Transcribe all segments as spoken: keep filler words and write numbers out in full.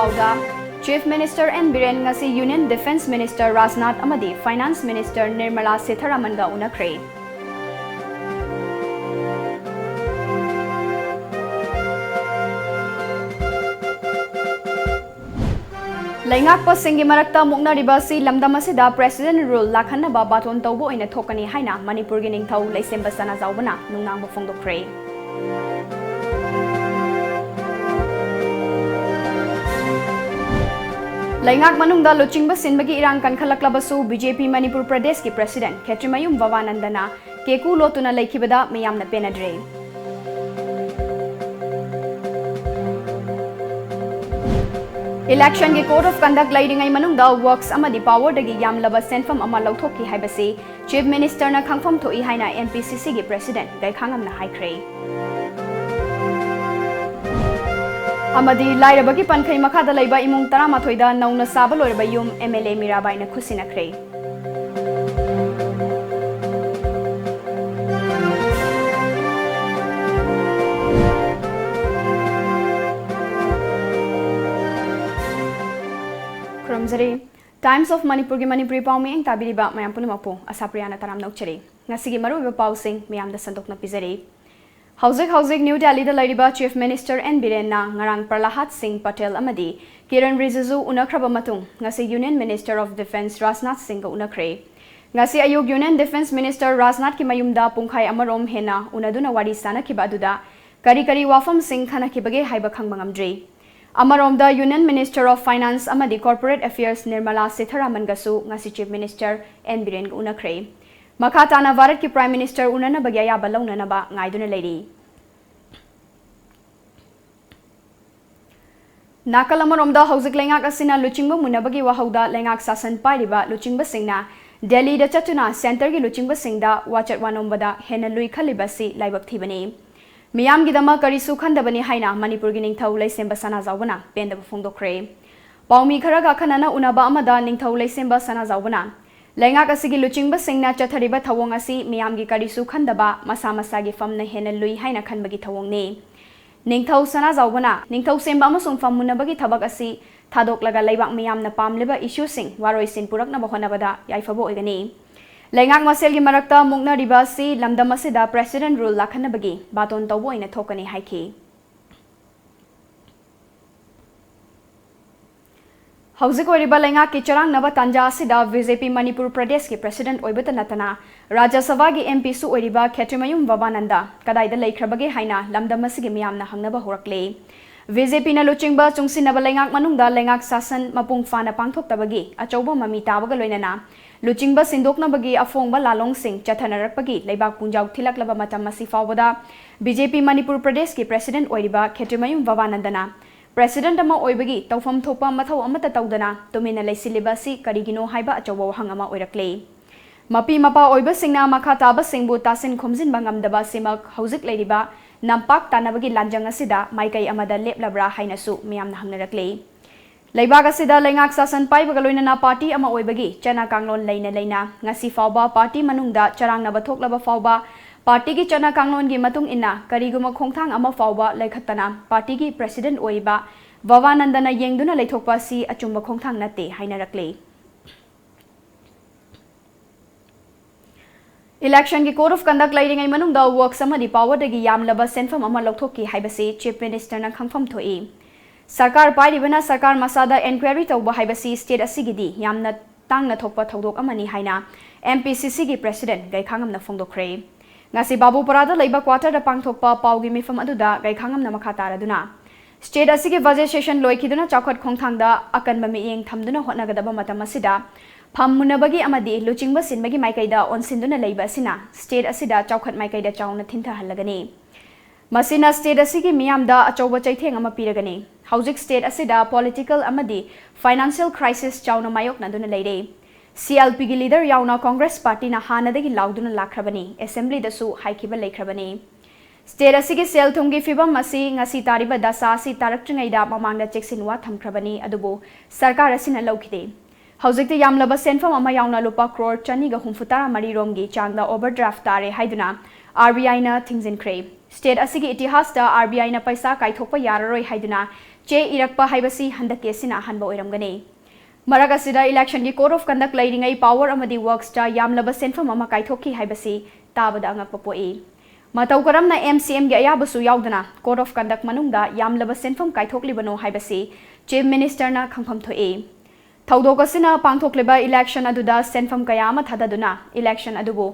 ꯄꯥꯎꯗ, Chief Minister N Biren ꯉꯁꯤ Union Defence Minister Rajnath ꯑꯃꯗꯤ Finance Minister ꯅꯤꯔꯃꯂꯥ ꯁꯤꯊꯥꯔꯥꯃꯟꯒ ꯎꯅꯈ꯭ꯔꯦ꯫ ꯂꯩꯉꯥꯛꯄꯁꯤꯡꯒꯤ ꯃꯔꯛꯇ ꯃꯨꯛꯅꯔꯤꯕ ꯑꯁꯤ ꯂꯝꯗꯝ ꯑꯁꯤꯗ President Rule ꯂꯥꯛꯍꯟꯅꯕ ꯕꯥꯇꯣꯟ ꯇꯧꯕ ꯑꯣꯏꯅ ꯊꯣꯛꯀꯅꯤ ꯍꯥꯏꯅ ꯃꯅꯤꯄꯨꯔꯒꯤ ꯅꯤꯡꯊꯧ ꯂꯩꯁꯦꯝꯕ ꯁꯅꯥꯖꯥꯎꯕꯅ ꯅꯨꯡꯅꯥꯡꯕ ꯐꯣꯡꯗꯣꯛꯈ꯭ꯔꯦ꯫ ꯂꯩꯉꯥꯛ ꯃꯅꯨꯡꯗ ꯂꯨꯆꯤꯡꯕ ꯁꯤꯟꯕꯒꯤ ꯏꯔꯥꯡ ꯀꯟꯈꯠꯂꯛꯂꯕꯁꯨ, ꯕꯤ ꯖꯦ ꯄꯤ ꯃꯅꯤꯄꯨꯔ ꯄ꯭ꯔꯗꯦꯁꯀꯤ President ꯈꯦꯇ꯭ꯔꯤꯃꯌꯨꯝ ꯚꯕꯥꯅꯟꯗꯅ ꯀꯦꯀꯨ ꯂꯣꯠꯇꯨꯅ ꯂꯩꯈꯤꯕꯗ ꯃꯤꯌꯥꯝꯅ ꯄꯦꯟꯅꯗ꯭ꯔꯦ꯫ Election ꯒꯤ Code of Conduct ꯂꯩꯔꯤꯉꯩ ꯃꯅꯨꯡꯗ Works ꯑꯃꯗꯤ Power ꯗꯒꯤ ꯌꯥꯝꯂꯕ ꯁꯦꯟꯐꯝ ꯑꯃ ꯂꯧꯊꯣꯛꯈꯤ ꯍꯥꯏꯕꯁꯤ Chief Minister ꯅ ꯈꯪꯐꯝ ꯊꯣꯛꯏ ꯍꯥꯏꯅ M P C C ꯒꯤ President ꯒꯩꯈꯥꯉꯝꯅ ꯍꯥꯏꯈ꯭ꯔꯦ꯫ ꯑꯃꯗꯤ ꯂꯥꯏꯔꯕꯒꯤ ꯄꯟꯈꯩ ꯃꯈꯥꯗ ꯂꯩꯕ ꯏꯃꯨꯡ ꯇꯔꯥꯃꯥꯊꯣꯏꯗ ꯅꯧꯅ ꯁꯥꯕ ꯂꯣꯏꯔꯕ ꯌꯨꯝ M L A ꯃꯤꯔꯥꯕꯥꯏꯅ ꯈꯨꯠꯁꯤꯟꯅꯈ꯭ꯔꯦ꯫ ꯈꯨꯔꯨꯝꯖꯔꯤ꯫ Times of ꯃꯅꯤꯄꯨꯔꯒꯤ ꯃꯅꯤꯄꯨꯔꯤ ꯄꯥꯎ ꯃꯤꯠꯌꯦꯡ ꯇꯥꯕꯤꯔꯤꯕ ꯃꯌꯥꯝ ꯄꯨꯝꯅꯃꯛꯄꯨ ꯑꯁꯥꯄ꯭ꯔꯤꯌꯥꯅ ꯇꯔꯥꯝꯅ ꯑꯣꯛꯆꯔꯤ꯫ ꯉꯁꯤꯒꯤ ꯃꯔꯨꯑꯣꯏꯕ ꯄꯥꯎꯁꯤꯡ ꯃꯌꯥꯝꯗ ꯁꯟꯗꯣꯛꯅ ꯄꯤꯖꯔꯤ꯫ ꯍꯧꯖꯤꯛ ꯍꯧꯖꯤꯛ ꯅ꯭ꯌꯨ ꯗꯦꯜꯂꯤꯗ ꯂꯩꯔꯤꯕ Chief Minister N ꯕꯤꯔꯦꯟꯅ ꯉꯔꯥꯡ ꯄ꯭ꯔꯂꯥꯍꯥꯗ ꯁꯤꯡ ꯄꯇꯦꯜ ꯑꯃꯗꯤ ꯀꯤꯔꯟ ꯔꯤꯖꯤꯖꯨ ꯎꯅꯈ꯭ꯔꯕ ꯃꯇꯨꯡ, ꯉꯁꯤ Union Minister of Defence Rajnath ꯁꯤꯡꯒ ꯎꯅꯈ꯭ꯔꯦ꯫ ꯉꯁꯤ ꯑꯌꯨꯛ Union Defence Minister ꯔꯥꯖꯅꯥꯊꯀꯤ ꯃꯌꯨꯝꯗ ꯄꯨꯡꯈꯥꯏ ꯑꯃꯔꯣꯝ ꯍꯦꯟꯅ ꯎꯅꯗꯨꯅ ꯋꯥꯔꯤ ꯁꯥꯅꯈꯤꯕ ꯑꯗꯨꯗ ꯀꯔꯤ ꯀꯔꯤ ꯋꯥꯐꯝꯁꯤꯡ ꯈꯟꯅꯈꯤꯕꯒꯦ ꯍꯥꯏꯕ ꯈꯪꯕ ꯉꯝꯗ꯭ꯔꯤ꯫ ꯑꯃꯔꯣꯝꯗ, Union Minister of Finance ꯑꯃꯗꯤ Corporate Affairs ꯅꯤꯔꯃꯂꯥ ꯁꯤꯊꯥꯔꯥꯃꯟꯒꯁꯨ ꯉꯁꯤ Chief Minister N ꯕꯤꯔꯦꯟꯒ ꯎꯅꯈ꯭ꯔꯦ꯫ ꯃꯈꯥ ꯇꯥꯅ ꯚꯥꯔꯠꯀꯤ Prime Minister ꯎꯅꯅꯕꯒꯤ ꯑꯌꯥꯕ ꯂꯧꯅꯅꯕ ꯉꯥꯏꯗꯨꯅ ꯂꯩꯔꯤ꯫ ꯅꯥꯀꯜ ꯑꯃꯔꯣꯝꯗ, ꯍꯧꯖꯤꯛ ꯂꯩꯉꯥꯛ ꯑꯁꯤꯅ ꯂꯨꯆꯤꯡꯕ ꯃꯨꯟꯅꯕꯒꯤ ꯋꯥꯍꯧꯗ ꯂꯩꯉꯥꯛ ꯁꯥꯁꯟ ꯄꯥꯏꯔꯤꯕ ꯂꯨꯆꯤꯡꯕꯁꯤꯡꯅ ꯗꯦꯜꯂꯤꯗ ꯆꯠꯇꯨꯅ centre ꯒꯤ ꯂꯨꯆꯤꯡꯕꯁꯤꯡꯗ ꯋꯥꯆꯠ ꯋꯥꯅꯣꯝꯕꯗ ꯍꯦꯟꯅ ꯂꯨꯏ ꯈꯜꯂꯤꯕ ꯑꯁꯤ ꯂꯥꯏꯕꯛ ꯊꯤꯕꯅꯤ꯫ ꯃꯤꯌꯥꯝꯒꯤꯗꯃꯛ ꯀꯔꯤꯁꯨ ꯈꯟꯗꯕꯅꯤ ꯍꯥꯏꯅ ꯃꯅꯤꯄꯨꯔꯒꯤ ꯅꯤꯡꯊꯧ ꯂꯩꯁꯦꯝꯕ ꯁꯅꯥꯖꯥꯎꯕꯅ ꯄꯦꯟꯗꯕ ꯐꯣꯡꯗꯣꯛꯈ꯭ꯔꯦ꯫ ꯄꯥꯎꯃꯤ ꯈꯔꯒ ꯑꯈꯟꯅꯅ ꯎꯅꯕ ꯑꯃꯗ ꯅꯤꯡꯊꯧ ꯂꯩꯁꯦꯝꯕ ꯁꯅꯥꯖꯥꯎꯕꯅ ꯂꯩꯉꯥꯛ ꯑꯁꯤꯒꯤ ꯂꯨꯆꯤꯡꯕꯁꯤꯡꯅ ꯆꯠꯊꯔꯤꯕ ꯊꯧꯑꯣꯡ ꯑꯁꯤ ꯃꯤꯌꯥꯝꯒꯤ ꯀꯔꯤꯁꯨ ꯈꯟꯗꯕ, ꯃꯁꯥ ꯃꯁꯥꯒꯤ ꯐꯝꯅ ꯍꯦꯟꯅ ꯂꯨꯏ ꯍꯥꯏꯅ ꯈꯟꯕꯒꯤ ꯊꯧꯑꯣꯡꯅꯤ꯫ ꯅꯤꯡꯊꯧ ꯁꯅꯥꯖꯥꯎꯕꯅ ꯅꯤꯡꯊꯧ ꯁꯦꯝꯕ ꯑꯃꯁꯨꯡ ꯐꯝ ꯃꯨꯟꯅꯕꯒꯤ ꯊꯕꯛ ꯑꯁꯤ ꯊꯥꯗꯣꯛꯂꯒ ꯂꯩꯕꯥꯛ ꯃꯤꯌꯥꯝꯅ ꯄꯥꯝꯂꯤꯕ issueꯁꯤꯡ ꯋꯥꯔꯣꯏꯁꯤꯟ ꯄꯨꯔꯛꯅꯕ ꯍꯣꯠꯅꯕꯗ ꯌꯥꯏꯐꯕ ꯑꯣꯏꯒꯅꯤ꯫ ꯂꯩꯉꯥꯛ ꯃꯁꯦꯜꯒꯤ ꯃꯔꯛꯇ ꯃꯨꯛꯅꯔꯤꯕ ꯑꯁꯤ ꯂꯝꯗꯝ ꯑꯁꯤꯗ President Rule ꯂꯥꯛꯍꯟꯅꯕꯒꯤ ꯕꯥꯇꯣꯟ ꯇꯧꯕ ꯑꯣꯏꯅ ꯊꯣꯛꯀꯅꯤ ꯍꯥꯏꯈꯤ꯫ ꯍꯧꯖꯤꯛ ꯑꯣꯏꯔꯤꯕ ꯂꯩꯉꯥꯛꯀꯤ ꯆꯔꯥꯡꯅꯕ ꯇꯥꯟꯖꯥ ꯑꯁꯤꯗ BJP ꯃꯅꯤꯄꯨꯔ ꯄ꯭ꯔꯗꯦꯁꯀꯤ President ꯑꯣꯏꯕꯇ ꯅꯠꯇꯅ ꯔꯥꯖ꯭ꯌ ꯁꯚꯥꯒꯤ MPꯁꯨ ꯑꯣꯏꯔꯤꯕ ꯈꯦꯇ꯭ꯔꯤꯃꯌꯨꯝ ꯚꯕꯥꯅꯟꯗ ꯀꯗꯥꯏꯗ ꯂꯩꯈ꯭ꯔꯕꯒꯦ ꯍꯥꯏꯅ ꯂꯝꯗꯝ ꯑꯁꯤꯒꯤ ꯃꯤꯌꯥꯝꯅ ꯍꯪꯅꯕ ꯍꯧꯔꯛꯂꯦ꯫ BJPꯅ ꯂꯨꯆꯤꯡꯕ ꯆꯨꯡꯁꯤꯟꯅꯕ ꯂꯩꯉꯥꯛ ꯃꯅꯨꯡꯗ ꯂꯩꯉꯥꯛ ꯁꯥꯁꯟ ꯃꯄꯨꯡ ꯐꯥꯅ ꯄꯥꯡꯊꯣꯛꯇꯕꯒꯤ ꯑꯆꯧꯕ ꯃꯃꯤ ꯇꯥꯕꯒ ꯂꯣꯏꯅꯅ ꯂꯨꯆꯤꯡꯕ ꯁꯤꯟꯗꯣꯛꯅꯕꯒꯤ ꯑꯐꯣꯡꯕ ꯂꯥꯂꯣꯡꯁꯤꯡ ꯆꯠꯊꯅꯔꯛꯄꯒꯤ ꯂꯩꯕꯥꯛ ꯄꯨꯡꯖꯥꯎ ꯊꯤꯜꯂꯛꯂꯕ ꯃꯇꯝ ꯑꯁꯤ ꯐꯥꯎꯕꯗ BJP ꯃꯅꯤꯄꯨꯔ ꯄ꯭ꯔꯗꯦꯁꯀꯤ President ꯑꯣꯏꯔꯤꯕ ꯈꯦꯇ꯭ꯔꯤꯃꯌꯨꯝ ꯚꯕꯥꯅꯟꯗꯅ President ꯑꯃ ꯑꯣꯏꯕꯒꯤ ꯇꯧꯐꯝ ꯊꯣꯛꯄ ꯃꯊꯧ ꯑꯃꯠꯇ ꯇꯧꯗꯅ ꯇꯨꯃꯤꯟꯅ ꯂꯩꯁꯤꯜꯂꯤꯕ ꯑꯁꯤ ꯀꯔꯤꯒꯤꯅꯣ ꯍꯥꯏꯕ ꯑꯆꯧꯕ ꯋꯥꯍꯪ ꯑꯃ ꯑꯣꯏꯔꯛꯂꯦ꯫ ꯃꯄꯤ ꯃꯄꯥ ꯑꯣꯏꯕꯁꯤꯡꯅ ꯃꯈꯥ ꯇꯥꯕꯁꯤꯡꯕꯨ ꯇꯥꯁꯤꯟ ꯈꯣꯝꯖꯤꯟꯕ ꯉꯝꯗꯕ ꯑꯁꯤꯃꯛ ꯍꯧꯖꯤꯛ ꯂꯩꯔꯤꯕ ꯅꯝꯄꯥꯛ ꯇꯥꯅꯕꯒꯤ ꯂꯥꯟꯖꯪ ꯑꯁꯤꯗ ꯃꯥꯏꯀꯩ ꯑꯃꯗ ꯂꯦꯞꯂꯕ꯭ꯔꯥ ꯍꯥꯏꯅꯁꯨ ꯃꯤꯌꯥꯝꯅ ꯍꯪꯅꯔꯛꯂꯤ꯫ ꯂꯩꯕꯥꯛ ꯑꯁꯤꯗ ꯂꯩꯉꯥꯛ ꯁꯥꯁꯟ ꯄꯥꯏꯕꯒ ꯂꯣꯏꯅꯅ party ꯑꯃ ꯑꯣꯏꯕꯒꯤ ꯆꯠꯅ ꯀꯥꯡꯂꯣꯟ ꯂꯩꯅ ꯂꯩꯅ ꯉꯁꯤ ꯐꯥꯎꯕ party ꯃꯅꯨꯡꯗ ꯆꯔꯥꯡꯅꯕ ꯊꯣꯛꯂꯕ ꯐꯥꯎꯕ partyꯒꯤ ꯆꯠꯅ ꯀꯥꯡꯂꯣꯟꯒꯤ ꯃꯇꯨꯡ ꯏꯟꯅ ꯀꯔꯤꯒꯨꯝꯕ ꯈꯣꯡꯊꯥꯡ ꯑꯃ ꯐꯥꯎꯕ ꯂꯩꯈꯠꯇꯅ partyꯒꯤ President ꯑꯣꯏꯔꯤꯕ ꯚꯕꯥꯅꯟꯗꯅ ꯌꯦꯡꯗꯨꯅ ꯂꯩꯊꯣꯛꯄ ꯑꯁꯤ ꯑꯆꯨꯝꯕ ꯈꯣꯡꯊꯥꯡ ꯅꯠꯇꯦ ꯍꯥꯏꯅꯔꯛꯂꯤ꯫ Electionꯒꯤ Code of Conduct ꯂꯩꯔꯤꯉꯩ ꯃꯅꯨꯡꯗ works ꯑꯃꯗꯤ powerꯗꯒꯤ ꯌꯥꯝꯂꯕ ꯁꯦꯟꯐꯝ ꯑꯃ ꯂꯧꯊꯣꯛꯈꯤ ꯍꯥꯏꯕꯁꯤ Chief Ministerꯅ ꯈꯪꯐꯝ ꯊꯣꯛꯏ꯫ ꯁꯔꯀꯥꯔ ꯄꯥꯏꯔꯤꯕꯅ ꯁꯔꯀꯥꯔ ꯃꯁꯥꯗ enquiry ꯇꯧꯕ ꯍꯥꯏꯕꯁꯤ state ꯑꯁꯤꯒꯤꯗꯤ ꯌꯥꯝꯅ ꯇꯥꯡꯅ ꯊꯣꯛꯄ ꯊꯧꯗꯣꯛ ꯑꯃꯅꯤ ꯍꯥꯏꯅ MPCCꯒꯤ President ꯒꯩꯈꯥꯉꯝꯅ ꯐꯣꯡꯗꯣꯛꯈ꯭ꯔꯦ꯫ ꯉꯁꯤ ꯕꯥꯕꯨꯄꯔꯥꯗ ꯂꯩꯕ quarterꯗ ꯄꯥꯡꯊꯣꯛꯄ ꯄꯥꯎꯒꯤ ꯃꯤꯐꯝ ꯑꯗꯨꯗ ꯒꯩꯈꯥꯉꯝꯅ ꯃꯈꯥ ꯇꯥꯔꯗꯨꯅ, state ꯑꯁꯤꯒꯤ budget session ꯂꯣꯏꯈꯤꯗꯨꯅ ꯆꯥꯎꯈꯠ ꯈꯣꯡꯊꯥꯡꯗ ꯑꯀꯟꯕ ꯃꯤꯠꯌꯦꯡ ꯊꯝꯗꯨꯅ ꯍꯣꯠꯅꯒꯗꯕ ꯃꯇꯝ ꯑꯁꯤꯗ ꯐꯝ ꯃꯨꯟꯅꯕꯒꯤ ꯑꯃꯗꯤ ꯂꯨꯆꯤꯡꯕꯁꯤꯟꯕꯒꯤ ꯃꯥꯏꯀꯩꯗ ꯑꯣꯟꯁꯤꯟꯗꯨꯅ ꯂꯩꯕ ꯑꯁꯤꯅ state ꯑꯁꯤꯗ ꯆꯥꯎꯈꯠ ꯃꯥꯏꯀꯩꯗ ꯆꯥꯎꯅ ꯊꯤꯟꯊꯍꯜꯂꯒꯅꯤ꯫ ꯃꯁꯤꯅ state ꯑꯁꯤꯒꯤ ꯃꯤꯌꯥꯝꯗ ꯑꯆꯧꯕ ꯆꯩꯊꯦꯡ ꯑꯃ ꯄꯤꯔꯒꯅꯤ꯫ ꯍꯧꯖꯤꯛ state ꯑꯁꯤꯗ political ꯑꯃꯗꯤ financial crisis ꯆꯥꯎꯅ ꯃꯥꯌꯣꯛꯅꯗꯨꯅ ꯂꯩꯔꯦ꯫ CLPꯒꯤ leader ꯌꯥꯎꯅ Congress partyꯅ ꯍꯥꯟꯅꯗꯒꯤ ꯂꯥꯎꯗꯨꯅ ꯂꯥꯛꯈ꯭ꯔꯕꯅꯤ, assemblyꯗꯁꯨ ꯍꯥꯏꯈꯤꯕ ꯂꯩꯈ꯭ꯔꯕꯅꯤ꯫ State ꯑꯁꯤꯒꯤ ꯁꯦꯜ ꯊꯨꯝꯒꯤ ꯐꯤꯕꯝ ꯑꯁꯤ ꯉꯁꯤ ꯇꯥꯔꯤꯕ ꯗꯁꯥ ꯑꯁꯤ ꯇꯥꯔꯛꯇ꯭ꯔꯤꯉꯩꯗ ꯃꯃꯥꯡꯗ ꯆꯦꯛꯁꯤꯟꯋꯥ ꯊꯝꯈ꯭ꯔꯕꯅꯤ, ꯑꯗꯨꯕꯨ ꯁꯔꯀꯥꯔ ꯑꯁꯤꯅ ꯂꯧꯈꯤꯗꯦ꯫ ꯍꯧꯖꯤꯛꯇꯤ ꯌꯥꯝꯂꯕ ꯁꯦꯟꯐꯝ ꯑꯃ ꯌꯥꯎꯅ ꯂꯨꯄꯥ ꯀ꯭ꯔꯣꯔ ꯆꯅꯤꯒ ꯍꯨꯝꯐꯨ ꯇꯔꯥ ꯃꯔꯤ ꯔꯣꯝꯒꯤ ꯆꯥꯡꯗ overdraft ꯇꯥꯔꯦ ꯍꯥꯏꯗꯨꯅ ꯑꯥꯔ ꯕꯤ ꯑꯥꯏꯅ ꯊꯤꯡꯖꯤꯟꯈ꯭ꯔꯦ꯫ ꯁ꯭ꯇꯦꯠ ꯑꯁꯤꯒꯤ ꯏꯇꯤꯍꯥꯁꯇ ꯑꯥꯔ ꯕꯤ ꯑꯥꯏꯅ ꯄꯩꯁꯥ ꯀꯥꯏꯊꯣꯛꯄ ꯌꯥꯔꯔꯣꯏ ꯍꯥꯏꯗꯨꯅ ꯆꯦ ꯏꯔꯛꯄ ꯍꯥꯏꯕꯁꯤ ꯍꯟꯗꯛꯀꯤ ꯑꯁꯤꯅ ꯑꯍꯥꯟꯕ ꯑꯣꯏꯔꯝꯒꯅꯤ꯫ ꯃꯔꯛ ꯑꯁꯤꯗ ꯏꯂꯦꯛꯁꯟꯒꯤ code of conduct ꯂꯩꯔꯤꯉꯩ power ꯑꯃꯗꯤ worksꯇ ꯌꯥꯝꯂꯕ ꯁꯦꯟꯐꯝ ꯑꯃ ꯀꯥꯏꯊꯣꯛꯈꯤ ꯍꯥꯏꯕꯁꯤ ꯇꯥꯕꯗ ꯑꯉꯛꯄ ꯄꯣꯛꯏ꯫ ꯃꯇꯧ ꯀꯔꯝꯅ ꯑꯦꯝ ꯁꯤ ꯑꯦꯝꯒꯤ ꯑꯌꯥꯕꯁꯨ ꯌꯥꯎꯗꯅ code of conduct ꯃꯅꯨꯡꯗ ꯌꯥꯝꯂꯕ ꯁꯦꯟꯐꯝ ꯀꯥꯏꯊꯣꯛꯂꯤꯕꯅꯣ ꯍꯥꯏꯕꯁꯤ ꯆꯤꯐ ꯃꯤꯅꯤꯁꯇꯔꯅ ꯈꯪꯐꯝ ꯊꯣꯛꯏ꯫ ꯊꯧꯗꯣꯛ ꯑꯁꯤꯅ ꯄꯥꯡꯊꯣꯛꯂꯤꯕ ꯏꯂꯦꯛꯁꯟ ꯑꯗꯨꯗ ꯁꯦꯟꯐꯝ ꯀꯌꯥ ꯑꯃ ꯊꯥꯗꯗꯨꯅ ꯏꯂꯦꯛꯁꯟ ꯑꯗꯨꯕꯨ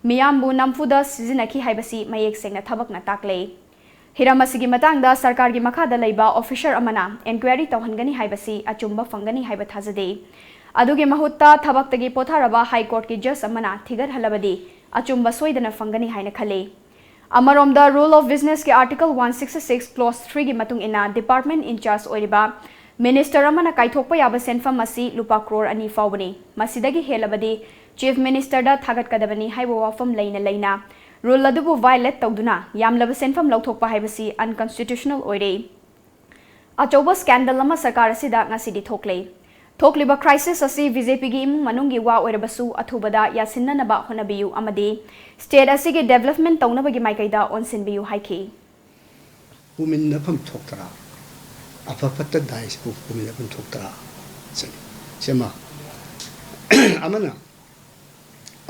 ꯃꯤꯌꯥꯝꯕꯨ ꯅꯝꯐꯨꯗ ꯁꯤꯖꯤꯟꯅꯈꯤ ꯍꯥꯏꯕꯁꯤ ꯃꯌꯦꯛ ꯁꯦꯡꯅ ꯊꯕꯛꯅ ꯇꯥꯛꯂꯦ꯫ ꯍꯤꯔꯝ ꯑꯁꯤꯒꯤ ꯃꯇꯥꯡꯗ ꯁꯔꯀꯥꯔꯒꯤ ꯃꯈꯥꯗ ꯂꯩꯕ ꯑꯣꯐꯤꯁꯔ ꯑꯃꯅ ꯏꯟꯀ꯭ꯋꯥꯏꯔꯤ ꯇꯧꯍꯟꯒꯅꯤ ꯍꯥꯏꯕꯁꯤ ꯑꯆꯨꯝꯕ ꯐꯪꯒꯅꯤ ꯍꯥꯏꯕ ꯊꯥꯖꯗꯦ꯫ ꯑꯗꯨꯒꯤ ꯃꯍꯨꯠꯇ ꯊꯕꯛꯇꯒꯤ ꯄꯣꯊꯥꯔꯕ ꯍꯥꯏ ꯀꯣꯔꯠꯀꯤ ꯖꯖ ꯑꯃꯅ ꯊꯤꯒꯠꯍꯜꯂꯕꯗꯤ ꯑꯆꯨꯝꯕ ꯁꯣꯏꯗꯅ ꯐꯪꯒꯅꯤ ꯍꯥꯏꯅ ꯈꯜꯂꯤ꯫ ꯑꯃꯔꯣꯝꯗ, Rule of Businessꯀꯤ Article one sixty six Clause threeꯒꯤ ꯃꯇꯨꯡ ꯏꯟꯅ department in charge ꯑꯣꯏꯔꯤꯕ ꯃꯤꯅꯤꯁꯇꯔ ꯑꯃꯅ ꯀꯥꯏꯊꯣꯛꯄ ꯌꯥꯕ ꯁꯦꯟꯐꯝ ꯑꯁꯤ ꯂꯨꯄꯥ ꯀ꯭ꯔꯣꯔ ꯑꯅꯤ ꯐꯥꯎꯕꯅꯤ꯫ ꯃꯁꯤꯗꯒꯤ ꯍꯦꯜꯂꯕꯗꯤ ꯆꯤꯐ ꯃꯤꯅꯤꯁꯇꯔꯗ ꯊꯥꯒꯠꯀꯗꯕꯅꯤ ꯍꯥꯏꯕ ꯋꯥꯐꯝ ꯂꯩꯅ ꯂꯩꯅ rule ꯑꯗꯨꯕꯨ violate ꯇꯧꯗꯨꯅ ꯌꯥꯝꯂꯕ ꯁꯦꯟꯐꯝ ꯂꯧꯊꯣꯛꯄ ꯍꯥꯏꯕꯁꯤ unconstitutional ꯑꯣꯏꯔꯦ꯫ ꯑꯆꯧꯕ scandal ꯑꯃ ꯁꯔꯀꯥꯔ ꯑꯁꯤꯗ ꯉꯁꯤꯗꯤ ꯊꯣꯛꯂꯦ꯫ ꯊꯣꯛꯂꯤꯕ crisis ꯑꯁꯤ BJPꯒꯤ ꯏꯃꯨꯡ ꯃꯅꯨꯡꯒꯤ ꯋꯥ ꯑꯣꯏꯔꯕꯁꯨ ꯑꯊꯨꯕꯗ ꯌꯥꯁꯤꯟꯅꯅꯕ ꯍꯣꯠꯅꯕꯤꯌꯨ ꯑꯃꯗꯤ state ꯑꯁꯤꯒꯤ development ꯇꯧꯅꯕꯒꯤ ꯃꯥꯏꯀꯩꯗ ꯑꯣꯟꯁꯤꯟꯕꯤꯌꯨ ꯍꯥꯏꯈꯤ꯫ ꯄꯨꯃꯤꯟꯅꯐꯝ ꯊꯣꯛꯇ꯭ꯔꯥ? ꯑꯐ ꯐꯠꯇ ꯗꯥꯏꯁꯄꯨ ꯄꯨꯃꯤꯟꯅꯐꯝ ꯊꯣꯛꯇ꯭ꯔꯥ? ꯁꯤꯅꯤ꯫ ꯁꯤꯃ꯫ ꯑꯃꯅ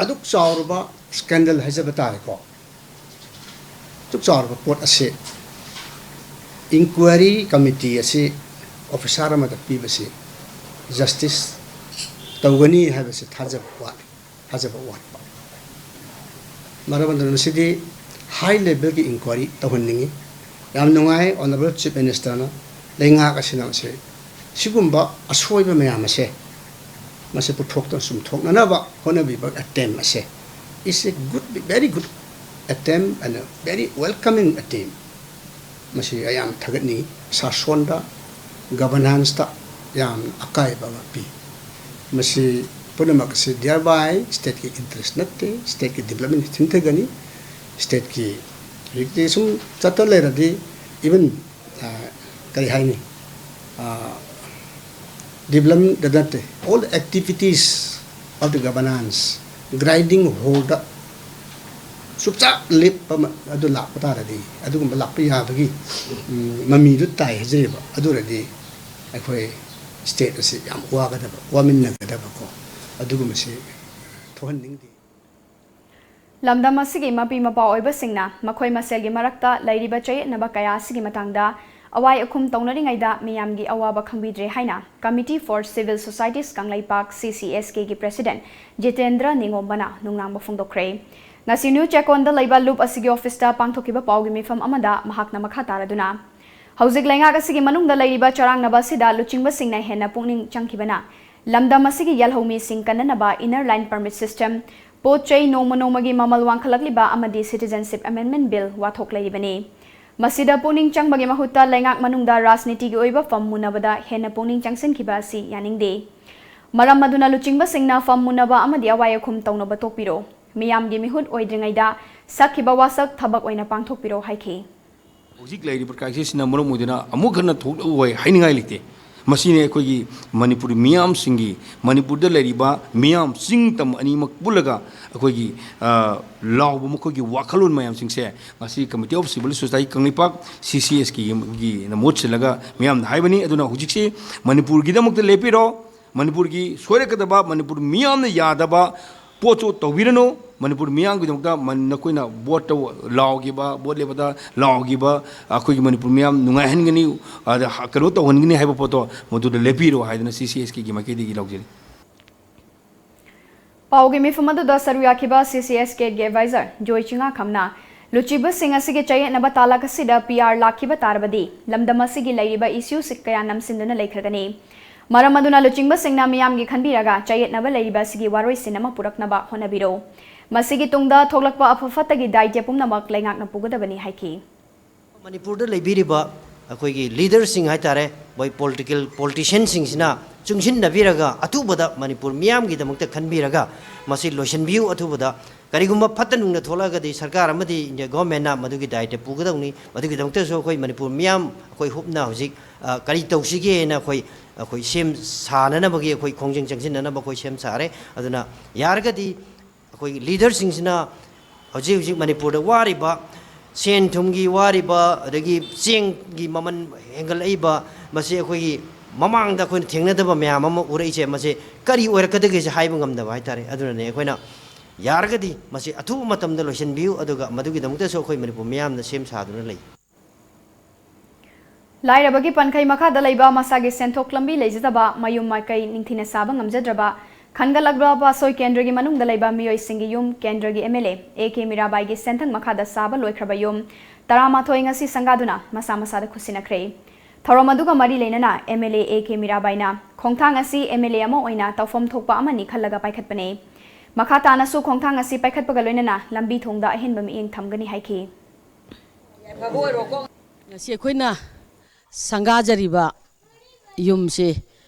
ꯑꯗꯨꯛ ꯆꯥꯎꯔꯕ scandal ꯍꯥꯏꯖꯕ ꯇꯥꯔꯦꯀꯣ꯫ ꯑꯗꯨꯛ ꯆꯥꯎꯔꯕ ꯄꯣꯠ ꯑꯁꯤ inquiry committee ꯑꯁꯤ officer ꯑꯃꯗ ꯄꯤꯕꯁꯤ justice ꯇꯧꯒꯅꯤ ꯍꯥꯏꯕꯁꯤ ꯊꯥꯖꯕ ꯋꯥꯠꯂꯤ꯫ ꯊꯥꯖꯕ ꯋꯥꯠꯄ꯫ ꯃꯔꯝ ꯑꯗꯨꯅ ꯃꯁꯤꯗꯤ high levelꯒꯤ inquiry ꯇꯧꯍꯟꯅꯤꯡꯏ꯫ ꯌꯥꯝ ꯅꯨꯡꯉꯥꯏ Honourable Chief Ministerꯅ ꯂꯩꯉꯥꯛ ꯑꯁꯤꯅ ꯃꯁꯤ ꯁꯤꯒꯨꯝꯕ ꯑꯁꯣꯏꯕ ꯃꯌꯥꯝ ꯑꯁꯦ ꯃꯁꯤ ꯄꯨꯊꯣꯛꯇꯨꯅ ꯆꯨꯝꯊꯣꯛꯅꯅꯕ ꯍꯣꯠꯅꯕꯤꯕ attempt ꯑꯁꯦ is a good, very good attempt and a very welcoming attempt꯫ ꯃꯁꯤ ꯑꯩ ꯌꯥꯝ ꯊꯥꯒꯠꯅꯤꯡꯏ꯫ ꯁꯥꯁꯣꯟꯗ, governancesꯇ ꯌꯥꯝꯅ ꯑꯀꯥꯏꯕ ꯑꯃ ꯄꯤ꯫ ꯃꯁꯤ ꯄꯨꯝꯅꯃꯛ ꯑꯁꯤ thereby stateꯀꯤ interest ꯅꯠꯇꯦ, stateꯀꯤ development ꯊꯤꯟꯊꯒꯅꯤ꯫ Stateꯀꯤ ꯍꯧꯖꯤꯛꯇꯤ ꯁꯨꯝ ꯆꯠꯇ ꯂꯩꯔꯗꯤ even ꯀꯔꯤ ꯍꯥꯏꯅꯤ, development ꯅꯠꯇꯦ, all the activities of the governance grinding haltꯗ ꯁꯨꯞꯆꯥ ꯂꯦꯞꯄ ꯑꯃ ꯑꯗꯨ ꯂꯥꯛꯄ ꯇꯥꯔꯗꯤ, ꯑꯗꯨꯒꯨꯝꯕ ꯂꯥꯛꯄ ꯌꯥꯕꯒꯤ, ꯎꯝ, ꯃꯃꯤꯗꯨ ꯇꯥꯏ ꯍꯥꯏꯖꯔꯤꯕ꯫ ꯑꯗꯨ ꯑꯣꯏꯔꯗꯤ ꯑꯩꯈꯣꯏ state ꯑꯁꯤ ꯌꯥꯝ ꯋꯥꯒꯗꯕ, ꯋꯥꯃꯤꯟꯅꯒꯗꯕꯀꯣ, ꯑꯗꯨꯒꯨꯝꯕꯁꯤ ꯊꯣꯛꯍꯟꯅꯤꯡꯗꯦ꯫ ꯂꯝꯗꯝ ꯑꯁꯤꯒꯤ ꯃꯄꯤ ꯃꯄꯥ ꯑꯣꯏꯕꯁꯤꯡꯅ ꯃꯈꯣꯏ ꯃꯁꯦꯜꯒꯤ ꯃꯔꯛꯇ ꯂꯩꯔꯤꯕ ꯆꯌꯦꯠꯅꯕ ꯀꯌꯥ ꯑꯁꯤꯒꯤ ꯃꯇꯥꯡꯗ ꯑꯋꯥꯏ ꯑꯈꯨꯝ ꯇꯧꯅꯔꯤꯉꯩꯗ ꯃꯤꯌꯥꯝꯒꯤ ꯑꯋꯥꯕ ꯈꯪꯕꯤꯗ꯭ꯔꯦ ꯍꯥꯏꯅ Committee for Civil Societies Kangleipak, C C S K ꯒꯤ president ꯖꯤꯇꯦꯟꯗ꯭ꯔ ꯅꯤꯉꯣꯝꯕꯅ ꯅꯨꯡꯅꯥꯡꯕ ꯐꯣꯡꯗꯣꯛꯈ꯭ꯔꯦ꯫ ꯉꯁꯤ ꯅ꯭ꯌꯨ ꯆꯦꯛꯀꯣꯟꯗ ꯂꯩꯕ ꯂꯨꯞ ꯑꯁꯤꯒꯤ office ꯇ ꯄꯥꯡꯊꯣꯛꯈꯤꯕ ꯄꯥꯎꯒꯤ ꯃꯤꯐꯝ ꯑꯃꯗ ꯃꯍꯥꯛꯅ ꯃꯈꯥ ꯇꯥꯔꯗꯨꯅ, ꯍꯧꯖꯤꯛ ꯂꯩꯉꯥꯛ ꯑꯁꯤꯒꯤ ꯃꯅꯨꯡꯗ ꯂꯩꯔꯤꯕ ꯆꯔꯥꯡꯅꯕ ꯑꯁꯤꯗ ꯂꯨꯆꯤꯡꯕꯁꯤꯡꯅ ꯍꯦꯟꯅ ꯄꯨꯛꯅꯤꯡ ꯆꯪꯈꯤꯕꯅ ꯂꯝꯗꯝ ꯑꯁꯤꯒꯤ ꯌꯥꯜꯍꯧꯃꯤꯁꯤꯡ ꯀꯟꯅꯅꯕ inner line permit system, ꯄꯣꯠ ꯆꯩ ꯅꯣꯡꯃ ꯅꯣꯡꯃꯒꯤ ꯃꯃꯜ ꯋꯥꯡꯈꯠꯂꯛꯂꯤꯕ ꯑꯃꯗꯤ Citizenship Amendment Bill ꯋꯥꯊꯣꯛ ꯂꯩꯔꯤꯕꯅꯤ꯫ ꯃꯁꯤꯗ ꯄꯨꯛꯅꯤꯡ ꯆꯪꯕꯒꯤ ꯃꯍꯨꯠꯇ ꯂꯩꯉꯥꯛ ꯃꯅꯨꯡꯗ ꯔꯥꯖꯅꯤꯇꯤꯒꯤ ꯑꯣꯏꯕ ꯐꯝ ꯃꯨꯟꯅꯕꯗ ꯍꯦꯟꯅ ꯄꯨꯛꯅꯤꯡ ꯆꯪꯁꯤꯟꯈꯤꯕ ꯑꯁꯤ ꯌꯥꯅꯤꯡꯗꯦ꯫ ꯃꯔꯝ ꯑꯗꯨꯅ ꯂꯨꯆꯤꯡꯕꯁꯤꯡꯅ ꯐꯝ ꯃꯨꯟꯅꯕ ꯑꯃꯗꯤ ꯑꯋꯥꯏ ꯑꯈꯨꯝ ꯇꯧꯅꯕ ꯇꯣꯛꯄꯤꯔꯣ꯫ ꯃꯤꯌꯥꯝꯒꯤ ꯃꯤꯍꯨꯠ ꯑꯣꯏꯗ꯭ꯔꯤꯉꯩꯗ ꯁꯛꯈꯤꯕ ꯋꯥꯁꯛ ꯊꯕꯛ ꯑꯣꯏꯅ ꯄꯥꯡꯊꯣꯛꯄꯤꯔꯣ ꯍꯥꯏꯈꯤ꯫ ꯍꯧꯖꯤꯛ ꯂꯩꯔꯤꯕ crisis ꯁꯤꯅ ꯃꯔꯝ ꯑꯣꯏꯗꯨꯅ ꯑꯃꯨꯛ ꯍꯟꯅ ꯊꯣꯛꯂꯛꯑꯣꯏ ꯍꯥꯏꯅꯤꯡꯉꯥꯏ ꯂꯩꯇꯦ꯫ ꯃꯁꯤꯅꯤ ꯑꯩꯈꯣꯏꯒꯤ ꯃꯅꯤꯄꯨꯔꯤ ꯃꯤꯌꯥꯝꯁꯤꯡꯒꯤ, ꯃꯅꯤꯄꯨꯔꯗ ꯂꯩꯔꯤꯕ ꯃꯤꯌꯥꯝ ꯆꯤꯡ ꯇꯝ ꯑꯅꯤꯃꯛ ꯄꯨꯜꯂꯒ ꯑꯩꯈꯣꯏꯒꯤ, ꯑ, ꯂꯥꯎꯕ ꯃꯈꯣꯏꯒꯤ ꯋꯥꯈꯜꯂꯣꯟ ꯃꯌꯥꯝꯁꯤꯡꯁꯦ ꯉꯁꯤ Committee of Civil Society Kangleipak, C C S K ꯒꯤ ꯃꯍꯨꯠ ꯁꯤꯜꯂꯒ ꯃꯤꯌꯥꯝꯗ ꯍꯥꯏꯕꯅꯤ꯫ ꯑꯗꯨꯅ ꯍꯧꯖꯤꯛꯁꯤ ꯃꯅꯤꯄꯨꯔꯒꯤꯗꯃꯛꯇ ꯂꯦꯞꯄꯤꯔꯣ꯫ ꯃꯅꯤꯄꯨꯔꯒꯤ ꯁꯣꯏꯔꯛꯀꯗꯕ, ꯃꯅꯤꯄꯨꯔ ꯃꯤꯌꯥꯝꯅ ꯌꯥꯗꯕ ꯄꯣꯠꯇꯨ ꯇꯧꯕꯤꯔꯅꯨ꯫ ꯃꯅꯤꯄꯨꯔ ꯃꯤꯌꯥꯝꯒꯤꯗꯃꯛꯇ ꯃ-, ꯅꯈꯣꯏꯅ ꯚꯣꯠꯇ ꯂꯥꯎꯈꯤꯕ, ꯚꯣꯠ ꯂꯦꯞꯄꯗ ꯂꯥꯎꯈꯤꯕ ꯑꯩꯈꯣꯏꯒꯤ ꯃꯅꯤꯄꯨꯔ ꯃꯤꯌꯥꯝ ꯅꯨꯡꯉꯥꯏꯍꯟꯒꯅꯤ, ꯑꯗ ꯍ-, ꯀꯩꯅꯣ ꯇꯧꯍꯟꯒꯅꯤ ꯍꯥꯏꯕ ꯄꯣꯠꯇꯣ ꯃꯗꯨꯗ ꯂꯦꯞꯄꯤꯔꯣ ꯍꯥꯏꯗꯅ C C S K ꯒꯤ ꯃꯥꯏꯀꯩꯗꯒꯤ ꯂꯧꯖꯔꯤ꯫ ꯄꯥꯎꯒꯤ ꯃꯤꯐꯝ ꯑꯗꯨꯗ ꯁꯔꯨꯛ ꯌꯥꯈꯤꯕ C C S K ꯒꯤ advisor ꯖꯣꯏ ꯆꯤꯉꯥꯈꯝꯅ ꯂꯨꯆꯤꯡꯕꯁꯤꯡ ꯑꯁꯤꯒꯤ ꯆꯌꯦꯠꯅꯕ ꯇꯥꯂꯛ ꯑꯁꯤꯗ P R ꯂꯥꯛꯈꯤꯕ ꯇꯥꯔꯕꯗꯤ ꯂꯝꯗꯝ ꯑꯁꯤꯒꯤ ꯂꯩꯔꯤꯕ issues ꯀꯌꯥ ꯅꯝꯁꯤꯟꯗꯨꯅ ꯂꯩꯈ꯭ꯔꯒꯅꯤ꯫ ꯃꯔꯝ ꯑꯗꯨꯅ ꯂꯨꯆꯤꯡꯕꯁꯤꯡꯅ ꯃꯤꯌꯥꯝꯒꯤ ꯈꯟꯕꯤꯔꯒ ꯆꯌꯦꯠꯅꯕ ꯂꯩꯔꯤꯕ ꯑꯁꯤꯒꯤ ꯋꯥꯔꯣꯏꯁꯤꯟ ꯑꯃ ꯄꯨꯔꯛꯅꯕ ꯍꯣꯠꯅꯕꯤꯔꯣ꯫ ꯃꯁꯤꯒꯤ ꯇꯨꯡꯗ ꯊꯣꯛꯂꯛꯄ ꯑꯐ ꯐꯠꯇꯒꯤ ꯗꯥꯏꯇ꯭ꯌ ꯄꯨꯝꯅꯃꯛ ꯂꯩꯉꯥꯛꯅ ꯄꯨꯒꯗꯕꯅꯤ ꯍꯥꯏꯈꯤ꯫ ꯃꯅꯤꯄꯨꯔꯗ ꯂꯩꯕꯤꯔꯤꯕ ꯑꯩꯈꯣꯏꯒꯤ leader ꯁꯤꯡ ꯍꯥꯏꯇꯥꯔꯦ, ꯃꯣꯏ political politician ꯁꯤꯡꯁꯤꯅ ꯆꯨꯡꯁꯤꯟꯅꯕꯤꯔꯒ ꯑꯊꯨꯕꯗ ꯃꯅꯤꯄꯨꯔ ꯃꯤꯌꯥꯝꯒꯤꯗꯃꯛꯇ ꯈꯟꯕꯤꯔꯒ ꯃꯁꯤ ꯂꯣꯏꯁꯤꯟꯕꯤꯌꯨ꯫ ꯑꯊꯨꯕꯗ ꯀꯔꯤꯒꯨꯝꯕ ꯐꯠꯇ ꯅꯨꯡꯗ ꯊꯣꯛꯂꯛꯑꯒꯗꯤ ꯁꯔꯀꯥꯔ ꯑꯃꯗꯤ India government ꯅ ꯃꯗꯨꯒꯤ ꯗꯥꯏꯇ꯭ꯌ ꯄꯨꯒꯗꯧꯅꯤ꯫ ꯃꯗꯨꯒꯤꯗꯃꯛꯇꯁꯨ ꯑꯩꯈꯣꯏ ꯃꯅꯤꯄꯨꯔ ꯃꯤꯌꯥꯝ ꯑꯩꯈꯣꯏ ꯍꯨꯞꯅ ꯍꯧꯖꯤꯛ, ꯑ, ꯀꯔꯤ ꯇꯧꯁꯤꯒꯦꯅ ꯑꯩꯈꯣꯏ, ꯑꯩꯈꯣꯏ ꯁꯦꯝ ꯁꯥꯅꯅꯕꯒꯤ ꯑꯩꯈꯣꯏ ꯈꯣꯡꯖꯪ ꯆꯪꯁꯤꯟꯅꯅꯕ ꯑꯩꯈꯣꯏ ꯁꯦꯝ ꯁꯥꯔꯦ꯫ ꯑꯗꯨꯅ ꯌꯥꯔꯒꯗꯤ ꯑꯩꯈꯣꯏꯒꯤ leader ꯁꯤꯡꯁꯤꯅ ꯍꯧꯖꯤꯛ ꯍꯧꯖꯤꯛ ꯃꯅꯤꯄꯨꯔꯗ ꯋꯥꯔꯤꯕ, ꯁꯦꯟ ꯊꯨꯝꯒꯤ ꯋꯥꯔꯤꯕ, ꯑꯗꯒꯤ ꯆꯦꯡꯒꯤ ꯃꯃꯜ ꯍꯦꯟꯒꯠꯂꯛꯏꯕ, ꯃꯁꯤ ꯑꯩꯈꯣꯏꯒꯤ ꯃꯃꯥꯡꯗ ꯑꯩꯈꯣꯏꯅ ꯊꯦꯡꯅꯗꯕ ꯃꯌꯥꯝ ꯑꯃ ꯎꯔꯛꯏꯁꯦ, ꯃꯁꯤ ꯀꯔꯤ ꯑꯣꯏꯔꯛꯀꯗꯒꯦꯁꯦ ꯍꯥꯏꯕ ꯉꯝꯗꯕ ꯍꯥꯏꯇꯥꯔꯦ꯫ ꯑꯗꯨꯅꯅꯦ ꯑꯩꯈꯣꯏꯅ ꯌꯥꯔꯒꯗꯤ ꯃꯁꯤ ꯑꯊꯨꯕ ꯃꯇꯝꯗ ꯂꯣꯏꯁꯤꯟꯕꯤꯌꯨ, ꯑꯗꯨꯒ ꯃꯗꯨꯒꯤꯗꯃꯛꯇꯁꯨ ꯑꯩꯈꯣꯏ ꯃꯅꯤꯄꯨꯔ ꯃꯤꯌꯥꯝꯅ ꯁꯦꯝ ꯁꯥꯗꯨꯅ ꯂꯩ꯫ ꯂꯥꯏꯔꯕꯒꯤ ꯄꯟꯈꯩ ꯃꯈꯥꯗ ꯂꯩꯕ, ꯃꯁꯥꯒꯤ ꯁꯦꯟꯊꯣꯛ ꯂꯝꯕꯤ ꯂꯩꯖꯗꯕ, ꯃꯌꯨꯝ ꯃꯀꯩ ꯅꯤꯡꯊꯤꯅ ꯁꯥꯕ ꯉꯝꯖꯗ꯭ꯔꯕ, ꯈꯟꯒꯠꯂꯛꯂꯕ ꯑꯁꯣꯏ ꯀꯦꯟꯗ꯭ꯔꯒꯤ ꯃꯅꯨꯡꯗ ꯂꯩꯕ ꯃꯤꯑꯣꯏꯁꯤꯡꯒꯤ ꯌꯨꯝ ꯀꯦꯟꯗ꯭ꯔꯒꯤ M L A A K ꯃꯤꯔꯥꯕꯥꯏꯒꯤ ꯁꯦꯟꯊꯪ ꯃꯈꯥꯗ ꯁꯥꯕ ꯂꯣꯏꯈ꯭ꯔꯕ ꯌꯨꯝ ꯇꯔꯥꯃꯥꯊꯣꯏ ꯉꯁꯤ ꯁꯪꯒꯥꯗꯨꯅ ꯃꯁꯥ ꯃꯁꯥꯗ ꯈꯨꯠꯁꯤꯟꯅꯈ꯭ꯔꯦ꯫ ꯊꯧꯔꯝ ꯑꯗꯨꯒ ꯃꯔꯤ ꯂꯩꯅꯅ M L A A K ꯃꯤꯔꯥꯕꯥꯏꯅ ꯈꯣꯡꯊꯥꯡ ꯑꯁꯤ ꯑꯦꯝ ꯑꯦꯜ ꯑꯦ ꯑꯃ ꯑꯣꯏꯅ ꯇꯧꯐꯝ ꯊꯣꯛꯄ ꯑꯃꯅꯤ ꯈꯜꯂꯒ ꯄꯥꯏꯈꯠꯄꯅꯦ꯫ ꯃꯈꯥ ꯇꯥꯅꯁꯨ ꯈꯣꯡꯊꯥꯡ ꯑꯁꯤ ꯄꯥꯏꯈꯠꯄꯒ ꯂꯣꯏꯅꯅ ꯂꯝꯕꯤ ꯊꯣꯡꯗ ꯑꯍꯦꯟꯕ ꯃꯤꯠꯌꯦꯡ ꯊꯝꯒꯅꯤ ꯍꯥꯏꯈꯤ꯫ ꯉꯁꯤ ꯑꯩꯈꯣꯏꯅ ꯁꯪꯒꯥꯖꯔꯤꯕ ꯌꯨꯝꯁꯤ,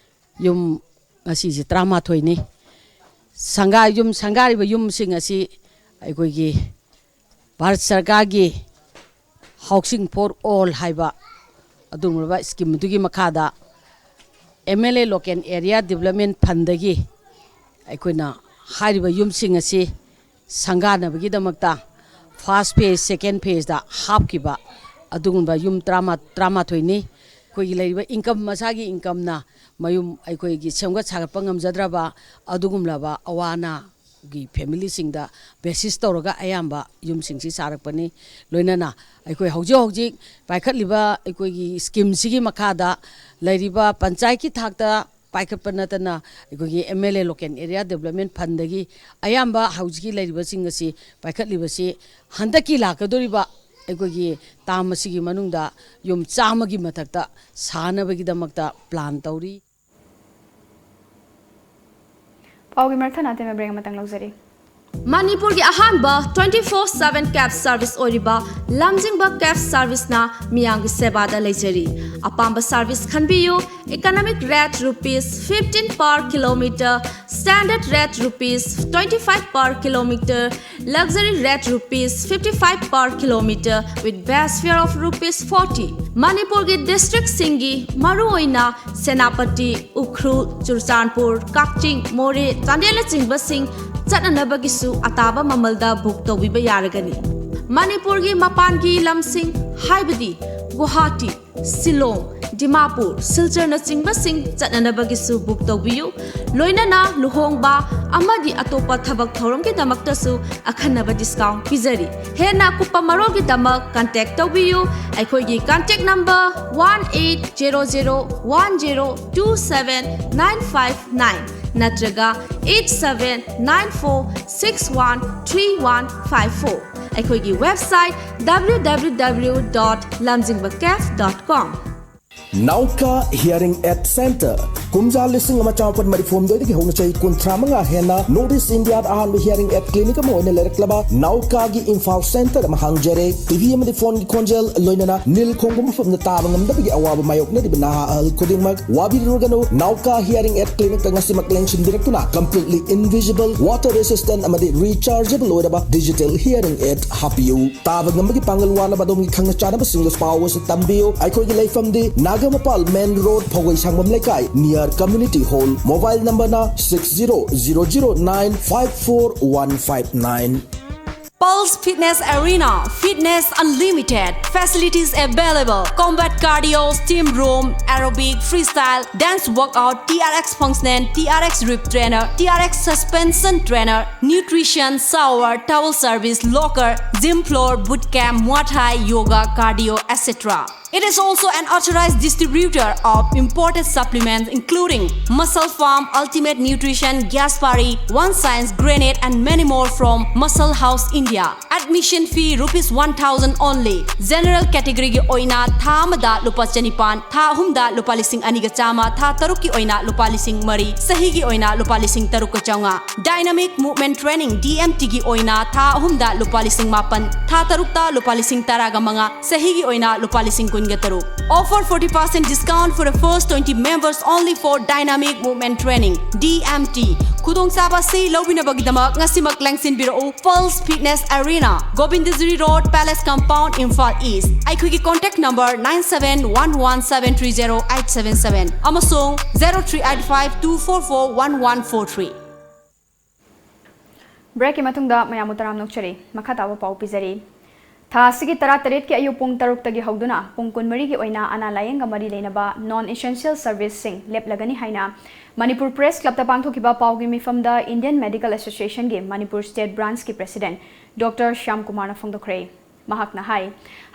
ꯌꯨꯝ ꯉꯁꯤꯁꯤ ꯇꯔꯥꯃꯥꯊꯣꯏꯅꯤ꯫ ꯁꯪꯒꯥ, ꯌꯨꯝ ꯁꯪꯒꯥꯔꯤꯕ ꯌꯨꯝꯁꯤꯡ ꯑꯁꯤ ꯑꯩꯈꯣꯏꯒꯤ ꯚꯥꯔꯠ ꯁꯔꯀꯥꯔꯒꯤ Housing for All ꯍꯥꯏꯕ ꯑꯗꯨꯒꯨꯝꯂꯕ ꯁ꯭ꯀꯤꯝ ꯑꯗꯨꯒꯤ ꯃꯈꯥꯗ M L A local area development ꯐꯟꯗꯒꯤ ꯑꯩꯈꯣꯏꯅ ꯍꯥꯏꯔꯤꯕ ꯌꯨꯝꯁꯤꯡ ꯑꯁꯤ ꯁꯪꯒꯥꯅꯕꯒꯤꯗꯃꯛꯇ first phase, second phaseꯇ ꯍꯥꯞꯈꯤꯕ ꯑꯗꯨꯒꯨꯝꯕ ꯌꯨꯝ ꯇꯔꯥꯃꯥ-, ꯇꯔꯥꯃꯥꯊꯣꯏꯅꯤ꯫ ꯑꯩꯈꯣꯏꯒꯤ ꯂꯩꯔꯤꯕ ꯏꯟꯀꯝ, ꯃꯁꯥꯒꯤ ꯏꯟꯀꯝꯅ ꯃꯌꯨꯝ ꯑꯩꯈꯣꯏꯒꯤ ꯁꯦꯝꯒꯠ ꯁꯥꯒꯠꯄ ꯉꯝꯖꯗ꯭ꯔꯕ ꯑꯗꯨꯒꯨꯝꯂꯕ ꯑꯋꯥ ꯑꯅꯥꯒꯤ ꯐꯦꯃꯤꯂꯤꯁꯤꯡꯗ ꯕꯦꯁꯤꯁ ꯇꯧꯔꯒ ꯑꯌꯥꯝꯕ ꯌꯨꯝꯁꯤꯡꯁꯤ ꯁꯥꯔꯛꯄꯅꯤ꯫ ꯂꯣꯏꯅꯅ ꯑꯩꯈꯣꯏ ꯍꯧꯖꯤꯛ ꯍꯧꯖꯤꯛ ꯄꯥꯏꯈꯠꯂꯤꯕ ꯑꯩꯈꯣꯏꯒꯤ ꯁ꯭ꯀꯤꯝꯁꯤꯒꯤ ꯃꯈꯥꯗ ꯂꯩꯔꯤꯕ ꯄꯟꯆꯥꯌꯠꯀꯤ ꯊꯥꯛꯇ ꯄꯥꯏꯈꯠꯄ ꯅꯠꯇꯅ ꯑꯩꯈꯣꯏꯒꯤ M L A local area development ꯐꯟꯗꯒꯤ ꯑꯌꯥꯝꯕ ꯍꯧꯖꯤꯛꯀꯤ ꯂꯩꯔꯤꯕꯁꯤꯡ ꯑꯁꯤ ꯄꯥꯏꯈꯠꯂꯤꯕꯁꯤ ꯍꯟꯗꯛꯀꯤ ꯂꯥꯛꯀꯗꯧꯔꯤꯕ ꯑꯩꯈꯣꯏꯒꯤ ꯇꯥꯝ ꯑꯁꯤꯒꯤ ꯃꯅꯨꯡꯗ ꯌꯨꯝ ꯆꯥꯝꯃꯒꯤ ꯃꯊꯛꯇ ꯁꯥꯅꯕꯒꯤꯗꯃꯛꯇ ꯄ꯭ꯂꯥꯟ ꯇꯧꯔꯤ꯫ ꯄꯥꯎꯒꯤ ꯃꯔꯛ ꯊꯠꯅ ꯑꯇꯦꯟꯕ ꯕ꯭ꯔꯦꯛ ꯑꯃꯇꯪ ꯂꯧꯖꯔꯤ꯫ ꯃꯅꯤꯄꯨꯔꯒꯤ ꯑꯍꯥꯟꯕ twenty four seven cab service ꯑꯣꯏꯔꯤꯕ ꯂꯝꯖꯤꯡꯕ cab serviceꯅ ꯃꯤꯌꯥꯝꯒꯤ ꯁꯦꯕꯥꯗ ꯂꯩꯖꯔꯤ꯫ ꯑꯄꯥꯝꯕ service ꯈꯟꯕꯤꯌꯨ꯫ Economic rate rupees fifteen per kilometer, standard rate rupees twenty five per kilometer, luxury rate rupees fifty five per kilometer with base fare of rupees forty꯫ ꯃꯅꯤꯄꯨꯔꯒꯤ districtꯁꯤꯡꯒꯤ ꯃꯔꯨꯑꯣꯏꯅ ꯁꯦꯅꯥꯄꯇꯤ, ꯎꯈ꯭ꯔꯨꯜ, ꯆꯨꯔꯆꯥꯟꯄꯨꯔ, ꯀꯛꯆꯤꯡ, ꯃꯣꯔꯦ, ꯆꯥꯟꯗꯦꯜꯅꯆꯤꯡꯕꯁꯤꯡ ꯆꯠꯅꯅꯕꯒꯤꯁꯨ ꯑꯇꯥꯕ ꯃꯃꯜꯗ ꯕꯨꯛ ꯇꯧꯕꯤꯕ ꯌꯥꯔꯒꯅꯤ꯫ ꯃꯅꯤꯄꯨꯔꯒꯤ ꯃꯄꯥꯟꯒꯤ ꯂꯝꯁꯤꯡ ꯍꯥꯏꯕꯗꯤ ꯒꯨꯋꯥꯍꯥꯇꯤ, ꯁꯤꯂꯣꯡ, ꯗꯤꯃꯥꯄꯨꯔ, ꯁꯤꯜꯆꯔꯅꯆꯤꯡꯕꯁꯤꯡ ꯆꯠꯅꯅꯕꯒꯤꯁꯨ ꯕꯨꯛ ꯇꯧꯕꯤꯌꯨ꯫ ꯂꯣꯏꯅꯅ ꯂꯨꯍꯣꯡꯕ ꯑꯃꯗꯤ ꯑꯇꯣꯞꯄ ꯊꯕꯛ ꯊꯧꯔꯝꯒꯤꯗꯃꯛꯇꯁꯨ ꯑꯈꯟꯅꯕ ꯗꯤꯁꯀꯥꯎꯟ ꯄꯤꯖꯔꯤ꯫ ꯍꯦꯟꯅ ꯑꯀꯨꯞꯄ ꯃꯔꯣꯜꯒꯤꯗꯃꯛ ꯀꯟꯇꯦꯛ ꯇꯧꯕꯤꯌꯨ꯫ ꯑꯩꯈꯣꯏꯒꯤ contact number one eight zero zero one zero two seven nine five nine ꯅꯠꯇ꯭ꯔꯒ eight seven nine four six one three one five four꯫ ꯑꯩꯈꯣꯏꯒꯤ website W W W dot lamjingbacafe dot com꯫ ꯅꯥꯎꯀꯥ hearing ꯑꯦꯗ centre. ꯀꯨꯝꯖꯥ ꯂꯤꯁꯤꯡ ꯑꯃ ꯆꯥꯃꯥꯄꯟ ꯃꯔꯤꯐꯨ ꯍꯨꯝꯗꯣꯏꯗꯒꯤ ꯍꯧꯅ ꯆꯍꯤ ꯀꯨꯟꯊ꯭ꯔꯥ ꯃꯉꯥ ꯍꯦꯟꯅ ꯅꯣꯔꯠ ꯏꯁ ꯏꯟꯗꯤꯌꯥꯗ ꯑꯍꯥꯟꯕ ꯍꯤꯌꯔꯤꯡ ꯑꯦꯗ ꯀ꯭ꯂꯤꯅꯤꯛ ꯑꯃ ꯑꯣꯏꯅ ꯂꯩꯔꯛꯂꯕ ꯅꯥꯎꯀꯥꯒꯤ ꯏꯝꯐꯥꯜ ꯁꯦꯟꯇꯔ ꯑꯃ ꯍꯥꯡꯖꯔꯦ꯫ ꯇꯤꯚꯤ ꯑꯃꯗꯤ ꯐꯣꯟꯒꯤ ꯈꯣꯟꯖꯦꯜ, ꯂꯣꯏꯅꯅ ꯅꯤꯜ ꯈꯣꯡꯕ ꯃꯐꯝꯗ ꯇꯥꯕ ꯉꯝꯗꯕꯒꯤ ꯑꯋꯥꯕ ꯃꯥꯌꯣꯛꯅꯔꯤꯕ ꯅꯍꯥ ꯑꯍꯜ ꯈꯨꯗꯤꯡꯃꯛ ꯋꯥꯕꯤꯔꯨꯔꯒꯅꯨ꯫ ꯅꯥꯎꯀꯥ ꯍꯤꯌꯔꯤꯡ ꯑꯦꯗ ꯀ꯭ꯂꯤꯅꯤꯛꯇ ꯉꯁꯤꯃꯛ ꯂꯦꯡꯁꯤꯟꯕꯤꯔꯛꯇꯨꯅ completely invisible, water resistant ꯑꯃꯗꯤ rechargeable ꯑꯣꯏꯔꯕ digital hearing aid ꯍꯥꯞꯄꯤꯌꯨ꯫ ꯇꯥꯕ ꯉꯝꯕꯒꯤ ꯄꯥꯡꯒꯜ ꯋꯥꯠꯂꯕ ꯑꯗꯣꯝꯒꯤ ꯈꯪꯅ ꯆꯥꯟꯅꯕꯁꯤꯡꯗ ꯄꯥꯎ ꯑꯁꯤ ꯇꯝꯕꯤꯌꯨ꯫ ꯑꯩꯈꯣꯏꯒꯤ ꯂꯩꯐꯝꯗꯤ ꯅꯥꯒꯥꯃꯄꯥꯜ ꯃꯦꯟ ꯔꯣꯗ, ꯐꯧꯒꯩ ꯁꯥꯡꯕꯝ ꯂꯩꯀꯥꯏ, near community hall꯫ ꯃꯣꯕꯥꯏꯜ ꯅꯝꯕꯔꯅ six zero zero zero nine five four one five nine꯫ Pulse Fitness Arena, fitness unlimited, facilities available, combat cardio, steam room, aerobic, freestyle, dance workout, T R X functional, T R X rib trainer, T R X suspension trainer, nutrition, shower, towel service, locker, gym floor, boot camp, Muay Thai, yoga, cardio, et cetera. It is also an authorized distributor of imported supplements including Muscle Farm, Ultimate Nutrition, Gaspari, One Science, Granite, and many more from Muscle House India. Admission fee rupees one thousand only. General category ꯒꯤ ꯑꯣꯏꯅ ꯊꯥ ꯑꯃꯗ ꯂꯨꯄꯥ ꯆꯅꯤꯄꯥꯟ, ꯊꯥ ꯑꯍꯨꯝꯗ ꯂꯨꯄꯥ ꯂꯤꯁꯤꯡ ꯑꯅꯤꯒ ꯆꯥꯝꯃ, ꯊꯥ ꯇꯔꯨꯛꯀꯤ ꯑꯣꯏꯅ ꯂꯨꯄꯥ ꯂꯤꯁꯤꯡ ꯃꯔꯤ, ꯆꯍꯤꯒꯤ ꯑꯣꯏꯅ ꯂꯨꯄꯥ ꯂꯤꯁꯤꯡ ꯇꯔꯨꯛꯀ ꯆꯥꯝꯃꯉꯥ꯫ Dynamic Movement Training, D M T ꯒꯤ ꯑꯣꯏꯅ ꯊꯥ ꯑꯍꯨꯝꯗ ꯂꯨꯄꯥ ꯂꯤꯁꯤꯡ ꯃꯥꯄꯟ, ꯊꯥ ꯇꯔꯨꯛꯇ ꯂꯨꯄꯥ ꯂꯤꯁꯤꯡ ꯇꯔꯥꯒ ꯃꯉꯥ, ꯆꯍꯤꯒꯤ ꯑꯣꯏꯅ ꯂꯨꯄꯥ ꯂꯤꯁꯤꯡ ꯀꯨꯟꯒ ꯇꯔꯨꯛ꯫ Offer forty percent discount for the first twenty members only for Dynamic Movement Training, D M T꯫ ꯈꯨꯗꯣꯡꯆꯥꯕ ꯑꯁꯤ ꯂꯧꯕꯤꯅꯕꯒꯤꯗꯃꯛ ꯉꯁꯤꯃꯛ ꯂꯦꯡꯁꯤꯟꯕꯤꯔꯛꯎ꯫ Pulse Fitness Arena, Govindagiri Road, Palace Compound, Imphal East꯫ ꯑꯩꯈꯣꯏꯒꯤ contact number nine seven one one seven three zero eight seven seven ꯑꯃꯁꯨꯡ zero three eight five two four four one one four three꯫ ꯕ꯭ꯔꯦꯛꯀꯤ ꯃꯇꯨꯡꯗ ꯃꯌꯥꯝꯕꯨ ꯇꯔꯥꯝꯅ ꯑꯣꯛꯆꯔꯤ꯫ ꯃꯈꯥ ꯇꯥꯕ ꯄꯥꯎ ꯄꯤꯖꯔꯤ꯫ ꯊꯥ ꯑꯁꯤꯒꯤ ꯇꯔꯥꯇꯔꯦꯠꯀꯤ ꯑꯌꯨꯛ ꯄꯨꯡ ꯇꯔꯨꯛꯇꯒꯤ ꯍꯧꯗꯨꯅ ꯄꯨꯡ ꯀꯨꯟꯃꯔꯤꯒꯤ ꯑꯣꯏꯅ ꯑꯅꯥ ꯂꯥꯌꯦꯡꯒ ꯃꯔꯤ ꯂꯩꯅꯕ non essential serviceꯁꯤꯡ ꯂꯦꯞꯂꯒꯅꯤ ꯍꯥꯏꯅ ꯃꯅꯤꯄꯨꯔ ꯄ꯭ꯔꯦꯁ ꯀ꯭ꯂꯕꯇ ꯄꯥꯡꯊꯣꯛꯈꯤꯕ ꯄꯥꯎꯒꯤ ꯃꯤꯐꯝꯗ Indian Medical Associationꯒꯤ Manipur state branchꯀꯤ president Doctor Shyam ꯀꯨꯃꯥꯔꯅ ꯐꯣꯡꯗꯣꯛꯈ꯭ꯔꯦ꯫ ꯃꯍꯥꯛꯅ ꯍꯥꯏ,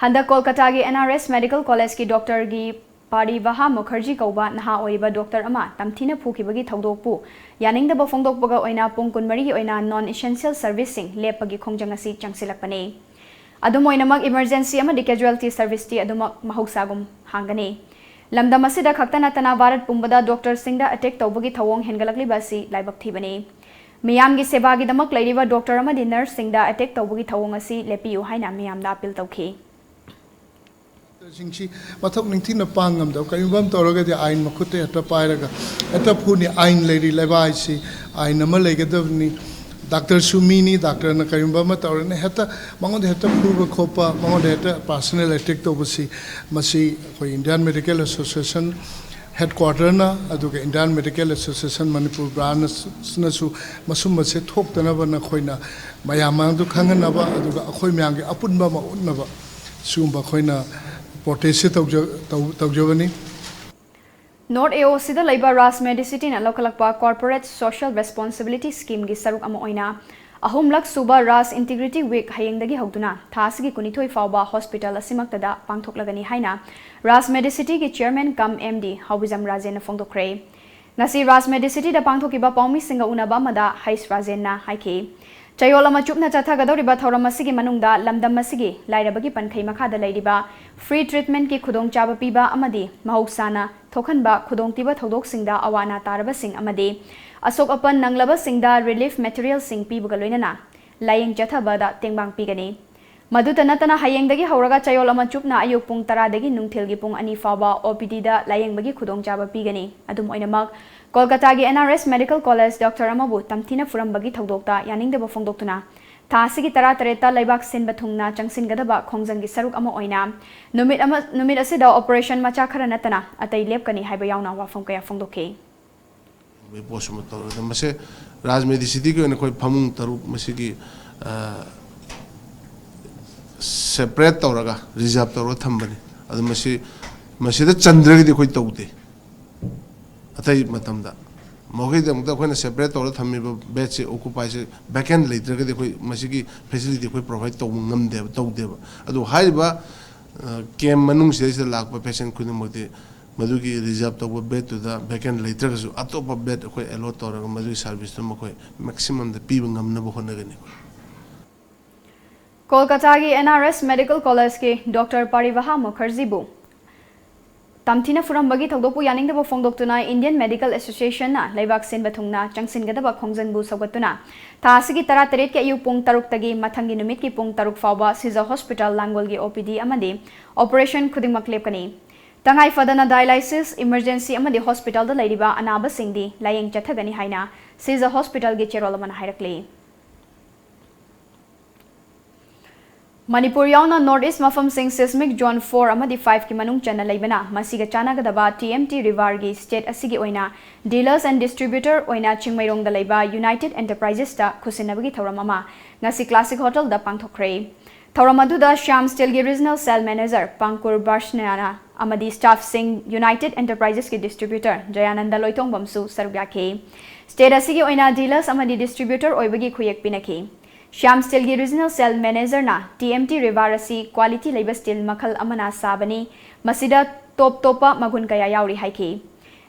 ꯍꯟꯗꯛ ꯀꯣꯜꯀꯇꯥꯒꯤ NRS Medical Collegeꯀꯤ doctorꯒꯤ ꯄꯥꯔꯤꯚꯥꯍꯥ ꯃꯨꯈꯔꯖꯤ ꯀꯧꯕ ꯅꯍꯥ ꯑꯣꯏꯔꯤꯕ doctor ꯑꯃ ꯇꯝꯊꯤꯅ ꯐꯨꯈꯤꯕꯒꯤ ꯊꯧꯗꯣꯛꯄꯨ ꯌꯥꯅꯤꯡꯗꯕ ꯐꯣꯡꯗꯣꯛꯄꯒ ꯑꯣꯏꯅ ꯄꯨꯡ ꯀꯨꯟꯃꯔꯤꯒꯤ ꯑꯣꯏꯅ non essential serviceꯁꯤꯡ ꯂꯦꯞꯄꯒꯤ ꯈꯣꯡꯖꯪ ꯑꯁꯤ ꯆꯪꯁꯤꯜꯂꯛꯄꯅꯤ꯫ ꯑꯗꯨꯝ ꯑꯣꯏꯅꯃꯛ, emergency ꯑꯃꯗꯤ casualty serviceꯇꯤ ꯑꯗꯨꯃꯛ ꯃꯍꯧꯁꯥꯒꯨꯝ ꯍꯥꯡꯒꯅꯤ꯫ ꯂꯝꯗꯝ ꯑꯁꯤꯗ ꯈꯛꯇ ꯅꯠꯇꯅ ꯚꯥꯔꯠ ꯄꯨꯝꯕꯗ doctorꯁꯤꯡꯗ attack ꯇꯧꯕꯒꯤ ꯊꯧꯑꯣꯡ ꯍꯦꯟꯒꯠꯂꯛꯂꯤꯕ ꯑꯁꯤ ꯂꯥꯏꯕꯛ ꯊꯤꯕꯅꯤ꯫ ꯃꯤꯌꯥꯝꯒꯤ ꯁꯦꯕꯥꯒꯤꯗꯃꯛ ꯂꯩꯔꯤꯕ doctor ꯑꯃꯗꯤ nurseꯁꯤꯡꯗ attack ꯇꯧꯕꯒꯤ ꯊꯧꯑꯣꯡ ꯑꯁꯤ ꯂꯦꯞꯄꯤꯌꯨ ꯍꯥꯏꯅ ꯃꯤꯌꯥꯝꯗ appeal ꯇꯧꯈꯤ꯫ ꯁꯤꯡꯁꯤ ꯃꯊꯧ ꯅꯤꯡꯊꯤꯅ ꯄꯥꯡ ꯉꯝꯗꯕ, ꯀꯔꯤꯒꯨꯝꯕ ꯑꯃ ꯇꯧꯔꯒꯗꯤ ꯑꯥꯏꯟ ꯃꯈꯨꯠꯇ ꯍꯦꯛꯇ ꯄꯥꯏꯔꯒ ꯍꯦꯛꯇ ꯐꯨꯅꯤ꯫ ꯑꯥꯏꯟ ꯂꯩꯔꯤ, ꯂꯩꯕꯥꯛ ꯍꯥꯏꯁꯤ ꯑꯥꯏꯟ ꯑꯃ ꯂꯩꯒꯗꯕꯅꯤ꯫ Doctorꯁꯨ ꯃꯤꯅꯤ, doctorꯅ ꯀꯔꯤꯒꯨꯝꯕ ꯑꯃ ꯇꯧꯔꯦꯅ ꯍꯦꯛꯇ ꯃꯉꯣꯟꯗ ꯍꯦꯛꯇ ꯐꯨꯕ ꯈꯣꯠꯄ, ꯃꯉꯣꯟꯗ ꯍꯦꯛꯇ personal attack ꯇꯧꯕꯁꯤ, ꯃꯁꯤ ꯑꯩꯈꯣꯏ Indian Medical Association headquarterꯅ, ꯑꯗꯨꯒ Indian Medical Association ꯃꯅꯤꯄꯨꯔ branchꯅꯁꯨ ꯃꯁꯨꯝꯕꯁꯦ ꯊꯣꯛꯇꯅꯕ ꯅꯈꯣꯏꯅ ꯃꯌꯥꯝ ꯃꯥꯡꯗ ꯈꯪꯍꯟꯅꯕ, ꯑꯗꯨꯒ ꯑꯩꯈꯣꯏ ꯃꯌꯥꯝꯒꯤ ꯑꯄꯨꯟꯕ ꯑꯃ ꯎꯠꯅꯕ ꯁꯤꯒꯨꯝꯕ ꯑꯩꯈꯣꯏꯅ protestꯁꯦ ꯇꯧꯖ-, ꯇꯧ-, ꯇꯧꯖꯕꯅꯤ꯫ North AOCꯗ ꯂꯩꯕ ꯔꯥꯖ ꯃꯦꯗꯤꯁꯤꯇꯤꯅ ꯂꯧꯈꯠꯂꯛꯄ Corporate Social Responsibility Schemeꯒꯤ ꯁꯔꯨꯛ ꯑꯃ ꯑꯣꯏꯅ ꯑꯍꯨꯝꯂꯛ ꯁꯨꯕ ꯔꯥꯖ Integrity Week ꯍꯌꯦꯡꯗꯒꯤ ꯍꯧꯗꯨꯅ ꯊꯥ ꯑꯁꯤꯒꯤ ꯀꯨꯟꯅꯤꯊꯣꯏ ꯐꯥꯎꯕ hospital ꯑꯁꯤꯃꯛꯇꯗ ꯄꯥꯡꯊꯣꯛꯂꯒꯅꯤ ꯍꯥꯏꯅ ꯔꯥꯖ ꯃꯦꯗꯤꯁꯤꯇꯤꯒꯤ chairman cum MD ꯍꯥꯎꯕꯤꯖꯝ ꯔꯥꯖꯦꯟꯅ ꯐꯣꯡꯗꯣꯛꯈ꯭ꯔꯦ꯫ ꯉꯁꯤ ꯔꯥꯖ ꯃꯦꯗꯤꯁꯤꯇꯤꯗ ꯄꯥꯡꯊꯣꯛꯈꯤꯕ ꯄꯥꯎꯃꯤꯁꯤꯡꯒ ꯎꯅꯕ ꯑꯃꯗ ꯍꯩꯁ ꯔꯥꯖꯦꯟꯅ ꯍꯥꯏꯈꯤ, ꯆꯌꯣꯜ ꯑꯃ ꯆꯨꯞꯅ ꯆꯠꯊꯒꯗꯧꯔꯤꯕ ꯊꯧꯔꯝ ꯑꯁꯤꯒꯤ ꯃꯅꯨꯡꯗ ꯂꯝꯗꯝ ꯑꯁꯤꯒꯤ ꯂꯥꯏꯔꯕꯒꯤ ꯄꯟꯈꯩ ꯃꯈꯥꯗ ꯂꯩꯔꯤꯕ free treatmentꯀꯤ ꯈꯨꯗꯣꯡꯆꯥꯕ ꯄꯤꯕ ꯑꯃꯗꯤ ꯃꯍꯧꯁꯥꯅ ꯊꯣꯛꯍꯟꯕ ꯈꯨꯗꯣꯡꯊꯤꯕ ꯊꯧꯗꯣꯛꯁꯤꯡꯗ ꯑꯋꯥ ꯑꯅꯥ ꯇꯥꯔꯕꯁꯤꯡ ꯑꯃꯗꯤ ꯑꯁꯣꯛ ꯑꯄꯟ ꯅꯪꯂꯕꯁꯤꯡꯗ relief materialꯁꯤꯡ ꯄꯤꯕꯒ ꯂꯣꯏꯅꯅ ꯂꯥꯌꯦꯡ ꯆꯠꯊꯕꯗ ꯇꯦꯡꯕꯥꯡ ꯄꯤꯒꯅꯤ꯫ ꯃꯗꯨꯇ ꯅꯠꯇꯅ, ꯍꯌꯦꯡꯗꯒꯤ ꯍꯧꯔꯒ ꯆꯌꯣꯜ ꯑꯃ ꯆꯨꯞꯅ ꯑꯌꯨꯛ ꯄꯨꯡ ꯇꯔꯥꯗꯒꯤ ꯅꯨꯡꯊꯤꯜꯒꯤ ꯄꯨꯡ ꯑꯅꯤ ꯐꯥꯎꯕ OPDꯗ ꯂꯥꯌꯦꯡꯕꯒꯤ ꯈꯨꯗꯣꯡꯆꯥꯕ ꯄꯤꯒꯅꯤ꯫ ꯑꯗꯨꯝ ꯑꯣꯏꯅꯃꯛ, ꯀꯣꯜꯀꯇꯥꯒꯤ NRS Medical College doctor ꯑꯃꯕꯨ ꯇꯝꯊꯤꯅ ꯐꯨꯔꯝꯕꯒꯤ ꯊꯧꯗꯣꯛꯇ ꯌꯥꯅꯤꯡꯗꯕ ꯐꯣꯡꯗꯣꯛꯇꯨꯅ ꯊꯥ ꯑꯁꯤꯒꯤ ꯇꯔꯥꯇꯔꯦꯠꯇ ꯂꯩꯕꯥꯛ ꯁꯤꯟꯕ ꯊꯨꯡꯅ ꯆꯪꯁꯤꯟꯒꯗꯕ ꯈꯣꯡꯖꯪꯒꯤ ꯁꯔꯨꯛ ꯑꯃ ꯑꯣꯏꯅ ꯅꯨꯃꯤꯠ ꯑꯃ, ꯅꯨꯃꯤꯠ ꯑꯁꯤꯗ operation ꯃꯆꯥ ꯈꯔ ꯅꯠꯇꯅ ꯑꯇꯩ ꯂꯦꯞꯀꯅꯤ ꯍꯥꯏꯕ ꯌꯥꯎꯅ ꯋꯥꯐꯝ ꯀꯌꯥ ꯐꯣꯡꯗꯣꯛꯈꯤ꯫ ꯄꯣꯠꯁꯨ ꯑꯃ ꯇꯧꯔꯦ꯫ ꯑꯗꯣ ꯃꯁꯤ ꯔꯥꯖꯃꯦꯗꯤ ꯁꯤꯇꯤꯒꯤ ꯑꯣꯏꯅ ꯑꯩꯈꯣꯏ ꯐꯃꯨꯡ ꯇꯔꯨꯛ ꯃꯁꯤꯒꯤ, ꯑ, separate ꯇꯧꯔꯒ, reserve ꯇꯧꯔꯒ ꯊꯝꯕꯅꯤ꯫ ꯑꯗꯨ ꯃꯁꯤ, ꯃꯁꯤꯗ ꯆꯟꯗ꯭ꯔꯒꯗꯤ ꯑꯩꯈꯣꯏ ꯇꯧꯗꯦ꯫ ꯑꯇꯩ ꯃꯇꯝꯗ ꯃꯈꯣꯏꯒꯤꯗꯃꯛꯇ ꯑꯩꯈꯣꯏꯅ separate ꯇꯧꯔꯒ ꯊꯝꯃꯤꯕ bedꯁꯦ, occupyꯁꯦ, vacant ꯂꯩꯇ꯭ꯔꯒꯗꯤ ꯑꯩꯈꯣꯏ ꯃꯁꯤꯒꯤ facility ꯑꯩꯈꯣꯏ provide ꯇꯧꯕ ꯉꯝꯗꯦꯕ, ꯇꯧꯗꯦꯕ꯫ ꯑꯗꯨ ꯍꯥꯏꯔꯤꯕ, ꯑ, camp ꯃꯅꯨꯡꯁꯤꯗꯩꯁꯤꯗ ꯂꯥꯛꯄ patient ꯈꯨꯗꯤꯡꯃꯛꯇꯤ ꯃꯗꯨꯒꯤ reserve ꯇꯧꯕ bedꯇꯨꯗ vacant ꯂꯩꯇ꯭ꯔꯒꯁꯨ ꯑꯇꯣꯞꯄ bed ꯑꯩꯈꯣꯏ allot ꯇꯧꯔꯒ ꯃꯗꯨꯒꯤ serviceꯇꯨ ꯃꯈꯣꯏ maximumꯗ ꯄꯤꯕ ꯉꯝꯅꯕ ꯍꯣꯠꯅꯒꯅꯤ꯫ ꯀꯣꯜꯀꯇꯥꯒꯤ NRS Medical Collegeꯀꯤ Doctor ꯄꯥꯔꯤꯚꯥꯍꯥ ꯃꯨꯈꯔꯖꯤꯕꯨ ꯇꯝꯊꯤꯅ ꯐꯨꯔꯝꯕꯒꯤ ꯊꯧꯗꯣꯛꯄꯨ ꯌꯥꯅꯤꯡꯗꯕ ꯐꯣꯡꯗꯣꯛꯇꯨꯅ Indian Medical Associationꯅ ꯂꯩꯕꯥꯛ ꯁꯤꯟꯕ ꯊꯨꯡꯅ ꯆꯪꯁꯤꯟꯒꯗꯕ ꯈꯣꯡꯖꯪꯕꯨ ꯁꯧꯒꯠꯇꯨꯅ ꯊꯥ ꯑꯁꯤꯒꯤ ꯇꯔꯥꯇꯔꯦꯠꯀꯤ ꯑꯌꯨꯛ ꯄꯨꯡ ꯇꯔꯨꯛꯇꯒꯤ ꯃꯊꯪꯒꯤ ꯅꯨꯃꯤꯠꯀꯤ ꯄꯨꯡ ꯇꯔꯨꯛ ꯐꯥꯎꯕ ꯁꯤꯖ ꯍꯣꯁꯄꯤꯇꯥꯜ ꯂꯥꯡꯒꯣꯜꯒꯤ OPD ꯑꯃꯗꯤ operation ꯈꯨꯗꯤꯡꯃꯛ ꯂꯦꯞꯀꯅꯤ꯫ ꯇꯉꯥꯏ ꯐꯗꯅ dialysis, emergency ꯑꯃꯗꯤ ꯍꯣꯁꯄꯤꯇꯥꯜꯗ ꯂꯩꯔꯤꯕ ꯑꯅꯥꯕꯁꯤꯡꯗꯤ ꯂꯥꯌꯦꯡ ꯆꯠꯊꯒꯅꯤ ꯍꯥꯏꯅ ꯁꯤꯖ ꯍꯣꯁꯄꯤꯇꯥꯜꯒꯤ ꯆꯦꯔꯣꯜ ꯑꯃꯅ ꯍꯥꯏꯔꯛꯂꯤ꯫ ꯃꯅꯤꯄꯨꯔ ꯌꯥꯎꯅ North East ꯃꯐꯝꯁꯤꯡ seismic zone four ꯑꯃꯗꯤ fiveꯀꯤ ꯃꯅꯨꯡ ꯆꯟꯅ ꯂꯩꯕꯅ ꯃꯁꯤꯒ ꯆꯥꯟꯅꯒꯗꯕ TMT rebarꯒꯤ state ꯑꯁꯤꯒꯤ ꯑꯣꯏꯅ dealers and distributor ꯑꯣꯏꯅ ꯆꯤꯡꯃꯩꯔꯣꯡꯗ ꯂꯩꯕ United Enterpriseꯁꯇ ꯈꯨꯠꯁꯤꯟꯅꯕꯒꯤ ꯊꯧꯔꯝ ꯑꯃ ꯉꯁꯤ Classic Hotelꯗ ꯄꯥꯡꯊꯣꯛꯈ꯭ꯔꯦ꯫ ꯊꯧꯔꯝ ꯑꯗꯨꯗ Shyam Steelꯒꯤ Regional Sales Manager ꯄꯥꯡꯀꯨꯔ ꯕꯥꯔꯁꯅꯥꯅ ꯑꯃꯗꯤ staffꯁꯤꯡ, United Enterpriseꯀꯤ distributor ꯖꯌꯥꯅꯟꯗ ꯂꯣꯏꯇꯣꯡꯕꯝꯁꯨ ꯁꯔꯨꯛ ꯌꯥꯈꯤ꯫ State ꯑꯁꯤꯒꯤ ꯑꯣꯏꯅ dealers ꯑꯃꯗꯤ distributor ꯑꯣꯏꯕꯒꯤ ꯈꯨꯌꯦꯛ ꯄꯤꯅꯈꯤ꯫ Shyam Steelꯒꯤ Regional Sales Managerꯅ TMT rebar ꯑꯁꯤ quality ꯂꯩꯕ steel ꯃꯈꯜ ꯑꯃꯅ ꯁꯥꯕꯅꯤ, ꯃꯁꯤꯗ ꯇꯣꯞ ꯇꯣꯞꯄ ꯃꯒꯨꯟ ꯀꯌꯥ ꯌꯥꯎꯔꯤ ꯍꯥꯏꯈꯤ꯫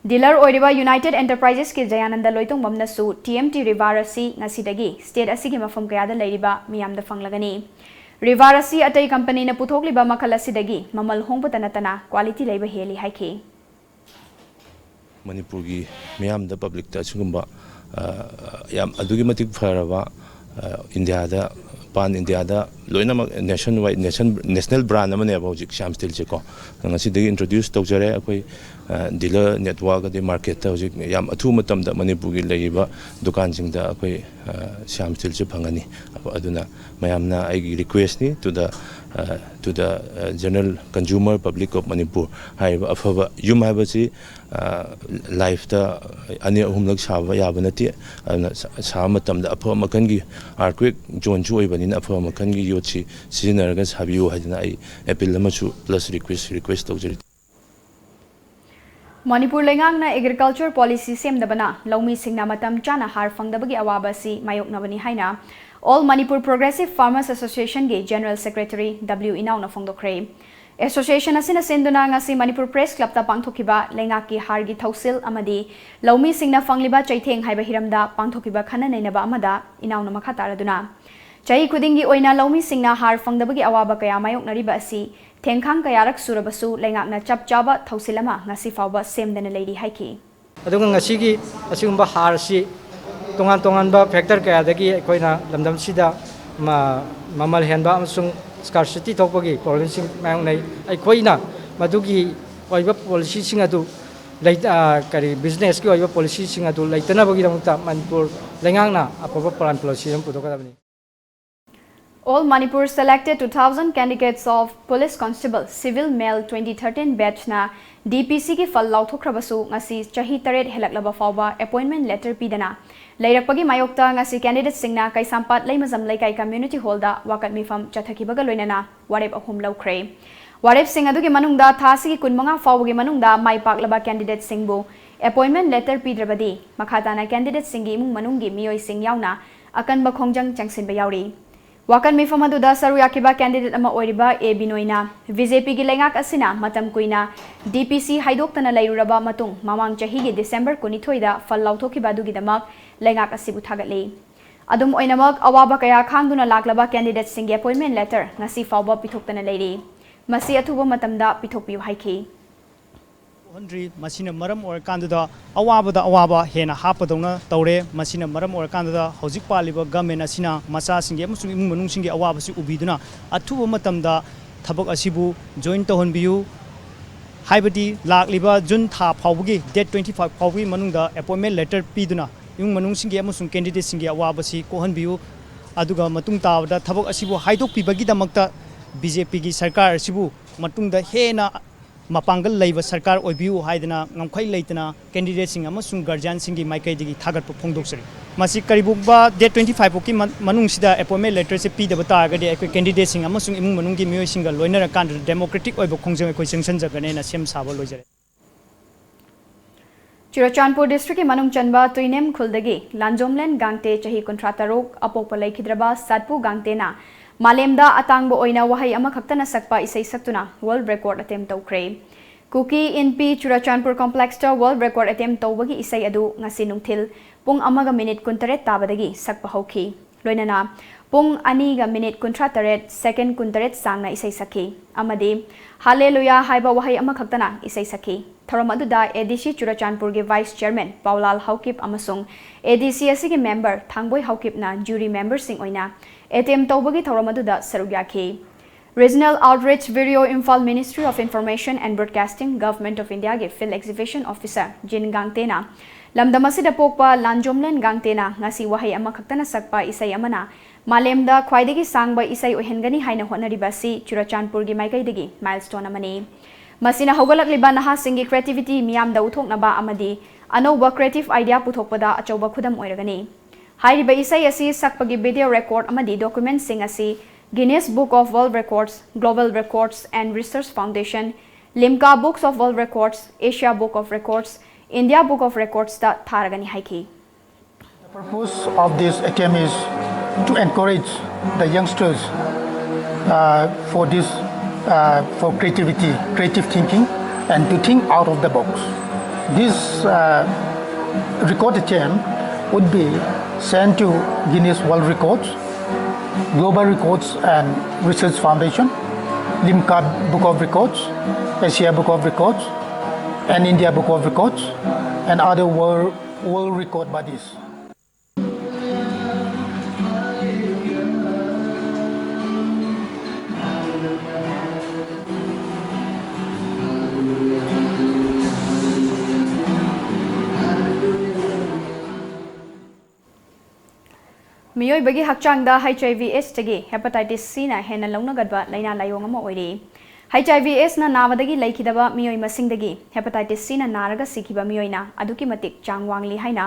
Dealer ꯑꯣꯏꯔꯤꯕ United Enterpriseꯀꯤ ꯖꯌꯥꯅꯟꯗ ꯂꯣꯏꯇꯣꯡꯕꯝꯅꯁꯨ TMT rebar ꯑꯁꯤ ꯉꯁꯤꯗꯒꯤ state ꯑꯁꯤꯒꯤ ꯃꯐꯝ ꯀꯌꯥꯗ ꯂꯩꯔꯤꯕ ꯃꯤꯌꯥꯝꯗ ꯐꯪꯂꯒꯅꯤ꯫ Rebar ꯑꯁꯤ ꯑꯇꯩ companyꯅ ꯄꯨꯊꯣꯛꯂꯤꯕ ꯃꯈꯜ ꯑꯁꯤꯗꯒꯤ ꯃꯃꯜ ꯍꯣꯡꯕꯇ ꯅꯠꯇꯅ quality ꯂꯩꯕ ꯍꯦꯜꯂꯤ ꯍꯥꯏꯈꯤ꯫ ꯃꯅꯤꯄꯨꯔꯒꯤ ꯃꯤꯌꯥꯝꯗ, publicꯇ ꯑꯁꯤꯒꯨꯝꯕ, ꯑ, ꯌꯥꯝ ꯑꯗꯨꯛꯀꯤ ꯃꯇꯤꯛ ꯐꯔꯕ, ꯑ, ꯏꯟꯗꯤꯌꯥꯗ, pan Indiaꯗ ꯂꯣꯏꯅꯃꯛ ꯅꯦꯁꯟ ꯋꯥꯏꯗ, ꯅꯦꯁꯟ ꯅꯦꯁꯅꯦꯜ ꯕ꯭ꯔꯥꯟ ꯑꯃꯅꯦꯕ ꯍꯧꯖꯤꯛ ꯁ꯭ꯌꯥꯝ ꯁ꯭ꯇꯤꯜꯁꯦꯀꯣ꯫ ꯉꯁꯤꯗꯒꯤ ꯏꯟꯇ꯭ꯔꯣꯗ꯭ꯌꯨꯁ ꯇꯧꯖꯔꯦ꯫ ꯑꯩꯈꯣꯏ ꯗꯤꯂꯔ ꯅꯦꯠꯋꯥꯔꯛ ꯑꯗꯩ ꯃꯥꯔꯀꯦꯠꯇ ꯍꯧꯖꯤꯛ ꯌꯥꯝ ꯑꯊꯨꯕ ꯃꯇꯝꯗ ꯃꯅꯤꯄꯨꯔꯒꯤ ꯂꯩꯔꯤꯕ ꯗꯨꯀꯥꯟꯁꯤꯡꯗ ꯑꯩꯈꯣꯏ ꯁ꯭ꯌꯥꯝ ꯁ꯭ꯇꯤꯜꯁꯦ ꯐꯪꯒꯅꯤ꯫ ꯑꯗꯨꯅ ꯃꯌꯥꯝꯅ ꯑꯩꯒꯤ ꯔꯤꯀ꯭ꯋꯦꯁꯅꯤ to the to the general consumer public of Manipur, ꯍꯥꯏꯔꯤꯕ ꯑꯐꯕ ꯌꯨꯝ ꯍꯥꯏꯕꯁꯤ ꯂꯥꯏꯐꯇ ꯑꯅꯤ ꯑꯍꯨꯝꯂꯛ ꯁꯥꯕ ꯌꯥꯕ ꯅꯠꯇꯦ꯫ ꯑꯗꯨꯅ ꯁꯥꯕ ꯃꯇꯝꯗ ꯑꯐꯕ ꯃꯈꯜꯒꯤ, ꯑꯥꯔꯀ꯭ꯋꯦꯛ ꯖꯣꯟꯁꯨ ꯑꯣꯏꯕꯅꯤꯅ, ꯑꯐꯕ ꯃꯈꯜꯒꯤ ꯌꯣꯠꯁꯤ ꯁꯤꯖꯤꯟꯅꯔꯒ ꯁꯥꯕꯤꯌꯨ ꯍꯥꯏꯗꯅ ꯑꯩ ꯑꯦꯄꯤꯜ ꯑꯃꯁꯨ ꯄ꯭ꯂꯁ ꯔꯤꯀ꯭ꯋꯦꯁ ꯔꯤꯀ꯭ꯋꯦꯁ ꯇꯧꯖꯔꯤ꯫ ꯃꯅꯤꯄꯨꯔ ꯂꯩꯉꯥꯛꯅ ꯑꯦꯒ꯭ꯔꯤꯀꯜꯆꯔ ꯄꯣꯂꯤꯁꯤ ꯁꯦꯝꯗꯕꯅ ꯂꯧꯃꯤꯁꯤꯡꯅ ꯃꯇꯝ ꯆꯥꯅ ꯍꯥꯔ ꯐꯪꯗꯕꯒꯤ ꯑꯋꯥꯕ ꯑꯁꯤ ꯃꯥꯌꯣꯛꯅꯕꯅꯤ ꯍꯥꯏꯅ All Manipur Progressive Farmers Association ꯒꯤ ꯖꯦꯅꯔꯦꯜ ꯁꯦꯀ꯭ꯔꯦꯇꯔꯤ ꯗꯕ꯭ꯂꯤꯎ ꯏꯅꯥꯎꯅ ꯐꯣꯡꯗꯣꯛꯈ꯭ꯔꯦ꯫ ꯑꯦꯁꯣꯁꯤꯌꯦꯁꯟ ꯑꯁꯤꯅ ꯁꯤꯟꯗꯨꯅ ꯉꯁꯤ ꯃꯅꯤꯄꯨꯔ ꯄ꯭ꯔꯦꯁ ꯀ꯭ꯂꯕꯇ ꯄꯥꯡꯊꯣꯛꯈꯤꯕ ꯂꯩꯉꯥꯛꯀꯤ ꯍꯥꯔꯒꯤ ꯊꯧꯁꯤꯜ ꯑꯃꯗꯤ ꯂꯧꯃꯤꯁꯤꯡꯅ ꯐꯪꯂꯤꯕ ꯆꯩꯊꯦꯡ ꯍꯥꯏꯕ ꯍꯤꯔꯝꯗ ꯄꯥꯡꯊꯣꯛꯈꯤꯕ ꯈꯟꯅ ꯅꯩꯅꯕ ꯑꯃꯗ ꯏꯅꯥꯎꯅ ꯃꯈꯥ ꯇꯥꯔꯗꯨꯅ, ꯆꯍꯤ ꯈꯨꯗꯤꯡꯒꯤ ꯑꯣꯏꯅ ꯂꯧꯃꯤꯁꯤꯡꯅ ꯍꯥꯔ ꯐꯪꯗꯕꯒꯤ ꯑꯋꯥꯕ ꯀꯌꯥ ꯃꯥꯌꯣꯛꯅꯔꯤꯕ ꯑꯁꯤ ꯊꯦꯡꯈꯥꯡ ꯀꯌꯥꯔꯛ ꯁꯨꯔꯕꯁꯨ ꯂꯩꯉꯥꯛꯅ ꯆꯞ ꯆꯥꯕ ꯊꯧꯁꯤꯜ ꯑꯃ ꯉꯁꯤ ꯐꯥꯎꯕ ꯁꯦꯝꯗꯅ ꯂꯩꯔꯤ ꯍꯥꯏꯈꯤ꯫ ꯑꯗꯨꯒ ꯉꯁꯤꯒꯤ ꯑꯁꯤꯒꯨꯝꯕ ꯍꯥꯔꯁꯤ ꯇꯣꯉꯥꯟ ꯇꯣꯉꯥꯟꯕ ꯐꯦꯛꯇꯔ ꯀꯌꯥꯗꯒꯤ ꯑꯩꯈꯣꯏꯅ ꯂꯝꯗꯝꯁꯤꯗ ꯃꯃꯜ ꯍꯦꯟꯕ ꯑꯃꯁꯨꯡ ꯁ꯭ꯀꯥꯔꯁꯤꯇꯤ ꯊꯣꯛꯄꯒꯤ ꯄ꯭ꯔꯣꯕ꯭ꯂꯦꯝꯁꯤꯡ ꯃꯥꯌꯣꯛꯅꯩ꯫ ꯑꯩꯈꯣꯏꯅ ꯃꯗꯨꯒꯤ ꯑꯣꯏꯕ ꯄꯣꯂꯤꯁꯤꯁꯤꯡ ꯑꯗꯨ ꯀꯔꯤ ꯕꯤꯖꯤꯅꯦꯁꯀꯤ ꯑꯣꯏꯕ ꯄꯣꯂꯤꯁꯤꯁꯤꯡ ꯑꯗꯨ ꯂꯩꯇꯅꯕꯒꯤꯗꯃꯛꯇ ꯃꯅꯤꯄꯨꯔ ꯂꯩꯉꯥꯛꯅ ꯑꯐꯕ ꯄ꯭ꯂꯥꯟ ꯄꯣꯂꯤꯁꯤ ꯑꯃ ꯄꯨꯊꯣꯛꯀꯗꯕꯅꯤ꯫ All Manipur selected two thousand candidates of Police Constable Civil Male twenty thirteen batch ꯅ ꯗꯤ ꯄꯤ ꯁꯤ ꯒꯤ ꯐꯜ ꯂꯥꯎꯊꯣꯛꯈ꯭ꯔꯕꯁꯨ ꯉꯁꯤ ꯆꯍꯤ ꯇꯔꯦꯠ ꯍꯦꯜꯂꯛꯂꯕ ꯐꯥꯎꯕ ꯑꯦꯄꯣꯏꯟꯃꯦꯟ ꯂꯦꯇꯔ ꯄꯤꯗꯅ ꯂꯩꯔꯛꯄꯒꯤ ꯃꯥꯌꯣꯛꯇ ꯉꯁꯤ ꯀꯦꯟꯗꯤꯗꯦꯠꯁꯤꯡꯅ ꯀꯩꯁꯥꯝꯄꯥꯠ ꯂꯩꯃꯖꯝ ꯂꯩꯀꯥꯏ ꯀꯝꯃ꯭ꯌꯨꯅꯤꯇꯤ ꯍꯣꯜꯗ ꯋꯥꯀꯠ ꯃꯤꯐꯝ ꯆꯠꯊꯈꯤꯕꯒ ꯂꯣꯏꯅꯅ ꯋꯥꯔꯦꯞ ꯑꯍꯨꯝ ꯂꯧꯈ꯭ꯔꯦ꯫ ꯋꯥꯔꯦꯞꯁꯤꯡ ꯑꯗꯨꯒꯤ ꯃꯅꯨꯡꯗ ꯊꯥ ꯑꯁꯤꯒꯤ ꯀꯨꯟꯃꯉꯥ ꯐꯥꯎꯕꯒꯤ ꯃꯅꯨꯡꯗ ꯃꯥꯏ ꯄꯥꯛꯂꯕ ꯀꯦꯟꯗꯤꯗꯦꯠꯁꯤꯡꯕꯨ ꯑꯦꯄꯣꯏꯟꯃꯦꯟ ꯂꯦꯇꯔ ꯄꯤꯗ꯭ꯔꯕꯗꯤ ꯃꯈꯥ ꯇꯥꯅ ꯀꯦꯟꯗꯤꯗꯦꯠꯁꯤꯡꯒꯤ ꯏꯃꯨꯡ ꯃꯅꯨꯡꯒꯤ ꯃꯤꯑꯣꯏꯁꯤꯡ ꯌꯥꯎꯅ ꯑꯀꯟꯕ ꯈꯣꯡꯖꯪ ꯆꯪꯁꯤꯟꯕ ꯌꯥꯎꯔꯤ꯫ ꯋꯥꯀꯠ ꯃꯤꯐꯝ ꯑꯗꯨꯗ ꯁꯔꯨꯛ ꯌꯥꯈꯤꯕ ꯀꯦꯟꯗꯤꯗꯦꯠ ꯑꯃ ꯑꯣꯏꯔꯤꯕ ꯑꯦ ꯕꯤꯅꯣꯏꯅ ꯕꯤ ꯖꯦ ꯄꯤꯒꯤ ꯂꯩꯉꯥꯛ ꯑꯁꯤꯅ ꯃꯇꯝ ꯀꯨꯏꯅ ꯗꯤ ꯄꯤ ꯁꯤ ꯍꯥꯏꯗꯣꯛꯇꯅ ꯂꯩꯔꯨꯔꯕ ꯃꯇꯨꯡ ꯃꯃꯥꯡ ꯆꯍꯤꯒꯤ ꯗꯤꯁꯦꯝꯕꯔ ꯀꯨꯟꯅꯤꯊꯣꯏꯗ ꯐꯜ ꯂꯥꯎꯊꯣꯛꯈꯤꯕ ꯑꯗꯨꯒꯤꯗꯃꯛ ꯂꯩꯉꯥꯛ ꯑꯁꯤꯕꯨ ꯊꯥꯒꯠꯂꯤ꯫ ꯑꯗꯨꯝ ꯑꯣꯏꯅꯃꯛ, ꯑꯋꯥꯕ ꯀꯌꯥ ꯈꯥꯡꯗꯨꯅ ꯂꯥꯛꯂꯕ ꯀꯦꯟꯗꯤꯗꯦꯠꯁꯤꯡꯒꯤ ꯑꯦꯄꯣꯏꯟꯃꯦꯟ ꯂꯦꯇꯔ ꯉꯁꯤ ꯐꯥꯎꯕ ꯄꯤꯊꯣꯛꯇꯅ ꯂꯩꯔꯤ꯫ ꯃꯁꯤ ꯑꯊꯨꯕ ꯃꯇꯝꯗ ꯄꯤꯊꯣꯛꯄꯤꯌꯨ ꯍꯥꯏꯈꯤ꯫ ꯇꯧꯍꯟꯗ꯭ꯔꯤ꯫ ꯃꯁꯤꯅ ꯃꯔꯝ ꯑꯣꯏꯔꯀꯥꯟꯗꯨꯗ ꯑꯋꯥꯕꯗ ꯑꯋꯥꯕ ꯍꯦꯟꯅ ꯍꯥꯞꯄꯗꯧꯅ ꯇꯧꯔꯦ꯫ ꯃꯁꯤꯅ ꯃꯔꯝ ꯑꯣꯏꯔꯀꯥꯟꯗꯨꯗ ꯍꯧꯖꯤꯛ ꯄꯥꯜꯂꯤꯕ ꯒꯃꯦꯟ ꯑꯁꯤꯅ ꯃꯆꯥꯁꯤꯡꯒꯤ ꯑꯃꯁꯨꯡ ꯏꯃꯨꯡ ꯃꯅꯨꯡꯁꯤꯡꯒꯤ ꯑꯋꯥꯕꯁꯤ ꯎꯕꯤꯗꯨꯅ ꯑꯊꯨꯕ ꯃꯇꯝꯗ ꯊꯕꯛ ꯑꯁꯤꯕꯨ ꯖꯣꯏꯟ ꯇꯧꯍꯟꯕꯤꯌꯨ꯫ ꯍꯥꯏꯕꯗꯤ ꯂꯥꯛꯂꯤꯕ ꯖꯨꯟ ꯊꯥ ꯐꯥꯎꯕꯒꯤ, date twenty five ꯐꯥꯎꯕꯒꯤ ꯃꯅꯨꯡꯗ appointment letter ꯄꯤꯗꯨꯅ ꯏꯃꯨꯡ ꯃꯅꯨꯡꯁꯤꯡꯒꯤ ꯑꯃꯁꯨꯡ ꯀꯦꯟꯗꯤꯗꯦꯠꯁꯤꯡꯒꯤ ꯑꯋꯥꯕꯁꯤ ꯀꯣꯛꯍꯟꯕꯤꯌꯨ꯫ ꯑꯗꯨꯒ ꯃꯇꯨꯡ ꯇꯥꯕꯗ ꯊꯕꯛ ꯑꯁꯤꯕꯨ ꯍꯥꯏꯗꯣꯛꯄꯤꯕꯒꯤꯗꯃꯛꯇ ꯕꯤ ꯖꯦ ꯄꯤꯒꯤ ꯁꯔꯀꯥꯔ ꯑꯁꯤꯕꯨ ꯃꯇꯨꯡꯗ ꯍꯦꯟꯅ ꯃꯄꯥꯡꯒꯜ ꯂꯩꯕ ꯁꯔꯀꯥꯔ ꯑꯣꯏꯕꯤꯌꯨ ꯍꯥꯏꯗꯅ ꯉꯝꯈꯩ ꯂꯩꯇꯅ ꯀꯦꯟꯗꯤꯗꯦꯠꯁꯤꯡ ꯑꯃꯁꯨꯡ ꯒꯥꯔꯖꯤꯌꯥꯟꯁꯤꯡꯒꯤ ꯃꯥꯏꯀꯩꯗꯒꯤ ꯊꯥꯒꯠꯄ ꯐꯣꯡꯗꯣꯛꯆꯔꯤ꯫ ꯃꯁꯤ ꯀꯔꯤꯒꯨꯝꯕ date twenty five ꯐꯥꯎꯒꯤ ꯃꯅꯨꯡꯁꯤꯗ appointment letterꯁꯦ ꯄꯤꯗꯕ ꯇꯥꯔꯒꯗꯤ ꯑꯩꯈꯣꯏ ꯀꯦꯟꯗꯤꯗꯦꯠꯁꯤꯡ ꯑꯃꯁꯨꯡ ꯏꯃꯨꯡ ꯃꯅꯨꯡꯒꯤ ꯃꯤꯑꯣꯏꯁꯤꯡꯒ ꯂꯣꯏꯅꯔꯀꯥꯟꯗ democratic ꯑꯣꯏꯕ ꯈꯣꯡꯖꯪ ꯑꯩꯈꯣꯏ ꯆꯪꯁꯤꯟꯖꯒꯅꯦꯅ ꯁꯦꯝ ꯁꯥꯕ ꯂꯣꯏꯖꯔꯦ꯫ ꯆꯨꯔꯆꯥꯟꯄꯨꯔ ꯗꯤꯁꯇ꯭ꯔꯤꯛꯀꯤ ꯃꯅꯨꯡ ꯆꯟꯕ ꯇꯨꯏꯅꯦꯝ ꯈꯨꯜꯗꯒꯤ ꯂꯥꯟꯖꯣꯝꯂꯦꯟ ꯒꯥꯡꯇꯦ, ꯆꯍꯤ ꯀꯨꯟꯊ꯭ꯔꯥ ꯇꯔꯨꯛ, ꯑꯄꯣꯛꯄ ꯂꯩꯈꯤꯗ꯭ꯔꯕ ꯁꯥꯠꯄꯨ ꯒꯥꯡꯇꯦꯅ ꯃꯥꯂꯦꯝꯗ ꯑꯇꯥꯡꯕ ꯑꯣꯏꯅ ꯋꯥꯍꯩ ꯑꯃꯈꯛꯇꯅ ꯁꯛꯄ ꯏꯁꯩ ꯁꯛꯇꯨꯅ world record attempt ꯇꯧꯈ꯭ꯔꯦ꯫ ꯀꯨꯀꯤ ꯏꯟꯄꯤ ꯆꯨꯔꯆꯥꯟꯄꯨꯔ complexꯇ world record attempt ꯇꯧꯕꯒꯤ ꯏꯁꯩ ꯑꯗꯨ ꯉꯁꯤ ꯅꯨꯡꯊꯤꯜ ꯄꯨꯡ ꯑꯃꯒ ꯃꯤꯅꯤꯠ ꯀꯨꯟꯇꯔꯦꯠ ꯇꯥꯕꯗꯒꯤ ꯁꯛꯄ ꯍꯧꯈꯤ꯫ ꯂꯣꯏꯅꯅ ꯄꯨꯡ ꯑꯅꯤꯒ ꯃꯤꯅꯤꯠ ꯀꯨꯟꯊ꯭ꯔꯥ ꯇꯔꯦꯠ second ꯀꯨꯟꯇꯔꯦꯠ ꯆꯥꯡꯅ ꯏꯁꯩ ꯁꯛꯈꯤ ꯑꯃꯗꯤ ꯍꯥꯂꯦꯂꯨꯌꯥ ꯍꯥꯏꯕ ꯋꯥꯍꯩ ꯑꯃꯈꯛꯇꯅ ꯏꯁꯩ ꯁꯛꯈꯤ꯫ ꯊꯧꯔꯝ ꯑꯗꯨꯗ ꯑꯦ ꯗꯤ ꯁꯤ ꯆꯨꯔꯆꯥꯟꯄꯨꯔꯒꯤ vice chairman ꯄꯥꯎꯂꯥꯜ ꯍꯥꯎꯀꯤꯞ ꯑꯃꯁꯨꯡ ꯑꯦ ꯗꯤ ꯁꯤ ꯑꯁꯤꯒꯤ member ꯊꯥꯡꯕꯣꯏ ꯍꯥꯎꯀꯤꯞꯅ jury memberꯁꯤꯡ ꯑꯣꯏꯅ attempt ꯇꯧꯕꯒꯤ ꯊꯧꯔꯝ ꯑꯗꯨꯗ ꯁꯔꯨꯛ ꯌꯥꯈꯤ꯫ Regional Outreach Bureau, Imphal, Ministry of Information and Broadcasting, Government of Indiaꯒꯤ field exhibition officer ꯖꯤꯟ ꯒꯥꯡꯇꯦꯅ ꯂꯝꯗꯝ ꯑꯁꯤꯗ ꯄꯣꯛꯄ ꯂꯥꯟꯖꯣꯝꯂꯦꯟ ꯒꯥꯡꯇꯦꯅ ꯉꯁꯤ ꯋꯥꯍꯩ ꯑꯃꯈꯛꯇꯅ ꯁꯛꯄ ꯏꯁꯩ ꯑꯃꯅ ꯃꯥꯂꯦꯝꯗ ꯈ꯭ꯋꯥꯏꯗꯒꯤ ꯁꯥꯡꯕ ꯏꯁꯩ ꯑꯣꯏꯍꯟꯒꯅꯤ ꯍꯥꯏꯅ ꯍꯣꯠꯅꯔꯤꯕ ꯑꯁꯤ ꯆꯨꯔꯆꯥꯟꯄꯨꯔꯒꯤ ꯃꯥꯏꯀꯩꯗꯒꯤ milestone ꯑꯃꯅꯤ꯫ ꯃꯁꯤꯅ ꯍꯧꯒꯠꯂꯛꯂꯤꯕ ꯅꯍꯥꯁꯤꯡꯒꯤ creativity ꯃꯤꯌꯥꯝꯗ ꯎꯠꯊꯣꯛꯅꯕ ꯑꯃꯗꯤ ꯑꯅꯧꯕ creative idea ꯄꯨꯊꯣꯛꯄꯗ ꯑꯆꯧꯕ ꯈꯨꯗꯝ ꯑꯣꯏꯔꯒꯅꯤ꯫ ꯍꯥꯏꯔꯤꯕ ꯏꯁꯩ ꯑꯁꯤ ꯁꯛꯄꯒꯤ video record ꯑꯃꯗꯤ documentꯁꯤꯡ ꯑꯁꯤ Guinness Book of World Records, Global Records and Research Foundation, Limca Books of World Records, Asia Book of Records, India Book of Recordsꯇ ꯊꯥꯔꯒꯅꯤ ꯍꯥꯏꯈꯤ꯫ The purpose of this attempt is to encourage the youngsters uh, for this, uh, for creativity, creative thinking, and to think out of the box. This uh, record attempt would be sent to Guinness World Records, Global Records and Research Foundation, Limca Book of Records, Asia Book of Records, and India Book of Records and other world, world record bodies. ꯃꯤꯑꯣꯏꯕꯒꯤ ꯍꯛꯆꯥꯡꯗ H I V S ꯇꯒꯤ hepatitis C ꯅ ꯍꯦꯟꯅ ꯂꯧꯅꯒꯟꯕ ꯂꯥꯏꯅꯥ ꯂꯥꯏꯑꯣꯡ ꯑꯃ ꯑꯣꯏꯔꯤ꯫ H I V S ꯅ ꯅꯥꯕꯗꯒꯤ ꯂꯩꯈꯤꯗꯕ ꯃꯤꯑꯣꯏ ꯃꯁꯤꯡꯗꯒꯤ hepatitis C ꯅ ꯅꯥꯔꯒ ꯁꯤꯈꯤꯕ ꯃꯤꯑꯣꯏꯅ ꯑꯗꯨꯛꯀꯤ ꯃꯇꯤꯛ ꯆꯥꯡ ꯋꯥꯡꯂꯤ ꯍꯥꯏꯅ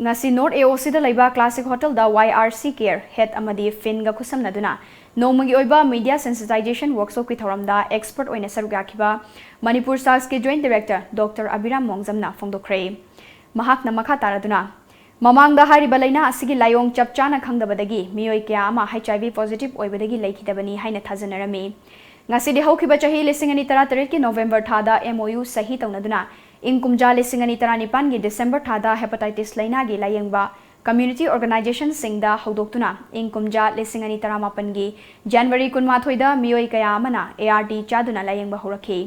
ꯉꯁꯤ North A O C ꯗ ꯂꯩꯕ Classic Hotel ꯗ Y R C Care Head ꯑꯃꯗꯤ Fin ꯒ ꯈꯨꯠꯁꯝꯅꯗꯨꯅ ꯅꯣꯡꯃꯒꯤ ꯑꯣꯏꯕ media sensitization workshop ꯀꯤ ꯊꯧꯔꯝꯗ expert ꯑꯣꯏꯅ ꯁꯔꯨꯛ ꯌꯥꯈꯤꯕ ꯃꯅꯤꯄꯨꯔ SARS ꯀꯤ Joint Director Doctor ꯑꯕꯤꯔꯥꯝ ꯃꯣꯡꯖꯝꯅ ꯐꯣꯡꯗꯣꯛꯈ꯭ꯔꯦ꯫ ꯃꯍꯥꯛꯅ ꯃꯈꯥ ꯇꯥꯔꯗꯨꯅ, ꯃꯃꯥꯡꯗ ꯍꯥꯏꯔꯤꯕ ꯂꯥꯏꯅꯥ ꯑꯁꯤꯒꯤ ꯂꯥꯏꯑꯣꯡ ꯆꯞ ꯆꯥꯅ ꯈꯪꯗꯕꯗꯒꯤ ꯃꯤꯑꯣꯏ ꯀꯌꯥ ꯑꯃ H I V positive ꯑꯣꯏꯕꯗꯒꯤ ꯂꯩꯈꯤꯗꯕꯅꯤ ꯍꯥꯏꯅ ꯊꯥꯖꯅꯔꯝꯃꯤ꯫ ꯉꯁꯤꯗꯤ ꯍꯧꯈꯤꯕ ꯆꯍꯤ ꯂꯤꯁꯤꯡ ꯑꯅꯤ ꯇꯔꯥꯇꯔꯦꯠꯀꯤ November ꯊꯥꯗ M O U ꯁꯍꯤ ꯇꯧꯅꯗꯨꯅ ꯏꯪ ꯀꯨꯝꯖꯥ ꯂꯤꯁꯤꯡ ꯑꯅꯤ ꯇꯔꯥꯅꯤꯄꯥꯟꯒꯤ December ꯊꯥꯗ hepatitis ꯂꯥꯏꯅꯥꯒꯤ ꯂꯥꯌꯦꯡꯕ community organization ꯁꯤꯡꯗ ꯍꯧꯗꯣꯛꯇꯨꯅ ꯏꯪ ꯀꯨꯝꯖꯥ ꯂꯤꯁꯤꯡ ꯑꯅꯤ ꯇꯔꯥꯃꯥꯄꯟꯒꯤ January ꯀꯨꯟꯃꯥꯊꯣꯏꯗ ꯃꯤꯑꯣꯏ ꯀꯌꯥ ꯑꯃꯅ A R T ꯆꯥꯗꯨꯅ ꯂꯥꯌꯦꯡꯕ ꯍꯧꯔꯛꯈꯤ꯫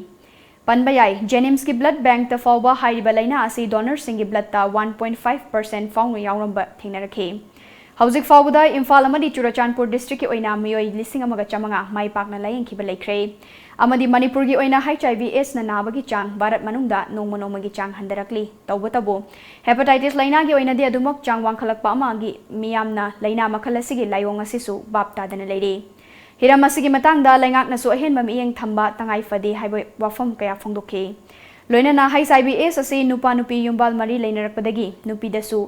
ꯄꯟꯕ ꯌꯥꯏ, JNIMS ꯀꯤ blood bank ꯇ ꯐꯥꯎꯕ ꯍꯥꯏꯔꯤꯕ ꯂꯥꯏꯅꯥ ꯑꯁꯤ donor ꯁꯤꯡꯒꯤ blood ꯇ one point five percent ꯐꯥꯎꯅ ꯌꯥꯎꯔꯝꯕ ꯊꯦꯡꯅꯔꯛꯈꯤ꯫ ꯍꯧꯖꯤꯛ ꯐꯥꯎꯕꯗ ꯏꯝꯐꯥꯜ ꯑꯃꯗꯤ ꯆꯨꯔꯆꯥꯟꯄꯨꯔ district ꯀꯤ ꯑꯣꯏꯅ ꯃꯤꯑꯣꯏ ꯂꯤꯁꯤꯡ ꯑꯃꯒ ꯆꯥꯃꯉꯥ ꯃꯥꯏ ꯄꯥꯛꯅ ꯂꯥꯌꯦꯡꯈꯤꯕ ꯂꯩꯈ꯭ꯔꯦ꯫ ꯑꯃꯗꯤ ꯃꯅꯤꯄꯨꯔꯒꯤ ꯑꯣꯏꯅ H I V S ꯅ ꯅꯥꯕꯒꯤ ꯆꯥꯡ ꯚꯥꯔꯠ ꯃꯅꯨꯡꯗ ꯅꯣꯡꯃ ꯅꯣꯡꯃꯒꯤ ꯆꯥꯡ ꯍꯟꯊꯔꯛꯂꯤ꯫ ꯇꯧꯕꯇꯕꯨ, hepatitis ꯂꯥꯏꯅꯥꯒꯤ ꯑꯣꯏꯅꯗꯤ ꯑꯗꯨꯃꯛ ꯆꯥꯡ ꯋꯥꯡꯈꯠꯂꯛꯄ ꯑꯃꯒꯤ ꯃꯤꯌꯥꯝꯅ ꯂꯥꯏꯅꯥ ꯃꯈꯜ ꯑꯁꯤꯒꯤ ꯂꯥꯏꯑꯣꯡ ꯑꯁꯤꯁꯨ ꯚꯥꯞ ꯇꯥꯗꯅ ꯂꯩꯔꯤ꯫ ꯍꯤꯔꯝ ꯑꯁꯤꯒꯤ ꯃꯇꯥꯡꯗ ꯂꯩꯉꯥꯛꯅꯁꯨ ꯑꯍꯦꯟꯕ ꯃꯤꯠꯌꯦꯡ ꯊꯝꯕ ꯇꯉꯥꯏ ꯐꯗꯦ ꯍꯥꯏꯕ ꯋꯥꯐꯝ ꯀꯌꯥ ꯐꯣꯡꯗꯣꯛꯈꯤ꯫ ꯂꯣꯏꯅꯅ H I V S ꯑꯁꯤ ꯅꯨꯄꯥ ꯅꯨꯄꯤ ꯌꯨꯝꯕꯥꯜ ꯃꯔꯤ ꯂꯩꯅꯔꯛꯄꯗꯒꯤ ꯅꯨꯄꯤꯗꯁꯨ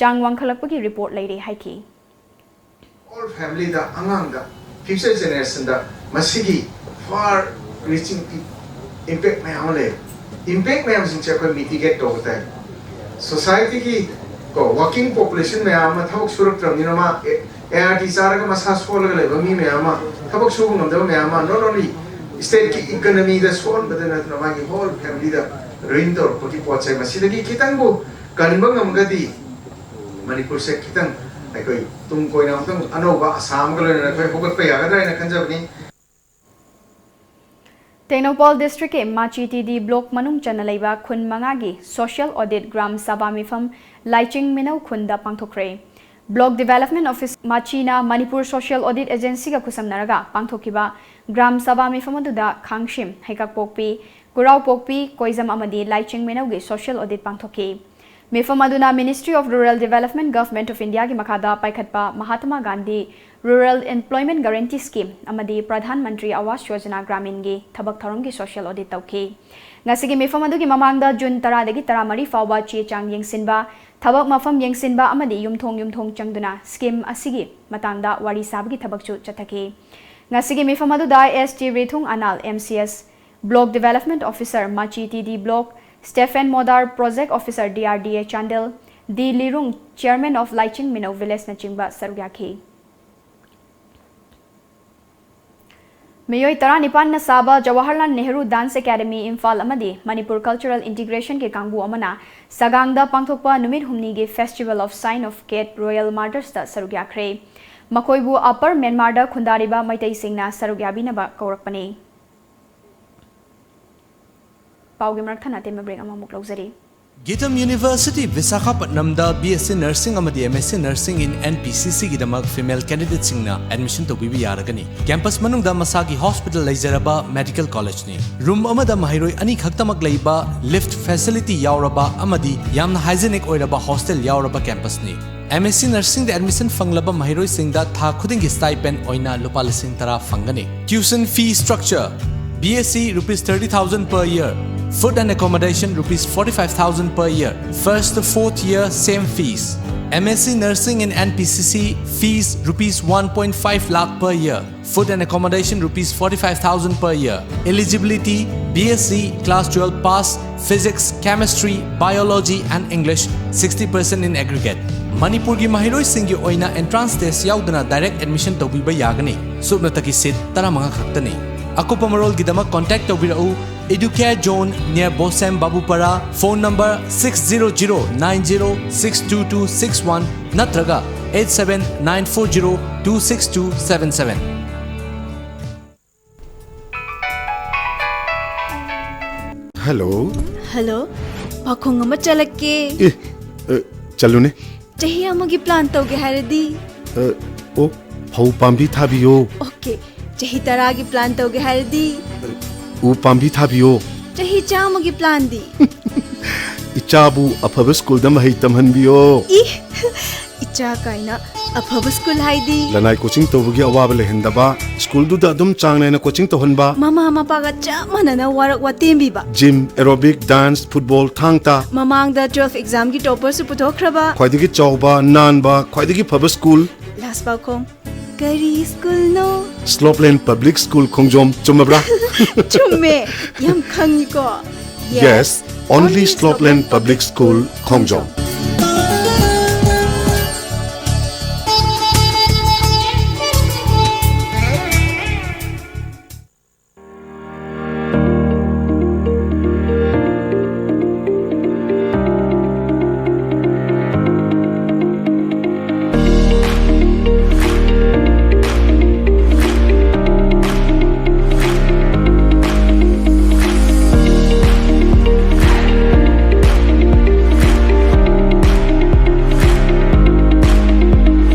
ꯆꯥꯡ ꯋꯥꯡꯈꯠꯂꯛꯄꯒꯤ report ꯂꯩꯔꯦ ꯍꯥꯏꯈꯤ꯫ Whole family ꯗ, ꯑꯉꯥꯡꯗ, future generation ꯗ ꯃꯁꯤꯒꯤ far reaching impact ꯃꯌꯥꯝ ꯑꯃ ꯂꯩ꯫ Impact ꯃꯌꯥꯝꯁꯤꯡꯁꯦ ꯑꯩꯈꯣꯏ mitigate ꯇꯧꯕ ꯇꯥꯏ꯫ Society ꯒꯤ ꯀꯣ working population ꯃꯌꯥꯝ ꯑꯃ ꯊꯕꯛ ꯁꯨꯔꯛꯇ꯭ꯔꯕꯅꯤꯅ ꯃꯥ A R T ꯆꯥꯔꯒ ꯃꯁꯥ ꯁꯣꯜꯂꯒ ꯂꯩꯕ ꯃꯤ ꯃꯌꯥꯝ ꯑꯃ ꯊꯕꯛ ꯁꯨꯕ ꯉꯝꯗꯕ ꯃꯌꯥꯝ ꯑꯃ not only state ꯀꯤ economy ꯗ ꯁꯣꯛꯍꯟꯕꯗ ꯅꯠꯇꯅ ꯃꯥꯒꯤ whole family ꯗ ruin ꯇꯧꯔꯛꯄꯒꯤ ꯄꯣꯠꯁꯦ ꯃꯁꯤꯗꯒꯤ ꯈꯤꯇꯪꯕꯨ ꯀꯟꯕ ꯉꯝꯒꯗꯤ ꯃꯅꯤꯄꯨꯔꯁꯦ ꯈꯤꯇꯪ ꯑꯩꯈꯣꯏ ꯇꯨꯡ ꯀꯣꯏꯅ ꯑꯃꯨꯛꯇꯪ ꯑꯅꯧꯕ ꯑꯁꯥ ꯑꯃꯒ ꯂꯣꯏꯅꯅ ꯑꯩꯈꯣꯏ ꯍꯧꯒꯠꯄ ꯌꯥꯒꯗ꯭ꯔꯥ ꯍꯥꯏꯅ ꯈꯟꯖꯕꯅꯤ꯫ ꯇꯦꯡꯅꯧꯄꯥꯜ ꯗꯤꯁꯇ꯭ꯔꯤꯛꯀꯤ ꯃꯥꯆꯤ ꯇꯤ ꯗꯤ ꯕ꯭ꯂꯣꯛ ꯃꯅꯨꯡ ꯆꯟꯅ ꯂꯩꯕ ꯈꯨꯟ ꯃꯉꯥꯒꯤ ꯁꯣꯁꯤꯌꯦꯜ ꯑꯣꯗꯤꯠ ꯒ꯭ꯔꯥꯝ ꯁꯚꯥ ꯃꯤꯐꯝ ꯂꯥꯏꯆꯤꯡ ꯃꯤꯅꯧ ꯈꯨꯟꯗ ꯄꯥꯡꯊꯣꯛꯈ꯭ꯔꯦ꯫ ꯕ꯭ꯂꯣꯛ ꯗꯤꯚꯦꯂꯞꯃꯦꯟ ꯑꯣꯐꯤꯁ ꯃꯥꯆꯤꯅ ꯃꯅꯤꯄꯨꯔ ꯁꯣꯁꯤꯌꯦꯜ ꯑꯣꯗꯤꯠ ꯑꯦꯖꯦꯟꯁꯤꯒ ꯈꯨꯠꯁꯝꯅꯔꯒ ꯄꯥꯡꯊꯣꯛꯈꯤꯕ ꯒ꯭ꯔꯥꯝ ꯁꯚꯥ ꯃꯤꯐꯝ ꯑꯗꯨꯗ ꯈꯥꯡꯁꯤꯝ, ꯍꯩꯀꯛꯄꯣꯛꯄꯤ, ꯀꯨꯔꯥꯎꯄꯣꯛꯄꯤ, ꯀꯣꯏꯖꯝ ꯑꯃꯗꯤ ꯂꯥꯏꯆꯤꯡ ꯃꯤꯅꯧꯒꯤ ꯁꯣꯁꯤꯌꯦꯜ ꯑꯣꯗꯤꯠ ꯄꯥꯡꯊꯣꯛꯈꯤ꯫ ꯃꯤꯐꯝ ꯑꯗꯨꯅ Ministry of Rural Development, Government of Indiaꯒꯤ ꯃꯈꯥꯗ ꯄꯥꯏꯈꯠꯄ Mahatma Gandhi Rural Employment Guarantee Scheme ꯑꯃꯗꯤ ꯄ꯭ꯔꯙꯥꯟ ꯃꯟꯇ꯭ꯔꯤ ꯑꯥꯋꯥꯁ ꯌꯣꯖꯅꯥ ꯒ꯭ꯔꯥꯃꯤꯟꯒꯤ ꯊꯕꯛ ꯊꯧꯔꯝꯒꯤ ꯁꯣꯁꯤꯌꯦꯜ ꯑꯣꯗꯤꯠ ꯇꯧꯈꯤ꯫ ꯉꯁꯤꯒꯤ ꯃꯤꯐꯝ ꯑꯗꯨꯒꯤ ꯃꯃꯥꯡꯗ ꯖꯨꯟ ꯇꯔꯥꯗꯒꯤ ꯇꯔꯥꯃꯔꯤ ꯐꯥꯎꯕ ꯆꯦ ꯆꯥꯡ ꯌꯦꯡꯁꯤꯟꯕ, ꯊꯕꯛ ꯃꯐꯝ ꯌꯦꯡꯁꯤꯟꯕ ꯑꯃꯗꯤ ꯌꯨꯝꯊꯣꯡ ꯌꯨꯝꯊꯣꯡ ꯆꯪꯗꯨꯅ ꯁ꯭ꯀꯤꯝ ꯑꯁꯤꯒꯤ ꯃꯇꯥꯡꯗ ꯋꯥꯔꯤ ꯁꯥꯕꯒꯤ ꯊꯕꯛꯁꯨ ꯆꯠꯊꯈꯤ꯫ ꯉꯁꯤꯒꯤ ꯃꯤꯐꯝ ꯑꯗꯨꯗ S T Rithung Anal, M C S, block development officer, Machi T D block, Stephen Modar, project officer, D R D A Chandel, D Lirung, chairman of Laiching Minou ꯚꯤꯂꯦꯖꯅꯆꯤꯡꯕ ꯁꯔꯨꯛ ꯌꯥꯈꯤ꯫ ꯃꯤꯑꯣꯏ ꯇꯔꯥꯅꯤꯄꯥꯟꯅ ꯁꯥꯕ ꯖꯋꯥꯍꯔꯂꯥꯜ ꯅꯦꯍꯔꯨ ꯗꯥꯟꯁ ꯑꯦꯀꯥꯗꯃꯤ ꯏꯝꯐꯥꯜ ꯑꯃꯗꯤ ꯃꯅꯤꯄꯨꯔ ꯀꯜꯆꯔꯦꯜ ꯏꯟꯇꯤꯒ꯭ꯔꯦꯁꯟꯒꯤ ꯀꯥꯡꯕꯨ ꯑꯃꯅ ꯁꯒꯥꯡꯗ ꯄꯥꯡꯊꯣꯛꯄ ꯅꯨꯃꯤꯠ ꯍꯨꯝꯅꯤꯒꯤ Festival of Sign of Cat Royal Martyrsꯇ ꯁꯔꯨꯛ ꯌꯥꯈ꯭ꯔꯦ꯫ ꯃꯈꯣꯏꯕꯨ ꯑꯄꯔ ꯃ꯭ꯌꯥꯟꯃꯥꯔꯗ ꯈꯨꯟꯗꯥꯔꯤꯕ ꯃꯩꯇꯩꯁꯤꯡꯅ ꯁꯔꯨꯛ ꯌꯥꯕꯤꯅꯕ ꯀꯧꯔꯛꯄꯅꯤ꯫ ꯄꯥꯎꯒꯤ ꯃꯔꯛ ꯊꯠꯅ ꯑꯇꯦꯟꯕ ꯕ꯭ꯔꯦꯛ ꯑꯃꯃꯨꯛ ꯂꯧꯖꯔꯤ꯫ ꯒꯤꯇꯝ ꯌꯨꯅꯤꯚꯔꯁꯤꯇꯤ ꯕꯤꯁꯥꯈꯥꯄꯠꯅꯝꯗ ꯕꯤ ꯑꯦꯁ ꯁꯤ ꯅꯔꯁꯤꯡ ꯑꯃꯗꯤ M S C nursing in N P C Cꯒꯤꯗꯃꯛ ꯐꯤꯃꯦꯜ ꯀꯦꯟꯗꯤꯗꯦꯠꯁꯤꯡꯅ ꯑꯦꯗꯃꯤꯁꯟ ꯇꯧꯕꯤꯕ ꯌꯥꯔꯒꯅꯤ꯫ ꯀꯦꯝꯄꯁ ꯃꯅꯨꯡꯗ ꯃꯁꯥꯒꯤ ꯍꯣꯁꯄꯤꯇꯥꯜ ꯂꯩꯖꯔꯕ ꯃꯦꯗꯤꯀꯦꯜ ꯀꯣꯂꯦꯖꯅꯤ꯫ ꯔꯨꯝ ꯑꯃꯗ ꯃꯍꯩꯔꯣꯏ ꯑꯅꯤ ꯈꯛꯇꯃꯛ ꯂꯩꯕ, ꯂꯤꯐꯠ ꯐꯦꯁꯤꯂꯤꯇꯤ ꯌꯥꯎꯔꯕ ꯑꯃꯗꯤ ꯌꯥꯝꯅ ꯍꯥꯏꯖꯤꯅꯤꯛ ꯑꯣꯏꯔꯕ ꯍꯣꯁꯇꯦꯜ ꯌꯥꯎꯔꯕ ꯀꯦꯝꯄꯁꯅꯤ꯫ ꯑꯦꯝ ꯑꯦꯁ ꯁꯤ ꯅꯔꯁꯤꯡꯗ ꯑꯦꯗꯃꯤꯁꯟ ꯐꯪꯂꯕ ꯃꯍꯩꯔꯣꯏꯁꯤꯡꯗ ꯊꯥ ꯈꯨꯗꯤꯡꯒꯤ ꯁ꯭ꯇꯥꯏꯄꯦꯟ ꯑꯣꯏꯅ ꯂꯨꯄꯥ ꯂꯤꯁꯤꯡ ꯇꯔꯥ ꯐꯪꯒꯅꯤ꯫ Tuition fee structure: B S C rupees thirty thousand per year, food and accommodation rupees forty-five thousand per year, first to fourth year same fees. M S C nursing in N P C C fees rupees one point five lakh per year, food and accommodation rupees forty-five thousand per year. Eligibility: B S C class twelve pass, physics, chemistry, biology and English sixty percent in aggregate. ꯃꯅꯤꯄꯨꯔꯒꯤ ꯃꯍꯩꯔꯣꯏꯁꯤꯡꯒꯤ ꯑꯣꯏꯅ entrance test ꯌꯥꯎꯗꯅ direct admission ꯇꯧꯕꯤꯕ ꯌꯥꯒꯅꯤ꯫ ꯁꯨꯞꯅꯇꯒꯤ seat ꯇꯔꯥꯃꯉꯥ ꯈꯛꯇꯅꯤ꯫ ꯑꯀꯨꯞꯄ ꯃꯔꯣꯜꯒꯤꯗꯃꯛ contact ꯇꯧꯕꯤꯔꯛꯎ Educare Zone near Bosem Babupara, phone number six zero zero nine zero six two two six one ꯅꯠꯇ꯭ꯔꯒ eight seven nine four zero two six two seven seven꯫ Hello. Hello. ꯄꯥꯈꯣꯡ ꯑꯃ ꯆꯠꯂꯛꯀꯦ꯫ ꯑꯦ, ꯑ, ꯆꯠꯂꯨꯅꯦ꯫ ꯆꯍꯤ ꯑꯃꯒꯤ ꯄ꯭ꯂꯥꯟ ꯇꯧꯒꯦ ꯍꯥꯏꯔꯗꯤ? ꯑ, ꯑꯣ, ꯐꯧ ꯄꯥꯝꯕꯤ ꯊꯥꯕꯤꯌꯣ꯫ ꯑꯣꯀꯦ꯫ ꯆꯍꯤ ꯇꯔꯥꯒꯤ ꯄ꯭ꯂꯥꯟ ꯇꯧꯒꯦ ꯍꯥꯏꯔꯗꯤ? ꯎ ꯄꯥꯝꯕꯤ ꯊꯥꯕꯤꯌꯣ꯫ ꯆꯍꯤ ꯆꯥꯝꯃꯒꯤ ꯄ꯭ꯂꯥꯟꯗꯤ? ꯏꯆꯥꯕꯨ ꯑꯐꯕ ꯁ꯭ꯀꯨꯜꯗ ꯃꯍꯩ ꯇꯝꯍꯟꯕꯤꯌꯣ꯫ ꯏ, ꯏꯆꯥ ꯀꯥꯏꯅ꯫ ꯑꯐꯕ ꯁ꯭ꯀꯨꯜ ꯍꯥꯏꯗꯤ? ꯂꯅꯥꯏ ꯀꯣꯆꯤꯡ ꯇꯧꯕꯒꯤ ꯑꯋꯥꯕ ꯂꯩꯍꯟꯗꯕ, ꯁ꯭ꯀꯨꯜꯗꯨꯗ ꯑꯗꯨꯝ ꯆꯥꯡ ꯅꯥꯏꯅ ꯀꯣꯆꯤꯡ ꯇꯧꯍꯟꯕ꯫ ꯃꯃꯥ ꯃꯄꯥꯒ ꯆꯞ ꯃꯥꯟꯅꯅ ꯋꯥꯔꯛ ꯋꯥꯇꯦꯝꯕꯤꯕ꯫ Gym, aerobic, dance, football, thang ta. ꯃꯃꯥꯡꯗ ꯇꯨꯋꯦꯜꯐ ꯑꯦꯛꯖꯥꯝꯒꯤ ꯇꯣꯄꯔꯁꯨ ꯄꯨꯊꯣꯛꯈ꯭ꯔꯕ꯫ ꯈ꯭ꯋꯥꯏꯗꯒꯤ ꯆꯥꯎꯕ, ꯅꯥꯟꯕ, ꯈ꯭ꯋꯥꯏꯗꯒꯤ ꯐꯕ ꯁ꯭ꯀꯨꯜ꯫ ꯂꯥꯁ ꯄꯥꯎꯈꯣꯡ꯫ ꯀꯔꯤ ꯁ꯭ꯀꯨꯜꯅꯣ? ꯁ꯭ꯂꯣꯞꯂꯦꯟ ꯄꯕ꯭ꯂꯤꯛ ꯁ꯭ꯀꯨꯜ ꯈꯣꯡꯖꯣꯝ, ꯆꯨꯝꯃꯕ꯭ꯔꯥ? ꯆꯨꯝꯃꯦ꯫ ꯌꯥꯝ ꯈꯪꯉꯤꯀꯣ꯫ Yes, only ꯁ꯭ꯂꯣꯞꯂꯦꯟ ꯄꯕ꯭ꯂꯤꯛ ꯁ꯭ꯀꯨꯜ ꯈꯣꯡꯖꯣꯝ꯫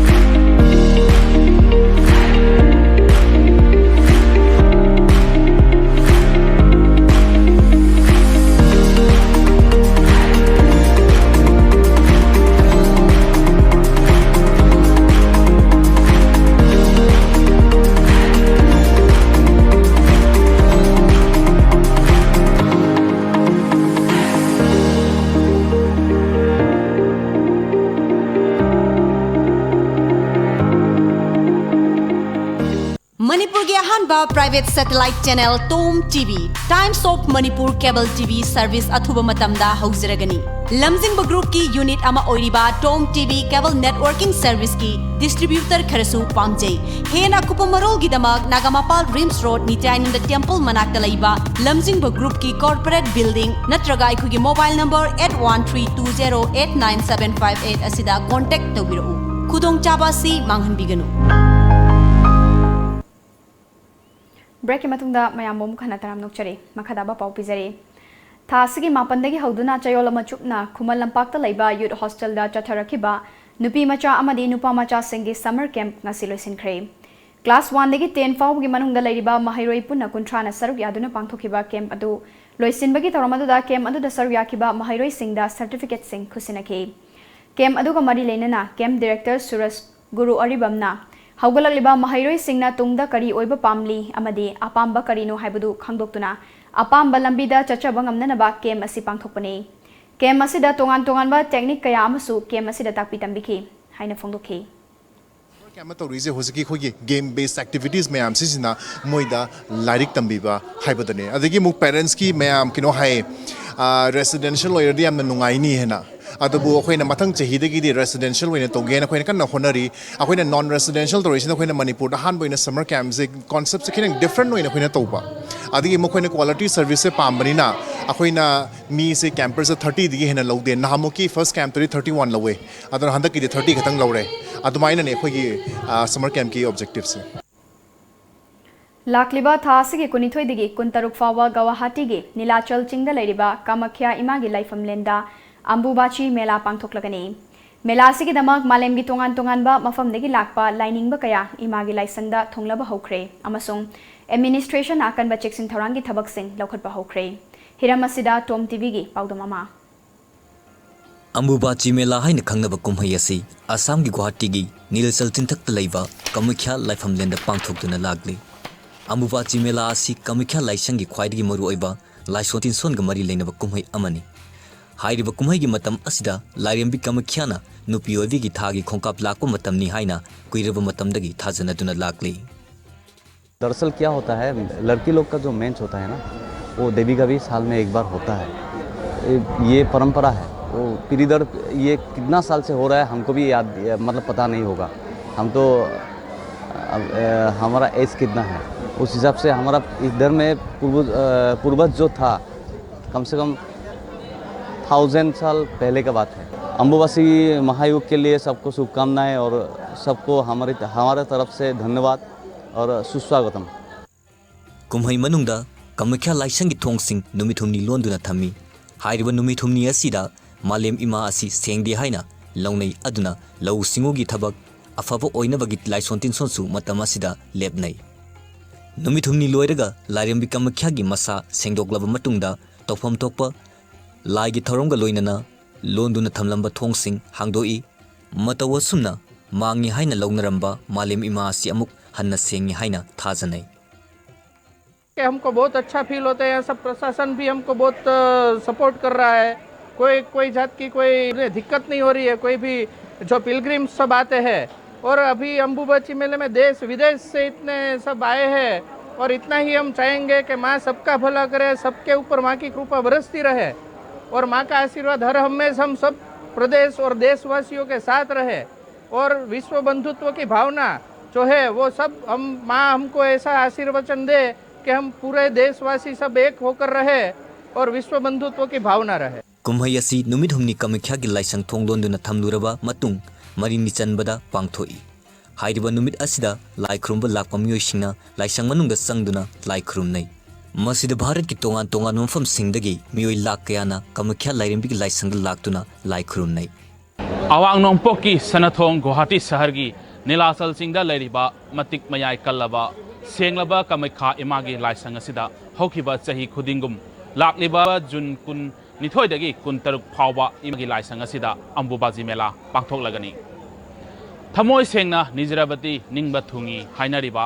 ꯃꯅꯤꯄꯨꯔꯒꯤ ꯑꯍꯥꯟꯕ private satellite channel Tom TV, Times of Manipur Cable TV service ꯑꯊꯨꯕ ꯃꯇꯝꯗ ꯍꯧꯖꯔꯒꯅꯤ꯫ ꯂꯝꯖꯤꯡꯕ groupꯀꯤ unit ꯑꯃ ꯑꯣꯏꯔꯤꯕ Tom TV cable networking serviceꯀꯤ distributor ꯈꯔꯁꯨ ꯄꯥꯝꯖꯩ꯫ ꯍꯦꯟꯅ ꯑꯀꯨꯞꯄ ꯃꯔꯣꯜꯒꯤꯗꯃꯛ ꯅꯥꯒꯥꯃꯄꯥꯜ RIMS Road ꯅꯤꯇ꯭ꯌꯥꯅꯟꯗ temple ꯃꯅꯥꯛꯇ ꯂꯩꯕ ꯂꯝꯖꯤꯡꯕ groupꯀꯤ corporate building ꯅꯠꯇ꯭ꯔꯒ ꯑꯩꯈꯣꯏꯒꯤ mobile number eight one three two zero eight nine seven five eight ꯑꯁꯤꯗ contact ꯇꯧꯕꯤꯔꯛꯎ꯫ ꯈꯨꯗꯣꯡꯆꯥꯕ ꯑꯁꯤ ꯃꯥꯡꯍꯟꯕꯤꯒꯅꯨ꯫ Breakꯀꯤ ꯃꯇꯨꯡꯗ ꯃꯌꯥꯝꯕꯨ ꯑꯃꯨꯛ ꯍꯟꯅ ꯇꯔꯥꯝꯅ ꯑꯣꯛꯆꯔꯤ꯫ ꯃꯈꯥ ꯇꯥꯕ ꯄꯥꯎ ꯄꯤꯖꯔꯤ꯫ ꯊꯥ ꯑꯁꯤꯒꯤ ꯃꯥꯄꯟꯗꯒꯤ ꯍꯧꯗꯨꯅ ꯆꯌꯣꯜ ꯑꯃ ꯆꯨꯞꯅ ꯈꯨꯃꯟ ꯂꯝꯄꯥꯛꯇ ꯂꯩꯕ ꯌꯨꯠ ꯍꯣꯁꯇꯦꯜꯗ ꯆꯠꯊꯔꯛꯈꯤꯕ ꯅꯨꯄꯤ ꯃꯆꯥ ꯑꯃꯗꯤ ꯅꯨꯄꯥ ꯃꯆꯥꯁꯤꯡꯒꯤ ꯁꯝꯃꯔ ꯀꯦꯝꯞ ꯉꯁꯤ ꯂꯣꯏꯁꯤꯟꯈ꯭ꯔꯦ꯫ ꯀ꯭ꯂꯥꯁ ꯋꯥꯟꯗꯒꯤ ꯇꯦꯟ ꯐꯥꯎꯕꯒꯤ ꯃꯅꯨꯡꯗ ꯂꯩꯔꯤꯕ ꯃꯍꯩꯔꯣꯏ ꯄꯨꯟꯅ ꯀꯨꯟꯊ꯭ꯔꯥꯅ ꯁꯔꯨꯛ ꯌꯥꯗꯨꯅ ꯄꯥꯡꯊꯣꯛꯈꯤꯕ ꯀꯦꯝꯞ ꯑꯗꯨ ꯂꯣꯏꯁꯤꯟꯕꯒꯤ ꯊꯧꯔꯝ ꯑꯗꯨꯗ ꯀꯦꯝꯞ ꯑꯗꯨꯗ ꯁꯔꯨꯛ ꯌꯥꯈꯤꯕ ꯃꯍꯩꯔꯣꯏꯁꯤꯡꯗ ꯁꯔꯇꯤꯐꯤꯀꯦꯠꯁꯤꯡ ꯈꯨꯠꯁꯤꯟꯅꯈꯤ꯫ ꯀꯦꯝꯞ ꯑꯗꯨꯒ ꯃꯔꯤ ꯂꯩꯅꯅ ꯀꯦꯝꯞ ꯗꯤꯔꯦꯛꯇꯔ ꯁꯨꯔꯖ ꯒꯨꯔꯨ ꯑꯔꯤꯕꯝꯅ ꯍꯧꯒꯠꯂꯛꯂꯤꯕ ꯃꯍꯩꯔꯣꯏꯁꯤꯡꯅ ꯇꯨꯡꯗ ꯀꯔꯤ ꯑꯣꯏꯕ ꯄꯥꯝꯂꯤ ꯑꯃꯗꯤ ꯑꯄꯥꯝꯕ ꯀꯔꯤꯅꯣ ꯍꯥꯏꯕꯗꯨ ꯈꯪꯗꯣꯛꯇꯨꯅ ꯑꯄꯥꯝꯕ ꯂꯝꯕꯤꯗ ꯆꯠꯆꯕ ꯉꯝꯅꯅꯕ ꯀꯦꯝꯞ ꯑꯁꯤ ꯄꯥꯡꯊꯣꯛꯄꯅꯤ꯫ ꯀꯦꯝꯞ ꯑꯁꯤꯗ ꯇꯣꯉꯥꯟ ꯇꯣꯉꯥꯟꯕ ꯇꯦꯛꯅꯤꯛ ꯀꯌꯥ ꯑꯃꯁꯨ ꯀꯦꯝꯞ ꯑꯁꯤꯗ ꯇꯥꯛꯄꯤ ꯇꯝꯕꯤꯈꯤ ꯍꯥꯏꯅ ꯐꯣꯡꯗꯣꯛꯈꯤ꯫ ꯁꯝꯃꯔ ꯀꯦꯝꯞ ꯑꯃ ꯇꯧꯔꯤꯁꯦ ꯍꯧꯖꯤꯛꯀꯤ ꯑꯩꯈꯣꯏꯒꯤ ꯒꯦꯝ ꯕꯦꯁ ꯑꯦꯛꯇꯤꯚꯤꯇꯤꯁ ꯃꯌꯥꯝ ꯁꯤꯁꯤꯅ ꯃꯣꯏꯗ ꯂꯥꯏꯔꯤꯛ ꯇꯝꯕꯤꯕ ꯍꯥꯏꯕꯗꯨꯅꯦ꯫ ꯑꯗꯒꯤ ꯑꯃꯨꯛ ꯄꯦꯔꯦꯟꯁꯀꯤ ꯃꯌꯥꯝ ꯀꯩꯅꯣ ꯍꯥꯏ, ꯔꯦꯁꯤꯗꯦꯟꯁꯤꯌꯦꯜ ꯑꯣꯏꯔꯗꯤ ꯌꯥꯝꯅ ꯅꯨꯡꯉꯥꯏꯅꯤ ꯍꯥꯏꯅ꯫ ꯑꯗꯨꯕꯨ ꯑꯩꯈꯣꯏꯅ ꯃꯊꯪ ꯆꯍꯤꯗꯒꯤꯗꯤ ꯔꯦꯁꯤꯗꯦꯟꯁꯤꯌꯦꯜ ꯑꯣꯏꯅ ꯇꯧꯒꯦꯅ ꯑꯩꯈꯣꯏꯅ ꯀꯟꯅ ꯍꯣꯠꯅꯔꯤ꯫ ꯑꯩꯈꯣꯏꯅ ꯅꯣꯟ ꯔꯦꯁꯤꯗꯦꯟꯁꯤꯌꯦꯜ ꯇꯧꯔꯤꯁꯤꯅ ꯑꯩꯈꯣꯏꯅ ꯃꯅꯤꯄꯨꯔꯗ ꯑꯍꯥꯟꯕ ꯑꯣꯏꯅ ꯁꯝꯃꯔ ꯀꯦꯝꯞꯁꯦ ꯀꯣꯟꯁꯦꯞꯁꯦ ꯈꯤꯇꯪ ꯗꯤꯐ꯭ꯔꯦꯟ ꯑꯣꯏꯅ ꯑꯩꯈꯣꯏꯅ ꯇꯧꯕ꯫ ꯑꯗꯒꯤ ꯃꯈꯣꯏꯅ ꯀ꯭ꯋꯥꯂꯤꯇꯤ ꯁꯔꯚꯤꯁꯁꯦ ꯄꯥꯝꯕꯅꯤꯅ ꯑꯩꯈꯣꯏꯅ ꯃꯤꯁꯦ ꯀꯦꯝꯄꯔꯁꯦ ꯊꯥꯔꯇꯤꯗꯒꯤ ꯍꯦꯟꯅ ꯂꯧꯗꯦ꯫ ꯅꯍꯥꯟꯃꯨꯛꯀꯤ ꯐꯥꯔꯁ ꯀꯦꯝꯞꯇꯗꯤ ꯊꯥꯔꯇꯤ ꯋꯥꯟ ꯂꯧꯋꯦ, ꯑꯗꯨꯅ ꯍꯟꯗꯛꯀꯤꯗꯤ ꯊꯥꯔꯇꯤ ꯈꯛꯇꯪ ꯂꯧꯔꯦ꯫ ꯑꯗꯨꯃꯥꯏꯅꯅꯦ ꯑꯩꯈꯣꯏꯒꯤ ꯁꯝꯃꯔ ꯀꯦꯝꯞꯀꯤ ꯑꯣꯕꯖꯦꯛꯇꯤꯞꯁꯦ꯫ ꯂꯥꯛꯂꯤꯕ ꯊꯥ ꯑꯁꯤꯒꯤ ꯀꯨꯟꯅꯤꯊꯣꯏꯗꯒꯤ ꯀꯨꯟꯇꯔꯨꯛ ꯐꯥꯎꯕ ꯒꯧꯍꯥꯇꯤꯒꯤ ꯅꯤꯂꯥꯆꯜ ꯆꯤꯡꯗ ꯂꯩꯔꯤꯕ ꯀꯥꯃꯈ꯭ꯌꯥ ꯏꯃꯥꯒꯤ ꯂꯥꯏꯐꯝꯂꯦꯟꯗ ꯑꯝꯕꯨꯕꯥꯆꯤ ꯃꯦꯂꯥ ꯄꯥꯡꯊꯣꯛꯂꯒꯅꯤ꯫ ꯃꯦꯂꯥ ꯑꯁꯤꯒꯤꯗꯃꯛ ꯃꯥꯂꯦꯝꯒꯤ ꯇꯣꯉꯥꯟ ꯇꯣꯉꯥꯟꯕ ꯃꯐꯝꯗꯒꯤ ꯂꯥꯛꯄ ꯂꯥꯏꯅꯤꯡꯕ ꯀꯌꯥ ꯏꯃꯥꯒꯤ ꯂꯥꯏꯁꯪꯗ ꯊꯨꯡꯂꯕ ꯍꯧꯈ꯭ꯔꯦ ꯑꯃꯁꯨꯡ ꯑꯦꯗꯃꯤꯅꯤꯁꯇ꯭ꯔꯦꯁꯟꯅ ꯑꯀꯟꯕ ꯆꯦꯛꯁꯤꯟ ꯊꯧꯔꯥꯡꯒꯤ ꯊꯕꯛꯁꯤꯡ ꯂꯧꯈꯠꯄ ꯍꯧꯈ꯭ꯔꯦ꯫ ꯍꯤꯔꯝ ꯑꯁꯤꯗ ꯇꯣꯝ ꯇꯤꯚꯤꯒꯤ ꯄꯥꯎꯗꯝ ꯑꯃ꯫ ꯑꯝꯕꯨꯕꯥꯆꯤ ꯃꯦꯂꯥ ꯍꯥꯏꯅ ꯈꯪꯅꯕ ꯀꯨꯝꯍꯩ ꯑꯁꯤ ꯑꯁꯥꯝꯒꯤ ꯒꯨꯋꯥꯍꯥꯇꯤꯒꯤ ꯅꯤꯂꯆꯜ ꯆꯤꯡꯊꯛꯇ ꯂꯩꯕ ꯀꯥꯃꯈ꯭ꯌꯥ ꯂꯥꯏꯐꯝꯂꯦꯟꯗ ꯄꯥꯡꯊꯣꯛꯇꯨꯅ ꯂꯥꯛꯂꯤ꯫ ꯑꯝꯕꯨꯕꯥꯆꯤ ꯃꯦꯂꯥ ꯑꯁꯤ ꯀꯥꯃꯈ꯭ꯌꯥ ꯂꯥꯏꯁꯪꯒꯤ ꯈ꯭ꯋꯥꯏꯗꯒꯤ ꯃꯔꯨꯑꯣꯏꯕ ꯂꯥꯏꯁꯣꯟ ꯇꯤꯟꯁꯣꯟꯒ ꯃꯔꯤ ꯂꯩꯅꯕ ꯀꯨꯝꯍꯩ ꯑꯃꯅꯤ꯫ ꯍꯥꯏꯔꯤꯕ ꯀꯨꯝꯍꯩꯒꯤ ꯃꯇꯝ ꯑꯁꯤꯗ ꯂꯥꯏꯔꯦꯝꯕꯤ ꯀꯥꯃꯈ꯭ꯌꯥꯅ ꯅꯨꯄꯤ ꯑꯣꯏꯕꯤꯒꯤ ꯊꯥꯒꯤ ꯈꯣꯡꯀꯥꯞ ꯂꯥꯛꯄ ꯃꯇꯝꯅꯤ ꯍꯥꯏꯅ ꯀꯨꯏꯔꯕ ꯃꯇꯝꯗꯒꯤ ꯊꯥꯖꯅꯗꯨꯅ ꯂꯥꯛꯂꯤ꯫ दरअसल क्या होता है, लड़की लोग का जो मेंस होता है ना, वो देवी का भी साल में एक बार होता है। ये परंपरा है। वो पीरियड ये कितना साल से हो रहा है, हमको भी याद, मतलब, पता नहीं होगा। हम तो अब, हमारा एज कितना है, उस हिसाब से हमारा इधर में पूर्वज, पूर्वज जो था, कम से कम थाउजेंड साल पहले का बात है। अम्बुबासी महायोग के लिए सबको शुभकामनाएं और सबको हमारी, हमारे तरफ से धन्यवाद और सुस्वागतम। ꯀꯨꯝꯍꯩ ꯃꯅꯨꯡꯗ ꯀꯥꯃꯥꯈ꯭ꯌꯥ ꯂꯥꯏꯁꯪꯒꯤ ꯊꯣꯡꯁꯤꯡ ꯅꯨꯃꯤꯠ ꯍꯨꯝꯅꯤ ꯂꯣꯟꯗꯨꯅ ꯊꯝꯃꯤ꯫ ꯍꯥꯏꯔꯤꯕ ꯅꯨꯃꯤꯠ ꯍꯨꯝꯅꯤ ꯑꯁꯤꯗ ꯃꯥꯂꯦꯝ ꯏꯃꯥ ꯑꯁꯤ ꯁꯦꯡꯗꯦ ꯍꯥꯏꯅ ꯂꯧꯅꯩ꯫ ꯑꯗꯨꯅ ꯂꯧꯎ ꯁꯤꯡꯎꯒꯤ ꯊꯕꯛ ꯑꯐꯕ ꯑꯣꯏꯅꯕꯒꯤ ꯂꯥꯏꯁꯣꯟ ꯇꯤꯟꯁꯣꯟꯁꯨ ꯃꯇꯝ ꯑꯁꯤꯗ ꯂꯦꯞꯅꯩ꯫ ꯅꯨꯃꯤꯠ ꯍꯨꯝꯅꯤ ꯂꯣꯏꯔꯒ ꯂꯥꯏꯔꯦꯝꯕꯤ ꯀꯥꯃꯥꯈ꯭ꯌꯥꯒꯤ ꯃꯁꯥ ꯁꯦꯡꯗꯣꯛꯂꯕ ꯃꯇꯨꯡꯗ ꯇꯧꯐꯝ ꯊꯣꯛꯄ ꯂꯥꯏꯒꯤ ꯊꯧꯔꯝꯒ ꯂꯣꯏꯅꯅ ꯂꯣꯟꯗꯨꯅ ꯊꯝꯂꯝꯕ ꯊꯣꯡꯁꯤꯡ ꯍꯥꯡꯗꯣꯛꯏ꯫ ꯃꯇꯧ ꯑꯁꯨꯝꯅ ꯃꯥꯡꯉꯤ ꯍꯥꯏꯅ ꯂꯧꯅꯔꯝꯕ ꯃꯥꯂꯦꯝ ꯏꯃꯥ ꯑꯁꯤ ꯑꯃꯨꯛ ꯍꯟꯅ ꯁꯦꯡꯉꯤ ꯍꯥꯏꯅ ꯊꯥꯖꯅꯩ꯫ कि हमको बहुत अच्छा फील होता है। यहाँ सब प्रशासन भी हमको बहुत सपोर्ट कर रहा है। कोई कोई जात की कोई दिक्कत नहीं हो रही है। कोई भी जो पिलग्रिम्स सब आते हैं, और अभी अम्बुबाची मेले में देश विदेश से इतने सब आए हैं। और इतना ही हम चाहेंगे कि माँ सबका भला करे, सबके ऊपर माँ की कृपा बरसती रहे और माँ का आशीर्वाद हर हमेश हम सब प्रदेश और देशवासियों के साथ रहे। और विश्व बंधुत्व की भावना जो है, वो सब हम, माँ हमको ऐसा आशीर्वचन दे कि हम पूरे देशवासी सब एक होकर रहे और विश्व बंधुत्व की भावना रहे। ꯀꯨꯝꯍꯩ ꯑꯁꯤ ꯅꯨꯃꯤꯠ ꯍꯨꯝꯅꯤ ꯀꯥꯃꯥꯈ꯭ꯌꯥꯒꯤ ꯂꯥꯏꯁꯪ ꯊꯣꯡ ꯂꯣꯟꯗꯨꯅ ꯊꯝꯂꯨꯔꯕ ꯃꯇꯨꯡ ꯃꯔꯤꯅꯤ ꯆꯟꯕꯗ ꯄꯥꯡꯊꯣꯛꯏ꯫ ꯍꯥꯏꯔꯤꯕ ꯅꯨꯃꯤꯠ ꯑꯁꯤꯗ ꯂꯥꯏ ꯈꯨꯔꯨꯝꯕ ꯂꯥꯛꯄ ꯃꯤꯑꯣꯏꯁꯤꯡꯅ ꯂꯥꯏꯁꯪ ꯃꯅꯨꯡꯗ ꯆꯪꯗꯨꯅ ꯂꯥꯏ ꯈꯨꯔꯨꯝꯅꯩ꯫ ꯃꯁꯤꯗ ꯚꯥꯔꯠꯀꯤ ꯇꯣꯉꯥꯟ ꯇꯣꯉꯥꯟꯕ ꯃꯐꯝꯁꯤꯡꯗꯒꯤ ꯃꯤꯑꯣꯏ ꯂꯥꯛ ꯀꯌꯥꯅ ꯀꯥꯃꯥꯈ꯭ꯌꯥ ꯂꯥꯏꯔꯦꯝꯕꯤꯒꯤ ꯂꯥꯏꯁꯪꯗ ꯂꯥꯛꯇꯨꯅ ꯂꯥꯏ ꯈꯨꯔꯨꯝꯅꯩ꯫ ꯑꯋꯥꯡ ꯅꯣꯡꯄꯣꯛꯀꯤ ꯁꯅꯥꯊꯣꯡ ꯒꯨꯋꯥꯍꯥꯇꯤ ꯁꯍꯔꯒꯤ ꯅꯤꯂꯥꯆꯜ ꯆꯤꯡꯗ ꯂꯩꯔꯤꯕ ꯃꯇꯤꯛ ꯃꯌꯥꯏ ꯀꯜꯂꯕ ꯁꯦꯡꯂꯕ ꯀꯥꯃꯥꯈ꯭ꯌꯥ ꯏꯃꯥꯒꯤ ꯂꯥꯏꯁꯪ ꯑꯁꯤꯗ ꯍꯧꯈꯤꯕ ꯆꯍꯤ ꯈꯨꯗꯤꯡꯒꯨꯝ ꯂꯥꯛꯂꯤꯕ ꯖꯨꯟ ꯀꯨꯟ ꯅꯤꯊꯣꯏꯗꯒꯤ ꯀꯨꯟꯇꯔꯨꯛ ꯐꯥꯎꯕ ꯏꯃꯥꯒꯤ ꯂꯥꯏꯁꯪ ꯑꯁꯤꯗ ꯑꯝꯕꯨꯕꯥꯖꯤ ꯃꯦꯂꯥ ꯄꯥꯡꯊꯣꯛꯂꯒꯅꯤ꯫ ꯊꯃꯣꯏ ꯁꯦꯡꯅ ꯅꯤꯖꯔꯕꯗꯤ ꯅꯤꯡꯕ ꯊꯨꯡꯏ ꯍꯥꯏꯅꯔꯤꯕ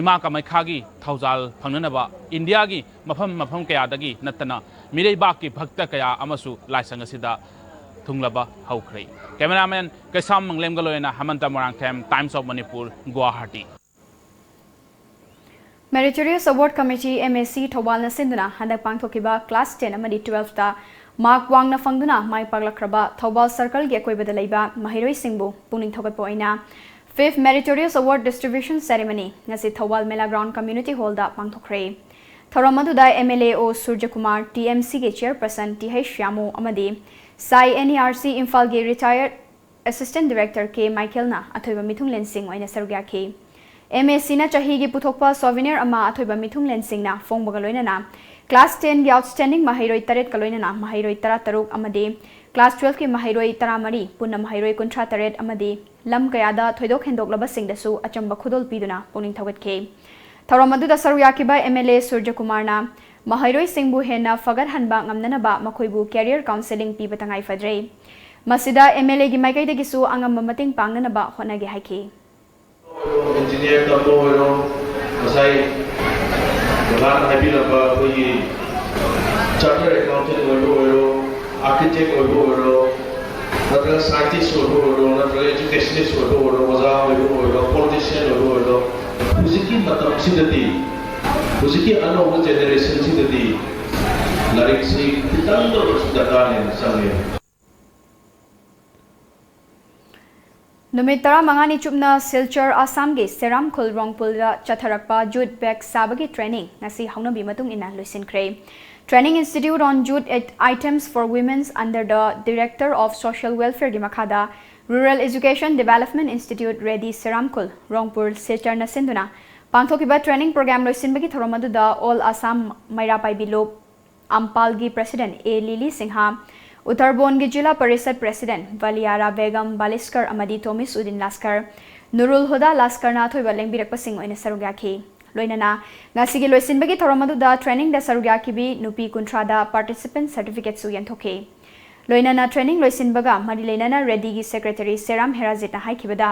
ꯏꯃꯥ ꯀꯥꯃꯥꯈ꯭ꯌꯥꯒꯤ ꯊꯧꯖꯥꯜ ꯐꯪꯅꯅꯕ ꯏꯟꯗꯤꯌꯥꯒꯤ ꯃꯐꯝ ꯃꯐꯝ ꯀꯌꯥꯗꯒꯤ ꯅꯠꯇꯅ ꯃꯤꯔꯩꯕꯥꯛꯀꯤ ꯚꯛꯇ ꯀꯌꯥ ꯑꯃꯁꯨ ꯂꯥꯏꯁꯪ ꯑꯁꯤꯗ ꯊꯨꯡꯂꯕ ꯍꯧꯈ꯭ꯔꯦ꯫ Cameraman ꯀꯩꯁꯥꯝ ꯃꯪꯂꯦꯝꯒ ꯂꯣꯏꯅꯅ ꯍꯦꯃꯟꯇ Moirangthem, Times of Manipur, Guwahati꯫ Meritorious Award Committee, M A C, ꯊꯧꯕꯥꯜꯅ ꯁꯤꯟꯗꯨꯅ ꯍꯟꯗꯛ ꯄꯥꯡꯊꯣꯛꯈꯤꯕ class ten ꯑꯃꯗꯤ twelfth ꯇ mark ꯋꯥꯡꯅ ꯐꯪꯗꯨꯅ ꯃꯥꯏ ꯄꯥꯛꯂꯛꯈ꯭ꯔꯕ ꯊꯧꯕꯥꯜ circle ꯒꯤ ꯑꯀꯣꯏꯕꯗ ꯂꯩꯕ ꯃꯍꯩꯔꯣꯏꯁꯤꯡꯕꯨ ꯄꯨꯛꯅꯤꯡ ꯊꯧꯒꯠꯄ ꯑꯣꯏꯅ fifth Meritorious Award Distribution Ceremony ꯉꯁꯤ ꯊꯧꯕꯥꯜ ꯃꯦꯂꯥ ground community hall ꯗ ꯄꯥꯡꯊꯣꯛꯈ꯭ꯔꯦ꯫ ꯊꯧꯔꯝ ꯑꯗꯨꯗ M L A O ꯁꯨꯔꯖꯀꯨꯃꯥꯔ, T M C ꯒꯤ chairperson T H ꯁ꯭ꯌꯥꯃꯨ ꯑꯃꯗꯤ ꯁꯥꯏ N E R C ꯏꯝꯐꯥꯜꯒꯤ retired assistant director K ꯃꯥꯏꯀꯦꯜꯅ ꯑꯊꯣꯏꯕ ꯃꯤꯊꯨꯡꯂꯦꯟꯁꯤꯡ ꯑꯣꯏꯅ ꯁꯔꯨꯛ ꯌꯥꯈꯤ꯫ MACꯅ ꯆꯍꯤꯒꯤ ꯄꯨꯊꯣꯛꯄ ꯁꯣꯚꯤꯅꯤꯌꯔ ꯑꯃ ꯑꯊꯣꯏꯕ ꯃꯤꯊꯨꯡꯂꯦꯟꯁꯤꯡꯅ ꯐꯣꯡꯕꯒ ꯂꯣꯏꯅꯅ ꯀ꯭ꯂꯥꯁ ꯇꯦꯟꯒꯤ ꯑꯥꯎꯠꯁ꯭ꯇꯦꯟꯗꯤꯡ ꯃꯍꯩꯔꯣꯏ ꯇꯔꯦꯠꯀ ꯂꯣꯏꯅꯅ ꯃꯍꯩꯔꯣꯏ ꯇꯔꯥꯇꯔꯨꯛ ꯑꯃꯗꯤ ꯀ꯭ꯂꯥꯁ ꯇꯨꯋꯦꯜꯐꯀꯤ ꯃꯍꯩꯔꯣꯏ ꯇꯔꯥꯃꯔꯤ, ꯄꯨꯟꯅ ꯃꯍꯩꯔꯣꯏ ꯀꯨꯟꯊ꯭ꯔꯥ ꯇꯔꯦꯠ ꯑꯃꯗꯤ ꯂꯝ ꯀꯌꯥꯗ ꯊꯣꯏꯗꯣꯛ ꯍꯦꯟꯗꯣꯛꯂꯕꯁꯤꯡꯗꯁꯨ ꯑꯆꯝꯕ ꯈꯨꯗꯣꯜ ꯄꯤꯗꯨꯅ ꯄꯨꯛꯅꯤꯡ ꯊꯧꯒꯠꯈꯤ꯫ ꯊꯧꯔꯝ ꯑꯗꯨꯗ ꯁꯔꯨꯛ ꯌꯥꯈꯤꯕ MLA ꯁꯨꯔꯖꯀꯨꯃꯥꯔꯅ ꯃꯍꯩꯔꯣꯏꯁꯤꯡꯕꯨ ꯍꯦꯟꯅ ꯐꯒꯠꯍꯟꯕ ꯉꯝꯅꯅꯕ ꯃꯈꯣꯏꯕꯨ career counselling ꯄꯤꯕ ꯇꯉꯥꯏ ꯐꯗ꯭ꯔꯦ꯫ ꯃꯁꯤꯗ MLAꯒꯤ ꯃꯥꯏꯀꯩꯗꯒꯤꯁꯨ ꯑꯉꯝꯕ ꯃꯇꯦꯡ ꯄꯥꯡꯅꯅꯕ ꯍꯣꯠꯅꯒꯦ ꯍꯥꯏꯈꯤ꯫ ꯏꯟꯖꯤꯅꯤꯌꯥꯔ ꯇꯝꯕ ꯑꯣꯏꯔꯣ, ꯉꯁꯥꯏ ꯃꯦꯗꯥꯝꯅ ꯍꯥꯏꯕꯤꯔꯝꯕ ꯑꯩꯈꯣꯏꯒꯤ ꯆꯥꯔꯇꯔ ꯑꯦꯀꯥꯎꯟꯇꯦꯟ ꯑꯣꯏꯕ ꯑꯣꯏꯔꯣ, ꯑꯥꯔꯀꯤꯇꯦꯛ ꯑꯣꯏꯕ ꯑꯣꯏꯔꯣ, ꯅꯠꯇ꯭ꯔꯒ ꯁꯥꯏꯟꯇꯤꯁ ꯑꯣꯏꯕ ꯑꯣꯏꯔꯣ, ꯅꯠꯇ꯭ꯔꯒ ꯏꯖꯨꯀꯦꯁꯅꯤꯁ ꯑꯣꯏꯕ ꯑꯣꯏꯔꯣ, ꯑꯣꯖꯥ ꯑꯣꯏꯕ ꯑꯣꯏꯔꯣ, ꯄꯣꯂꯤꯇꯤꯁꯤꯌꯥꯟ ꯑꯣꯏꯕ ꯑꯣꯏꯔꯣ, ꯍꯧꯖꯤꯛꯀꯤ ꯃꯇꯝꯁꯤꯗꯗꯤ, ꯍꯧꯖꯤꯛꯀꯤ ꯑꯅꯧꯕ ꯖꯦꯅꯦꯔꯦꯁꯟꯁꯤꯗꯗꯤ ꯂꯥꯏꯔꯤꯛꯁꯤ ꯈꯤꯇꯪꯗ ꯑꯣꯏꯔꯁꯨ ꯗꯔꯀꯥꯔꯅꯦꯅ ꯆꯪꯉꯦ꯫ ꯅꯨꯃꯤꯠ ꯇꯔꯥꯃꯉꯥꯅꯤ ꯆꯨꯞꯅ ꯁꯤꯜꯆꯔ, ꯑꯁꯥꯝꯒꯤ ꯁꯦꯔꯥꯝꯈꯨꯜ ꯔꯣꯡꯄꯨꯜꯗ ꯆꯠꯊꯔꯛꯄ ꯖꯨꯠ ꯕꯦꯒ ꯁꯥꯕꯒꯤ ꯇ꯭ꯔꯦꯅꯤꯡ ꯉꯁꯤ ꯍꯧꯅꯕꯤ ꯃꯇꯨꯡ ꯏꯟꯅ ꯂꯣꯏꯁꯤꯟꯈ꯭ꯔꯦ꯫ Training Institute on Jute Items for Women's under the Director of Social Welfareꯒꯤ ꯃꯈꯥꯗ Rural Education Development Institute, REDI Seramkhul, Rongpur, ꯁꯤꯜꯆꯔꯅ ꯁꯤꯟꯗꯨꯅ ꯄꯥꯡꯊꯣꯛꯈꯤꯕ ꯇ꯭ꯔꯦꯅꯤꯡ ꯄ꯭ꯔꯣꯒ꯭ꯔꯥꯝ ꯂꯣꯏꯁꯤꯟꯕꯒꯤ ꯊꯧꯔꯝ ꯑꯗꯨꯗ All Assam ꯃꯩꯔꯥ ꯄꯥꯏꯕꯤ ꯂꯨꯞ ꯑꯝꯄꯥꯜꯒꯤ ꯄ꯭ꯔꯦꯁꯤꯗꯦꯟꯠ ꯑꯦ ꯂꯤꯂꯤ ꯁꯤꯡꯍ, ꯎꯠꯇꯔꯕꯣꯟꯒꯤ ꯖꯤꯂꯥ ꯄꯔꯤꯁꯗ ꯄ꯭ꯔꯦꯁꯤꯗꯦꯟꯠ ꯕꯂꯤꯌꯥꯔꯥ ꯕꯦꯒꯝ ꯕꯥꯂꯤꯁꯀꯔ ꯑꯃꯗꯤ ꯇꯣꯃꯤꯁ ꯎꯗꯤꯟ ꯂꯥꯁꯀꯔ, ꯅꯨꯔꯨꯜ ꯍꯨꯗꯥ ꯂꯥꯁꯀꯔꯅ ꯑꯊꯣꯏꯕ ꯂꯦꯡꯕꯤꯔꯛꯄꯁꯤꯡ ꯑꯣꯏꯅ ꯁꯔꯨꯛ ꯌꯥꯈꯤ꯫ ꯂꯣꯏꯅꯅ ꯉꯁꯤꯒꯤ ꯂꯣꯏꯁꯤꯟꯕꯒꯤ ꯊꯧꯔꯝ ꯑꯗꯨꯗ ꯇ꯭ꯔꯦꯅꯤꯡꯗ ꯁꯔꯨꯛ ꯌꯥꯈꯤꯕꯤ ꯅꯨꯄꯤ ꯀꯨꯟꯊ꯭ꯔꯥꯗ ꯄꯥꯔꯇꯤꯁꯤꯄꯦꯟꯠ ꯁꯔꯇꯤꯐꯤꯀꯦꯠꯁꯨ ꯌꯦꯟꯊꯣꯛꯈꯤ꯫ ꯂꯣꯏꯅꯅ ꯇ꯭ꯔꯦꯅꯤꯡ ꯂꯣꯏꯁꯤꯟꯕꯒ ꯃꯔꯤ ꯂꯩꯅꯅ ꯔꯦꯗꯤꯒꯤ ꯁꯦꯀ꯭ꯔꯦꯇꯔꯤ ꯁꯦꯔꯥꯝ ꯍꯦꯔꯥꯖꯤꯠꯅ ꯍꯥꯏꯈꯤꯕꯗ,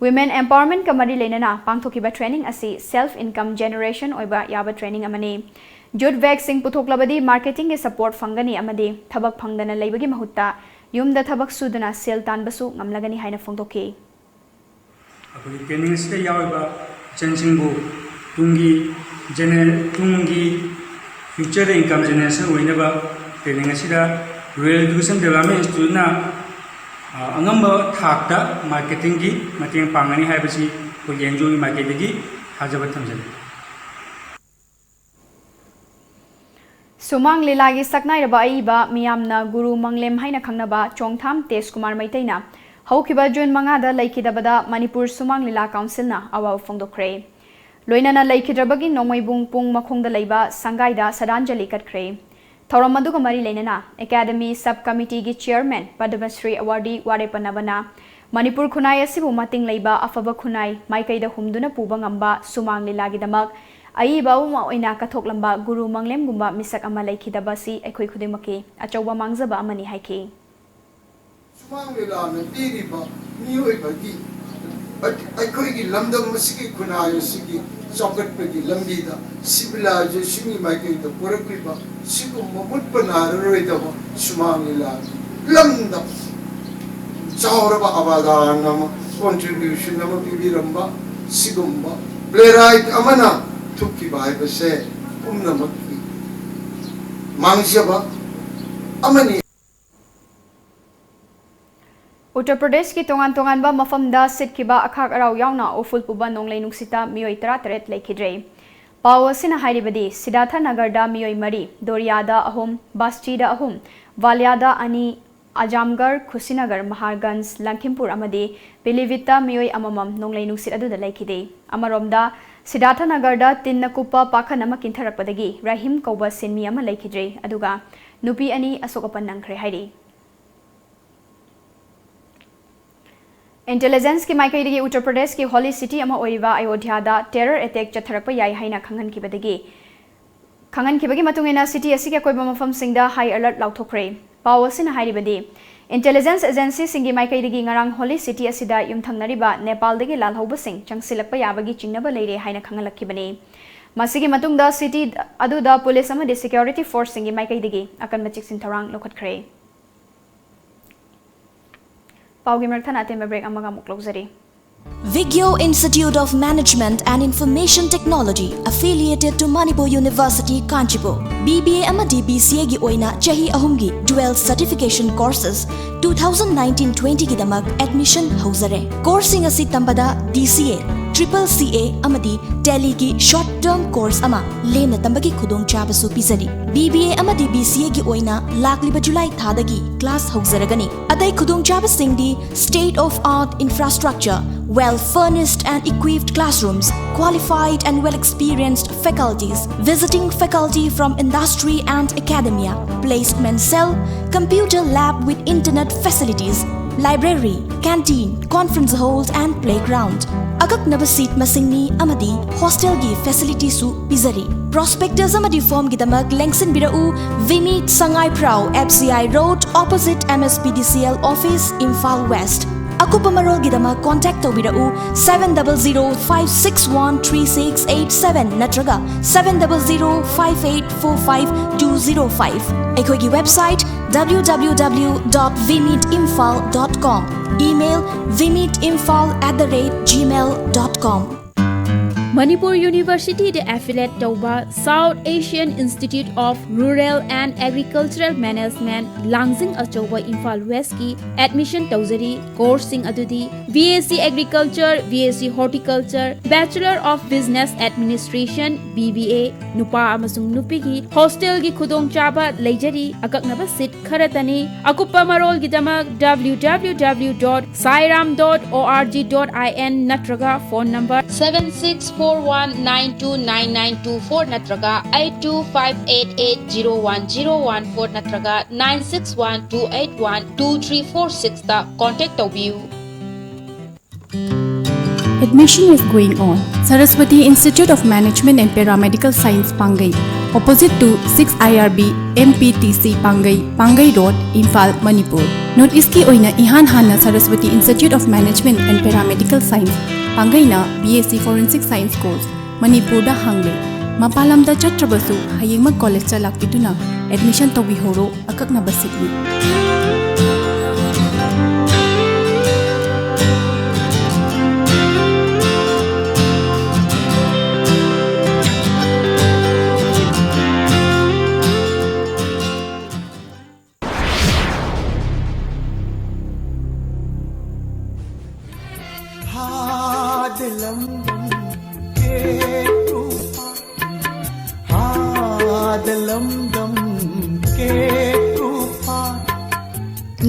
ꯋꯤꯃꯦꯟ ꯑꯦꯝꯄꯥꯋꯔꯃꯦꯟꯠꯀ ꯃꯔꯤ ꯂꯩꯅꯅ ꯄꯥꯡꯊꯣꯛꯈꯤꯕ ꯇ꯭ꯔꯦꯅꯤꯡ ꯑꯁꯤ ꯁꯦꯜꯐ ꯏꯟꯀꯝ ꯖꯦꯅꯦꯔꯦꯁꯟ ꯑꯣꯏꯕ ꯌꯥꯕ ꯇ꯭ꯔꯦꯅꯤꯡ ꯑꯃꯅꯤ꯫ ꯖꯨꯠ ꯕꯦꯒꯁꯤꯡ ꯄꯨꯊꯣꯛꯂꯕꯗꯤ ꯃꯥꯔꯀꯦꯇꯤꯡꯒꯤ ꯁꯄꯣꯔꯠ ꯐꯪꯒꯅꯤ ꯑꯃꯗꯤ ꯊꯕꯛ ꯐꯪꯗꯅ ꯂꯩꯕꯒꯤ ꯃꯍꯨꯠꯇ ꯌꯨꯝꯗ ꯊꯕꯛ ꯁꯨꯗꯨꯅ ꯁꯦꯜ ꯇꯥꯟꯕꯁꯨ ꯉꯝꯂꯒꯅꯤ ꯍꯥꯏꯅ ꯐꯣꯡꯗꯣꯛꯈꯤ꯫ ꯑꯩꯈꯣꯏꯒꯤ ꯇ꯭ꯔꯦꯅꯤꯡ ꯑꯁꯤꯗ ꯌꯥꯎꯔꯤꯕ ꯏꯆꯟꯁꯤꯡꯕꯨ ꯇꯨꯡꯒꯤ ꯖꯦꯅꯦ-, ꯇꯨꯡꯒꯤ ꯐ꯭ꯌꯨꯆꯔꯗ ꯏꯟꯀꯝ ꯖꯦꯅꯦꯔꯦꯁꯟ ꯑꯣꯏꯅꯕ ꯇ꯭ꯔꯦꯅꯤꯡ ꯑꯁꯤꯗ ꯔꯨꯔꯦꯜ ꯏꯗꯨꯀꯦꯁꯟ ꯗꯦꯕꯂꯞꯃꯦꯟ ꯏꯟꯁꯇꯤꯇ꯭ꯌꯨꯠꯅ, ꯑ, ꯑꯉꯝꯕ ꯊꯥꯛꯇ ꯃꯥꯔꯀꯦꯇꯤꯡꯒꯤ ꯃꯇꯦꯡ ꯄꯥꯡꯒꯅꯤ ꯍꯥꯏꯕꯁꯤ ꯑꯩꯈꯣꯏꯒꯤ ꯑꯦꯟ ꯖꯤ ꯑꯣꯒꯤ ꯃꯥꯏꯀꯩꯗꯒꯤ ꯊꯥꯖꯕ ꯊꯝꯖꯔꯤ꯫ ꯁꯨꯃꯥꯡ ꯂꯤꯂꯥꯒꯤ ꯁꯛꯅꯥꯏꯔꯕ ꯑꯏꯕ ꯃꯤꯌꯥꯝꯅ ꯒꯨꯔꯨ ꯃꯪꯂꯦꯝ ꯍꯥꯏꯅ ꯈꯪꯅꯕ ꯆꯣꯡꯊꯥꯝ ꯇꯦꯖꯀꯨꯃꯥꯔ ꯃꯩꯇꯩꯅ ꯍꯧꯈꯤꯕ ꯖꯨꯟ ꯃꯉꯥꯗ ꯂꯩꯈꯤꯗꯕꯗ ꯃꯅꯤꯄꯨꯔ ꯁꯨꯃꯥꯡ ꯂꯤꯂꯥ ꯀꯥꯎꯟꯁꯤꯜꯅ ꯑꯋꯥꯕ ꯐꯣꯡꯗꯣꯛꯈ꯭ꯔꯦ꯫ ꯂꯣꯏꯅꯅ ꯂꯩꯈꯤꯗ꯭ꯔꯕꯒꯤ ꯅꯣꯡꯃꯩꯕꯨꯡ ꯄꯨꯡ ꯃꯈꯣꯡꯗ ꯂꯩꯕ ꯁꯪꯒꯥꯏꯗ ꯁ꯭ꯔꯗꯥꯟꯖꯂꯤ ꯀꯠꯈ꯭ꯔꯦ꯫ ꯊꯧꯔꯝ ꯑꯗꯨꯒ ꯃꯔꯤ ꯂꯩꯅꯅ ꯑꯦꯀꯥꯗꯃꯤ ꯁꯕ ꯀꯃꯤꯇꯤꯒꯤ ꯆꯤꯌꯔꯃꯦꯟ ꯄꯗꯃꯁ꯭ꯔꯤ ꯑꯦꯋꯥꯔꯗꯤ ꯋꯥꯔꯦꯄꯟ ꯅꯕꯅ ꯃꯅꯤꯄꯨꯔ ꯈꯨꯟꯅꯥꯏ ꯑꯁꯤꯕꯨ ꯃꯇꯤꯡ ꯂꯩꯕ ꯑꯐꯕ ꯈꯨꯟꯅꯥꯏ ꯃꯥꯏꯀꯩꯗ ꯍꯨꯝꯗꯨꯅ ꯄꯨꯕ ꯉꯝꯕ ꯁꯨꯃꯥꯡ ꯂꯤꯂꯥꯒꯤꯗꯃꯛ ꯑꯏꯕ ꯑꯃ ꯑꯣꯏꯅ ꯀꯠꯊꯣꯛꯂꯝꯕ ꯒꯨꯔꯨ ꯃꯪꯂꯦꯝꯒꯨꯝꯕ ꯃꯤꯁꯛ ꯑꯃ ꯂꯩꯈꯤꯗꯕ ꯑꯁꯤ ꯑꯩꯈꯣꯏ ꯈꯨꯗꯤꯡꯃꯛꯀꯤ ꯑꯆꯧꯕ ꯃꯥꯡꯖꯕ ꯑꯃꯅꯤ ꯍꯥꯏꯈꯤ꯫ ꯁꯨꯃꯥꯡ ꯂꯤꯂꯥꯅ ꯄꯤꯔꯤꯕ ꯃꯤꯑꯣꯏꯕꯒꯤ, ꯑꯩꯈꯣꯏꯒꯤ ꯂꯝꯗꯝ ꯑꯁꯤꯒꯤ ꯈꯨꯟꯅꯥꯏ ꯑꯁꯤꯒꯤ ꯆꯥꯎꯈꯠꯄꯒꯤ ꯂꯝꯕꯤꯗ ꯁꯤꯚꯤꯂꯥꯏꯖꯦꯁꯟꯒꯤ ꯃꯥꯏꯀꯩꯗ ꯄꯨꯔꯛꯂꯤꯕ ꯁꯤꯒꯨꯝꯕ ꯃꯨꯠꯄ ꯅꯥꯏꯔꯔꯣꯏꯗꯕ ꯁꯨꯃꯥꯡ ꯂꯤꯂꯥꯒꯤ ꯂꯝꯗ ꯆꯥꯎꯔꯕ ꯑꯕꯗꯥꯟ ꯑꯃ, ꯀꯣꯟꯇ꯭ꯔꯤꯕ꯭ꯌꯨꯁꯟ ꯑꯃ ꯄꯤꯕꯤꯔꯝꯕ ꯁꯤꯒꯨꯝꯕ ꯄ꯭ꯂꯦꯔꯥꯏꯠ ꯑꯃꯅ ꯊꯣꯛꯈꯤꯕ ꯍꯥꯏꯕꯁꯦ ꯄꯨꯝꯅꯃꯛꯀꯤ ꯃꯥꯡꯖꯕ ꯑꯃꯅꯤ꯫ ꯎꯠꯇꯔ ꯄ꯭ꯔꯗꯦꯁꯀꯤ ꯇꯣꯉꯥꯟ ꯇꯣꯉꯥꯟꯕ ꯃꯐꯝꯗ ꯁꯤꯠꯈꯤꯕ ꯑꯈꯥꯛ ꯑꯔꯥꯎ ꯌꯥꯎꯅ ꯎꯐꯨꯜ ꯄꯨꯕ ꯅꯣꯡꯂꯩ ꯅꯨꯡꯁꯤꯠꯇ ꯃꯤꯑꯣꯏ ꯇꯔꯥꯇꯔꯦꯠ ꯂꯩꯈꯤꯗ꯭ꯔꯦ꯫ ꯄꯥꯎ ꯑꯁꯤꯅ ꯍꯥꯏꯔꯤꯕꯗꯤ, ꯁꯤꯗꯥꯊ ꯅꯒꯔꯗ ꯃꯤꯑꯣꯏ ꯃꯔꯤ, ꯗꯣꯔꯤꯌꯥꯗ ꯑꯍꯨꯝ, ꯕꯥꯁꯇꯤꯗ ꯑꯍꯨꯝ, ꯋꯥꯂꯤꯌꯥꯗ ꯑꯅꯤ, ꯑꯖꯥꯝꯒꯔ, ꯈꯨꯁꯤꯅꯒꯔ, ꯃꯍꯥꯔꯒꯟꯖ, ꯂꯪꯈꯤꯝꯄꯨꯔ ꯑꯃꯗꯤ ꯄꯤꯂꯤꯚꯤꯠꯇ ꯃꯤꯑꯣꯏ ꯑꯃꯃꯝ ꯅꯣꯡꯂꯩ ꯅꯨꯡꯁꯤꯠ ꯑꯗꯨꯗ ꯂꯩꯈꯤꯗꯦ꯫ ꯑꯃꯔꯣꯝꯗ, ꯁꯤꯗꯥꯊ ꯅꯒꯔꯗ ꯇꯤꯟꯅ ꯀꯨꯞꯄ ꯄꯥꯈꯟ ꯑꯃ ꯀꯤꯟꯊꯔꯛꯄꯗꯒꯤ ꯔꯍꯤꯝ ꯀꯧꯕ ꯁꯤꯟꯃꯤ ꯑꯃ ꯂꯩꯈꯤꯗ꯭ꯔꯦ, ꯑꯗꯨꯒ ꯅꯨꯄꯤ ꯑꯅꯤ ꯑꯁꯣꯛ ꯑꯄꯟ ꯅꯪꯈ꯭ꯔꯦ ꯍꯥꯏꯔꯤ꯫ ꯏꯟꯇꯦꯂꯤꯖꯦꯟꯁꯀꯤ ꯃꯥꯏꯀꯩꯗꯒꯤ ꯎꯠꯇꯔ ꯄ꯭ꯔꯗꯦꯁꯀꯤ ꯍꯣꯂꯤ ꯁꯤꯇꯤ ꯑꯃ ꯑꯣꯏꯔꯤꯕ ꯑꯌꯣꯙ꯭ꯌꯥꯗ ꯇꯦꯔꯔ ꯑꯦꯇꯦꯛ ꯆꯠꯊꯔꯛꯄ ꯌꯥꯏ ꯍꯥꯏꯅ ꯈꯪꯍꯟꯈꯤꯕꯗꯒꯤ, ꯈꯪꯍꯟꯈꯤꯕꯒꯤ ꯃꯇꯨꯡ ꯏꯟꯅ, ꯁꯤꯇꯤ ꯑꯁꯤꯒꯤ ꯑꯀꯣꯏꯕ ꯃꯐꯝꯁꯤꯡꯗ ꯍꯥꯏ ꯑꯦꯂꯔꯠ ꯂꯥꯎꯊꯣꯛꯈ꯭ꯔꯦ꯫ ꯄꯥꯎ ꯑꯁꯤꯅ ꯍꯥꯏꯔꯤꯕꯗꯤ, ꯏꯟꯇꯦꯂꯤꯖꯦꯟꯁ ꯑꯦꯖꯦꯟꯁꯤꯁꯤꯡꯒꯤ ꯃꯥꯏꯀꯩꯗꯒꯤ ꯉꯔꯥꯡ ꯍꯣꯂꯤ ꯁꯤꯇꯤ ꯑꯁꯤꯗ ꯌꯨꯝꯊꯪꯅꯔꯤꯕ ꯅꯦꯄꯥꯜꯗꯒꯤ ꯂꯥꯜꯍꯧꯕꯁꯤꯡ ꯆꯪꯁꯤꯜꯂꯛꯄ ꯌꯥꯕꯒꯤ ꯆꯤꯡꯅꯕ ꯂꯩꯔꯦ ꯍꯥꯏꯅ ꯈꯪꯍꯜꯂꯛꯈꯤꯕꯅꯤ꯫ ꯃꯁꯤꯒꯤ ꯃꯇꯨꯡꯗ ꯁꯤꯇꯤ ꯑꯗꯨꯗ ꯄꯨꯂꯤꯁ ꯑꯃꯗꯤ ꯁꯦꯀ꯭ꯌꯨꯔꯤꯇꯤ ꯐꯣꯔꯁꯁꯤꯡꯒꯤ ꯃꯥꯏꯀꯩꯗꯒꯤ ꯑꯀꯟꯕ ꯆꯦꯛꯁꯤꯟ ꯊꯧꯔꯥꯡ ꯂꯧꯈꯠꯈ꯭ꯔꯦ꯫ ꯄꯥꯎꯒꯤ ꯃꯔꯛ ꯊꯠꯅ ꯑꯇꯦꯟꯕ ꯕ꯭ꯔꯦꯛ ꯑꯃꯒ ꯑꯃꯨꯛ ꯂꯧꯖꯔꯤ꯫ Vigyo Institute of Management and Information Technology, affiliated to Manipur University, Kanchipur. BBA ꯑꯃꯗꯤ BCA ꯒꯤ ꯑꯣꯏꯅ ꯆꯍꯤ ꯑꯍꯨꯝꯒꯤ dual certification courses two thousand nineteen twenty ꯒꯤꯗꯃꯛ admission ꯍꯧꯖꯔꯦ꯫ Course ꯁꯤꯡ ꯑꯁꯤ ꯇꯝꯕꯗ DCA, ꯇ꯭ꯔꯤꯄꯜ ꯁꯤ ꯑꯦ ꯑꯃꯗꯤ ꯇꯦꯂꯤꯒꯤ ꯁꯣꯔꯠ ꯇꯔꯝ ꯀꯣꯔꯁ ꯑꯃ ꯂꯦꯝꯅ ꯇꯝꯕꯒꯤ ꯈꯨꯗꯣꯡꯆꯥꯕꯁꯨ ꯄꯤꯖꯔꯤ꯫ ꯕꯤ ꯕꯤ ꯑꯦ ꯑꯃꯗꯤ ꯕꯤ ꯁꯤ ꯑꯦꯒꯤ ꯑꯣꯏꯅ ꯂꯥꯛꯂꯤꯕ ꯖꯨꯂꯥꯏ ꯊꯥꯗꯒꯤ ꯀ꯭ꯂꯥꯁ ꯍꯧꯖꯔꯒꯅꯤ꯫ ꯑꯇꯩ ꯈꯨꯗꯣꯡꯆꯥꯕꯁꯤꯡꯗꯤ state of art infrastructure, well furnished and equipped classrooms, qualified and well experienced faculties, visiting faculty from industry and academia, placement cell, computer lab with internet facilities, library, canteen, conference hall and playground. ꯑꯀꯛꯅꯕ ꯁꯤꯠ ꯃꯁꯤꯡꯅꯤ ꯑꯃꯗꯤ ꯍꯣꯁꯇꯦꯜꯒꯤ ꯐꯦꯁꯤꯂꯤꯇꯤꯁꯨ ꯄꯤꯖꯔꯤ꯫ ꯄ꯭ꯔꯣꯁꯄꯦꯛꯇꯁ ꯑꯃꯗꯤ ꯐꯣꯔꯝꯒꯤꯗꯃꯛ ꯂꯦꯡꯁꯤꯟꯕꯤꯔꯛꯎ, ꯚꯤꯃꯤꯠ ꯁꯉꯥꯏꯄ꯭ꯔꯧ, F C I Road, opposite M S P D C L office, Imphal West. ꯑꯀꯨꯞꯄ ꯃꯔꯣꯜꯒꯤꯗꯃꯛ contact ꯇꯧꯕꯤꯔꯛꯎ, seven double zero five six one three six eight seven ꯅꯠꯇ꯭ꯔꯒ seven double zero five eight four five two zero five꯫ ꯑꯩꯈꯣꯏꯒꯤ website W W W dot vimitimphal dot com, email vimitimphal at the rate gmail dot com꯫ Manipur ꯌꯨꯅꯤꯚꯔꯁꯤꯇꯤꯗ ꯑꯦꯐꯤꯂꯦꯠ ꯇꯧꯕ South Asian Institute of Rural and Agricultural Management, ꯂꯥꯡꯖꯤꯡ ꯑꯆꯧꯕ, ꯏꯝꯐꯥꯜ ꯋꯦꯁꯀꯤ admission ꯇꯧꯖꯔꯤ꯫ ꯀꯣꯔꯁꯁꯤꯡ ꯑꯗꯨꯗꯤ B S C Agriculture, B S C Horticulture, Bachelor of Business Administration, B B A, ꯅꯨꯄꯥ ꯑꯃꯁꯨꯡ ꯅꯨꯄꯤꯒꯤ ꯍꯣꯁꯇꯦꯜꯒꯤ ꯈꯨꯗꯣꯡꯆꯥꯕ ꯂꯩꯖꯔꯤ꯫ ꯑꯀꯛꯅꯕ ꯁꯤꯠ ꯈꯔꯇꯅꯤ꯫ ꯑꯀꯨꯞꯄ ꯃꯔꯣꯜꯒꯤꯗꯃꯛ W W W dot sairam dot org dot in ꯅꯠꯇ꯭ꯔꯒ phone number seven six four one nine two nine nine two four ꯅꯠꯇ꯭ꯔꯒ eight two five eight eight zero one zero one four ꯅꯠꯇ꯭ꯔꯒ nine six one two eight one two three four six ꯇ contact ꯇꯧꯕꯤꯌꯨ꯫ Admission is going on. Saraswati Institute of Management and Paramedical Science, Pangai, opposite to six I R B M P T C Pangai, Pangai Road, Imphal, Manipur. North East ꯀꯤ ꯑꯣꯏꯅ ꯏꯍꯥꯟ ꯍꯥꯟꯅ Saraswati Institute of Management and Paramedical Science, ꯄꯥꯡꯒꯩꯅ B S C Forensic Science course ꯃꯅꯤꯄꯨꯔꯗ ꯍꯥꯡꯂꯦ꯫ ꯃꯄꯥꯟ ꯂꯝꯗ ꯆꯠꯇ꯭ꯔꯕꯁꯨ ꯍꯌꯦꯡꯃꯛ ꯀꯣꯂꯦꯖꯇ ꯂꯥꯛꯄꯤꯗꯨꯅ admission ꯇꯧꯕꯤꯍꯧꯔꯣ꯫ ꯑꯀꯛꯅꯕ ꯁꯤꯠꯅꯤ꯫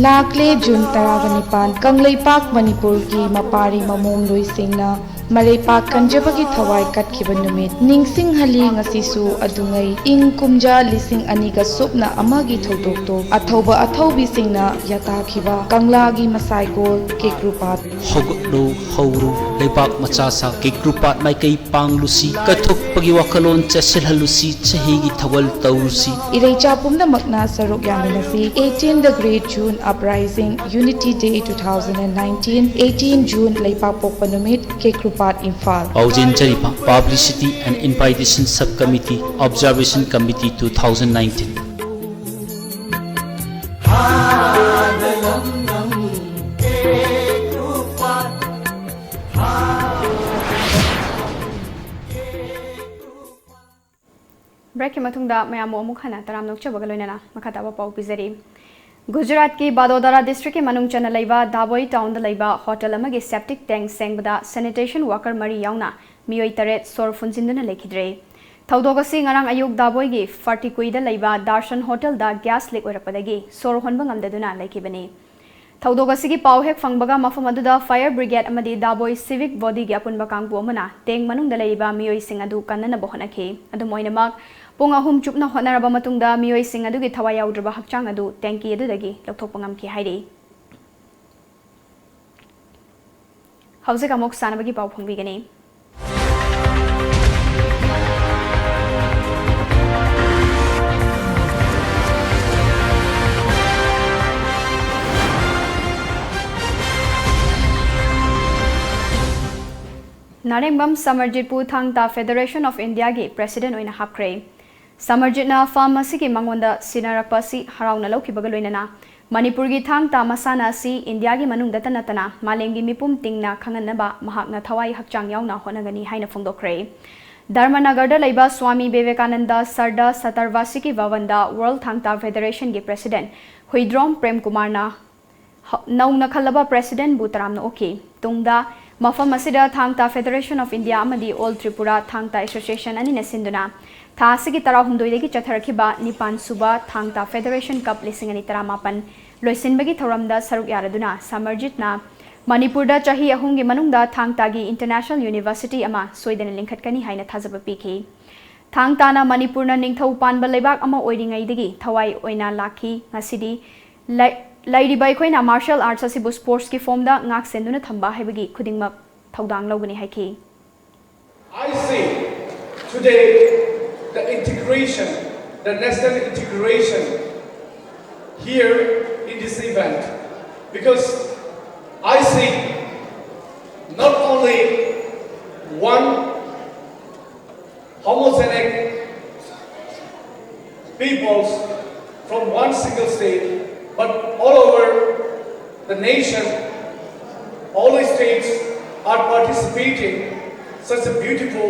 ꯂꯥꯛꯂꯦ ꯖꯨꯟ ꯇꯔꯥꯒ ꯅꯤꯄꯥꯟ, ꯀꯪꯂꯩꯄꯥꯛ ꯃꯅꯤꯄꯨꯔꯒꯤ ꯃꯄꯥꯔꯤ ꯃꯃꯣꯝꯂꯣꯏꯁꯤꯡꯅ ꯃꯔꯩꯄꯥꯛ ꯀꯟꯖꯕꯒꯤ ꯊꯋꯥꯏ ꯀꯠꯈꯤꯕ ꯅꯨꯃꯤꯠ꯫ ꯅꯤꯡꯁꯤꯡꯍꯜꯂꯤ ꯉꯁꯤꯁꯨ ꯑꯗꯨꯉꯩ ꯏꯪ ꯀꯨꯝꯖꯥ ꯂꯤꯁꯤꯡ ꯑꯅꯤꯒ ꯁꯨꯞꯅ ꯑꯃꯒꯤ ꯊꯧꯗꯣꯛꯇꯣ꯫ ꯑꯊꯧꯕ ꯑꯊꯧꯕꯤꯁꯤꯡꯅ ꯌꯥꯇꯥꯈꯤꯕ ꯀꯪꯂꯥꯒꯤ ꯃꯁꯥꯏꯒꯣꯜ ꯀꯦꯀ꯭ꯔꯨꯄꯥꯠ꯫ ꯍꯧꯒꯠꯂꯨ, ꯍꯧꯔꯨ, ꯂꯩꯕꯥꯛ ꯃꯆꯥ ꯁꯥ ꯀꯦꯀ꯭ꯔꯨꯄꯥꯠ ꯃꯥꯏꯀꯩ ꯄꯥꯡꯂꯨꯁꯤ, ꯀꯠꯊꯣꯛꯄꯒꯤ ꯋꯥꯈꯜꯂꯣꯟ ꯆꯦꯠꯁꯤꯜꯍꯜꯂꯨꯁꯤ, ꯆꯍꯤꯒꯤ ꯊꯧꯒꯜ ꯇꯧꯔꯨꯁꯤ꯫ ꯏꯔꯩꯆꯥ ꯄꯨꯝꯅꯃꯛꯅ ꯁꯔꯨꯛ ꯌꯥꯃꯤꯟꯅꯁꯤ꯫ Eighteen the Great June Uprising, Unity Day two thousand and nineteen, eighteen June, ꯂꯩꯄꯥꯛꯄꯣꯛꯄ ꯅꯨꯃꯤꯠ, ꯀꯦꯀ꯭ꯔꯨꯄꯥꯠ, Imphal. ꯄꯥꯎꯖꯦꯟꯖꯔꯤꯕ Publicity and Invitation Sub Committee, Observation Committee two thousand nineteen꯫ Breakꯀꯤ ꯃꯇꯨꯡꯗ ꯃꯌꯥꯝꯕꯨ ꯑꯃꯨꯛ ꯍꯟꯅ ꯇꯔꯥꯝꯅ ꯑꯣꯛꯆꯕꯒ ꯂꯣꯏꯅꯅ ꯃꯈꯥ ꯇꯥꯕ ꯄꯥꯎ ꯄꯤꯖꯔꯤ꯫ ꯒꯨꯖꯔꯥꯠꯀꯤ ꯕꯗꯣꯗꯔꯥ districtꯀꯤ ꯃꯅꯨꯡ ꯆꯟꯅ ꯂꯩꯕ ꯗꯥꯕꯣꯏ townꯗ ꯂꯩꯕ hotel ꯑꯃꯒꯤ septic tank ꯁꯦꯡꯕꯗ sanitation worker ꯃꯔꯤ ꯌꯥꯎꯅ ꯃꯤꯑꯣꯏ ꯇꯔꯦꯠ ꯁꯣꯔ ꯐꯨꯟꯖꯤꯟꯗꯨꯅ ꯂꯩꯈꯤꯗ꯭ꯔꯦ꯫ ꯊꯧꯗꯣꯛ ꯑꯁꯤ ꯉꯔꯥꯡ ꯑꯌꯨꯛ ꯗꯥꯕꯣꯏꯒꯤ ꯐꯥꯔꯇꯤꯀꯨꯏꯗ ꯂꯩꯕ ꯗꯥꯔꯁꯟ hotelꯗ gas leak ꯑꯣꯏꯔꯛꯄꯗꯒꯤ ꯁꯣꯔ ꯍꯣꯟꯕ ꯉꯝꯗꯗꯨꯅ ꯂꯩꯈꯤꯕꯅꯤ꯫ ꯊꯧꯗꯣꯛ ꯑꯁꯤꯒꯤ ꯄꯥꯎ ꯍꯦꯛ ꯐꯪꯕꯒ ꯃꯐꯝ ꯑꯗꯨꯗ fire brigade ꯑꯃꯗꯤ ꯗꯥꯕꯣꯏ civic bodyꯒꯤ ꯑꯄꯨꯟꯕ ꯀꯥꯡꯕꯨ ꯑꯃꯅ tank ꯃꯅꯨꯡꯗ ꯂꯩꯔꯤꯕ ꯃꯤꯑꯣꯏꯁꯤꯡ ꯑꯗꯨ ꯀꯟꯅꯅꯕ ꯍꯣꯠꯅꯈꯤ꯫ ꯑꯗꯨꯝ ꯑꯣꯏꯅꯃꯛ, ꯄꯨꯡ ꯑꯍꯨꯝ ꯆꯨꯞꯅ ꯍꯣꯠꯅꯔꯕ ꯃꯇꯨꯡꯗ ꯃꯤꯑꯣꯏꯁꯤꯡ ꯑꯗꯨꯒꯤ ꯊꯋꯥꯏ ꯌꯥꯎꯗ꯭ꯔꯕ ꯍꯛꯆꯥꯡ ꯑꯗꯨ tanki ꯑꯗꯨꯗꯒꯤ ꯂꯧꯊꯣꯛꯄ ꯉꯝꯈꯤ ꯍꯥꯏꯔꯤ꯫ ꯍꯧꯖꯤꯛ ꯑꯃꯨꯛ ꯁꯥꯟꯅꯕꯒꯤ ꯄꯥꯎ ꯐꯣꯡꯕꯤꯒꯅꯤ꯫ ꯅꯥꯔꯦꯡꯕꯝ ꯁꯃꯔꯖꯤꯠꯄꯨ ꯊꯥꯡ ꯇꯥ Federation of Indiaꯒꯤ president ꯑꯣꯏꯅ ꯍꯥꯞꯈ꯭ꯔꯦ꯫ ꯁꯃꯔꯖꯤꯠꯅ ꯐꯝ ꯑꯁꯤꯒꯤ ꯃꯉꯣꯟꯗ ꯁꯤꯟꯅꯔꯛꯄ ꯑꯁꯤ ꯍꯔꯥꯎꯅ ꯂꯧꯈꯤꯕꯒ ꯂꯣꯏꯅꯅ ꯃꯅꯤꯄꯨꯔꯒꯤ ꯊꯥꯡ ꯇꯥ ꯃꯁꯥꯟꯅ ꯑꯁꯤ ꯏꯟꯗꯤꯌꯥꯒꯤ ꯃꯅꯨꯡꯗꯇ ꯅꯠꯇꯅ ꯃꯥꯂꯦꯝꯒꯤ ꯃꯤꯄꯨꯝ ꯇꯤꯡꯅ ꯈꯪꯍꯟꯅꯕ ꯃꯍꯥꯛꯅ ꯊꯋꯥꯏ ꯍꯛꯆꯥꯡ ꯌꯥꯎꯅ ꯍꯣꯠꯅꯒꯅꯤ ꯍꯥꯏꯅ ꯐꯣꯡꯗꯣꯛꯈ꯭ꯔꯦ꯫ ꯙꯔꯃꯅꯒꯔꯗ ꯂꯩꯕ ꯁ꯭ꯋꯥꯃꯤ ꯕꯤꯕꯦꯀꯥꯅꯟꯗ ꯁꯔꯗ ꯁꯇꯔꯚꯥꯁꯤꯀꯤ ꯚꯕꯟꯗ World ꯊꯥꯡ ꯇꯥ Federationꯒꯤ president ꯍꯨꯏꯗ꯭ꯔꯣꯝ ꯄ꯭ꯔꯦꯝ ꯀꯨꯃꯥꯔꯅ ꯍ-, ꯅꯧꯅ ꯈꯜꯂꯕ presidentꯕꯨ ꯇꯔꯥꯝꯅ ꯑꯣꯛꯈꯤ꯫ ꯇꯨꯡꯗ ꯃꯐꯝ ꯑꯁꯤꯗ ꯊꯥꯡ ꯇꯥ Federation of India ꯑꯃꯗꯤ All Tripura ꯊꯥꯡ ꯇꯥ Association ꯑꯅꯤꯅ ꯁꯤꯟꯗꯨꯅ ꯊꯥ ꯑꯁꯤꯒꯤ ꯇꯔꯥꯍꯨꯝꯗꯣꯏꯗꯒꯤ ꯆꯠꯊꯔꯛꯈꯤꯕ ꯅꯤꯄꯥꯟ ꯁꯨꯕ ꯊꯥꯡ ꯇꯥ Federation Cup ꯂꯤꯁꯤꯡ ꯑꯅꯤ ꯇꯔꯥꯃꯥꯄꯟ ꯂꯣꯏꯁꯤꯟꯕꯒꯤ ꯊꯧꯔꯝꯗ ꯁꯔꯨꯛ ꯌꯥꯔꯗꯨꯅ ꯁꯃꯔꯖꯤꯠꯅ ꯃꯅꯤꯄꯨꯔꯗ ꯆꯍꯤ ꯑꯍꯨꯝꯒꯤ ꯃꯅꯨꯡꯗ ꯊꯥꯡ ꯇꯥꯒꯤ international university ꯑꯃ ꯁꯣꯏꯗꯅ ꯂꯤꯡꯈꯠꯀꯅꯤ ꯍꯥꯏꯅ ꯊꯥꯖꯕ ꯄꯤꯈꯤ꯫ ꯊꯥꯡ ꯇꯥꯅ ꯃꯅꯤꯄꯨꯔꯅ ꯅꯤꯡꯊꯧ ꯄꯥꯟꯕ ꯂꯩꯕꯥꯛ ꯑꯃ ꯑꯣꯏꯔꯤꯉꯩꯗꯒꯤ ꯊꯋꯥꯏ ꯑꯣꯏꯅ ꯂꯥꯛꯈꯤ꯫ ꯉꯁꯤꯗꯤ ꯂꯩ-, ꯂꯩꯔꯤꯕ ꯑꯩꯈꯣꯏꯅ martial arts ꯑꯁꯤꯕꯨ sports ꯀꯤ form ꯗ ꯉꯥꯛ ꯁꯦꯟꯗꯨꯅ ꯊꯝꯕ ꯍꯥꯏꯕꯒꯤ ꯈꯨꯗꯤꯡꯃꯛ ꯊꯧꯗꯥꯡ ꯂꯧꯒꯅꯤ ꯍꯥꯏꯈꯤ꯫ I see today the integration, the national integration here in this event, because I see not only one homogenic peoples from one single state, but all over the nation, all the states are participating such a beautiful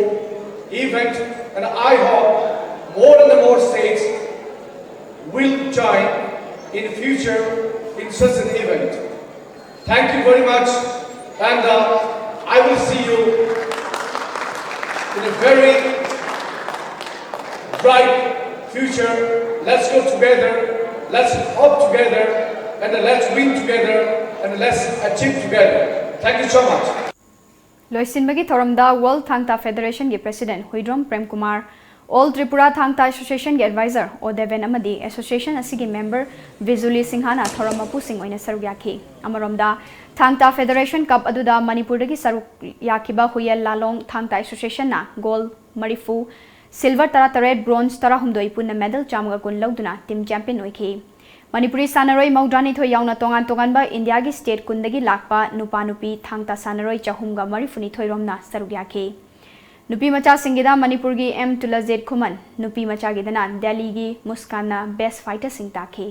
event, and I hope more and more states will join in the future in such an event. Thank you very much, and uh, I will see you in a very bright future. Let's go together, let's hope together, and let's win together, and let's achieve together. Thank you so much. ꯂꯣꯏꯁꯤꯟꯕꯒꯤ ꯊꯧꯔꯝꯗ World ꯊꯥꯡ ꯇꯥ Federation ꯒꯤ President Huidrom Prem Kumar, All Tripura ꯊꯥꯡ ꯇꯥ Association ꯒꯤ advisor ꯑꯣ ꯗꯦꯕꯦꯟ ꯑꯃꯗꯤ association ꯑꯁꯤꯒꯤ member ꯕꯤꯖꯨꯂꯤ ꯁꯤꯡꯍꯥꯅ ꯊꯧꯔꯝ ꯃꯄꯨꯁꯤꯡ ꯑꯣꯏꯅ ꯁꯔꯨꯛ ꯌꯥꯈꯤ꯫ ꯑꯃꯔꯣꯝꯗ, ꯊꯥꯡ ꯇꯥ Federation Cup ꯑꯗꯨꯗ ꯃꯅꯤꯄꯨꯔꯗꯒꯤ ꯁꯔꯨꯛ ꯌꯥꯈꯤꯕ ꯍꯨꯌꯦꯜ ꯂꯥꯂꯣꯡ ꯊꯥꯡ ꯇꯥ Association ꯅ gold ꯃꯔꯤꯐꯨ, silver ꯇꯔꯥꯇꯔꯦꯠ, bronze ꯇꯔꯥꯍꯨꯝꯗꯣꯏ, ꯄꯨꯟꯅ medal ꯆꯥꯝꯃꯒ ꯀꯨꯟ ꯂꯧꯗꯨꯅ team champion ꯑꯣꯏꯈꯤ꯫ ꯃꯅꯤꯄꯨꯔꯤ ꯁꯥꯟꯅꯔꯣꯏ ꯃꯧꯗ꯭ꯔꯥꯅꯤꯊꯣꯏ ꯌꯥꯎꯅ ꯇꯣꯉꯥꯟ ꯇꯣꯉꯥꯟꯕ ꯏꯟꯗꯤꯌꯥꯒꯤ state ꯀꯨꯟꯗꯒꯤ ꯂꯥꯛꯄ ꯅꯨꯄꯥ ꯅꯨꯄꯤ ꯊꯥꯡ ꯇꯥ ꯁꯥꯟꯅꯔꯣꯏ ꯆꯍꯨꯝꯒ ꯃꯔꯤꯐꯨꯅꯤꯊꯣꯏ ꯔꯣꯝꯅ ꯁꯔꯨꯛ ꯌꯥꯈꯤ꯫ ꯅꯨꯄꯤ ꯃꯆꯥꯁꯤꯡꯒꯤꯗ ꯃꯅꯤꯄꯨꯔꯒꯤ ꯑꯦꯝ ꯇꯨꯂꯖꯦꯠ ꯈꯨꯃꯟ, ꯅꯨꯄꯤ ꯃꯆꯥꯒꯤꯗꯅ ꯗꯦꯜꯂꯤꯒꯤ ꯃꯨꯁꯀꯥꯟꯅ best fighter ꯁꯤꯡ ꯇꯥꯈꯤ꯫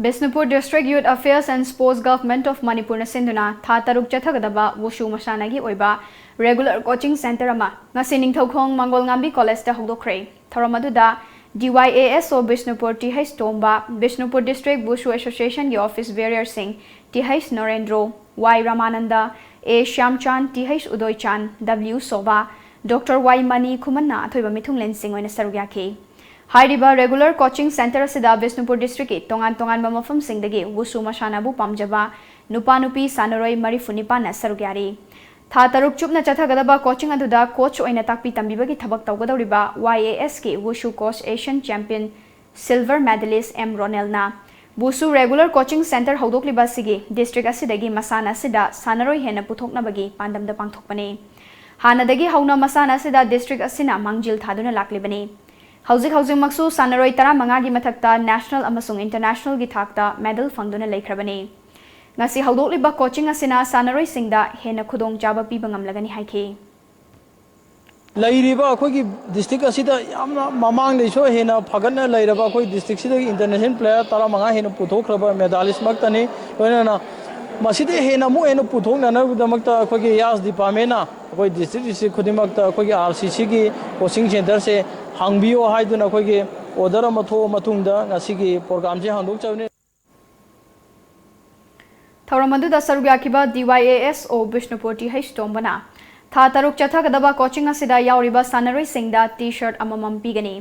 Bishnupur District Youth Affairs and Sports, Government of Manipurꯅ ꯁꯤꯟꯗꯨꯅ ꯊꯥ ꯇꯔꯨꯛ ꯆꯠꯊꯒꯗꯕ ꯋꯨꯁꯨ ꯃꯁꯥꯟꯅꯒꯤ ꯑꯣꯏꯕ regular coaching centre ꯑꯃ ꯉꯁꯤ ꯅꯤꯡꯊꯧꯈꯣꯡ ꯃꯪꯒꯣꯜꯉꯥꯝꯕꯤ ꯀꯣꯂꯦꯖꯇ ꯍꯧꯗꯣꯛꯈ꯭ꯔꯦ꯫ ꯊꯧꯔꯝ ꯑꯗꯨꯗ D Y A S O Bishnupur Th Tomba, Bishnupur District Wushu Associationꯒꯤ office bearerꯁꯤꯡ Th Narendro, Y Ramananda, A Shyamchand, Th Udoychand, W Soba, Doctor Y Mani ꯈꯨꯃꯟꯅ ꯑꯊꯣꯏꯕ ꯃꯤꯊꯨꯡꯂꯦꯟꯁꯤꯡ ꯑꯣꯏꯅ ꯁꯔꯨꯛ ꯌꯥꯈꯤ꯫ ꯍꯥꯏꯔꯤꯕ regular coaching centre ꯑꯁꯤꯗ ꯕꯤꯁꯅꯨꯄꯨꯔ districtꯀꯤ ꯇꯣꯉꯥꯟ ꯇꯣꯉꯥꯟꯕ ꯃꯐꯝꯁꯤꯡꯗꯒꯤ ꯋꯨꯁꯨ ꯃꯁꯥꯟꯅꯕꯨ ꯄꯥꯝꯖꯕ ꯅꯨꯄꯥ ꯅꯨꯄꯤ ꯁꯥꯟꯅꯔꯣꯏ ꯃꯔꯤꯐꯨ ꯅꯤꯄꯥꯟꯅ ꯁꯔꯨꯛ ꯌꯥꯔꯤ꯫ ꯊꯥ ꯇꯔꯨꯛ ꯆꯨꯞꯅ ꯆꯠꯊꯒꯗꯕ coaching ꯑꯗꯨꯗ coach ꯑꯣꯏꯅ ꯇꯥꯛꯄꯤ ꯇꯝꯕꯤꯕꯒꯤ ꯊꯕꯛ ꯇꯧꯒꯗꯧꯔꯤꯕ Y A Sꯀꯤ Wushu Coach Asian Champion Silver Medalist M Ronelꯅ ꯋꯨꯁꯨ regular coaching centre ꯍꯧꯗꯣꯛꯂꯤꯕ ꯑꯁꯤꯒꯤ district ꯑꯁꯤꯗꯒꯤ ꯃꯁꯥꯟꯅ ꯑꯁꯤꯗ ꯁꯥꯟꯅꯔꯣꯏ ꯍꯦꯟꯅ ꯄꯨꯊꯣꯛꯅꯕꯒꯤ ꯄꯥꯟꯗꯝꯗ ꯄꯥꯡꯊꯣꯛꯄꯅꯤ꯫ ꯍꯥꯟꯅꯗꯒꯤ ꯍꯧꯅ ꯃꯁꯥꯟꯅ ꯑꯁꯤꯗ district ꯑꯁꯤꯅ ꯃꯥꯡꯖꯤꯜ ꯊꯥꯗꯨꯅ ꯂꯥꯛꯂꯤꯕꯅꯤ꯫ ꯍꯧꯖꯤꯛ ꯍꯧꯖꯤꯛꯃꯛꯁꯨ ꯁꯥꯟꯅꯔꯣꯏ ꯇꯔꯥꯃꯉꯥꯒꯤ ꯃꯊꯛꯇ national ꯑꯃꯁꯨꯡ internationalꯒꯤ ꯊꯥꯛꯇ medal ꯐꯪꯗꯨꯅ ꯂꯩꯈ꯭ꯔꯕꯅꯤ꯫ ꯉꯁꯤ ꯍꯧꯗꯣꯛꯂꯤꯕ coaching ꯑꯁꯤꯅ ꯁꯥꯟꯅꯔꯣꯏꯁꯤꯡꯗ ꯍꯦꯟꯅ ꯈꯨꯗꯣꯡꯆꯥꯕ ꯄꯤꯕ ꯉꯝꯂꯒꯅꯤ ꯍꯥꯏꯈꯤ꯫ ꯂꯩꯔꯤꯕ ꯑꯩꯈꯣꯏꯒꯤ district ꯑꯁꯤꯗ ꯌꯥꯝꯅ ꯃꯃꯥꯡꯗꯩꯁꯨ ꯍꯦꯟꯅ ꯐꯒꯠꯅ ꯂꯩꯔꯕ ꯑꯩꯈꯣꯏ districtꯁꯤꯗꯒꯤ international player ꯇꯔꯥꯃꯉꯥ ꯍꯦꯟꯅ ꯄꯨꯊꯣꯛꯈ꯭ꯔꯕ medalistꯃꯛꯇꯅꯤ꯫ ꯂꯣꯏꯅꯅ ꯃꯁꯤꯗꯩ ꯍꯦꯟꯅ ꯑꯃꯨꯛ ꯍꯦꯟꯅ ꯄꯨꯊꯣꯛꯅꯅꯕꯒꯤꯗꯃꯛꯇ ꯑꯩꯈꯣꯏꯒꯤ ꯌꯥꯁ departmentꯅ ꯑꯩꯈꯣꯏ district district ꯈꯨꯗꯤꯡꯃꯛꯇ ꯑꯩꯈꯣꯏꯒꯤ R C Cꯒꯤ coaching centreꯁꯦ ꯍꯥꯡꯕꯤꯌꯣ ꯍꯥꯏꯗꯨꯅ ꯑꯩꯈꯣꯏꯒꯤ order ꯑꯃ ꯊꯣꯛꯑ ꯃꯇꯨꯡꯗ ꯉꯁꯤꯒꯤ programꯁꯦ ꯍꯥꯡꯗꯣꯛꯆꯕꯅꯤ꯫ ꯊꯧꯔꯝ ꯑꯗꯨꯗ ꯁꯔꯨꯛ ꯌꯥꯈꯤꯕ D Y A S O Bishnupur Th Tombana ꯊꯥ ꯇꯔꯨꯛ ꯆꯠꯊꯒꯗꯕ coaching ꯑꯁꯤꯗ ꯌꯥꯎꯔꯤꯕ ꯁꯥꯟꯅꯔꯣꯏꯁꯤꯡꯗ T-shirt ꯑꯃꯃꯝ ꯄꯤꯒꯅꯤ,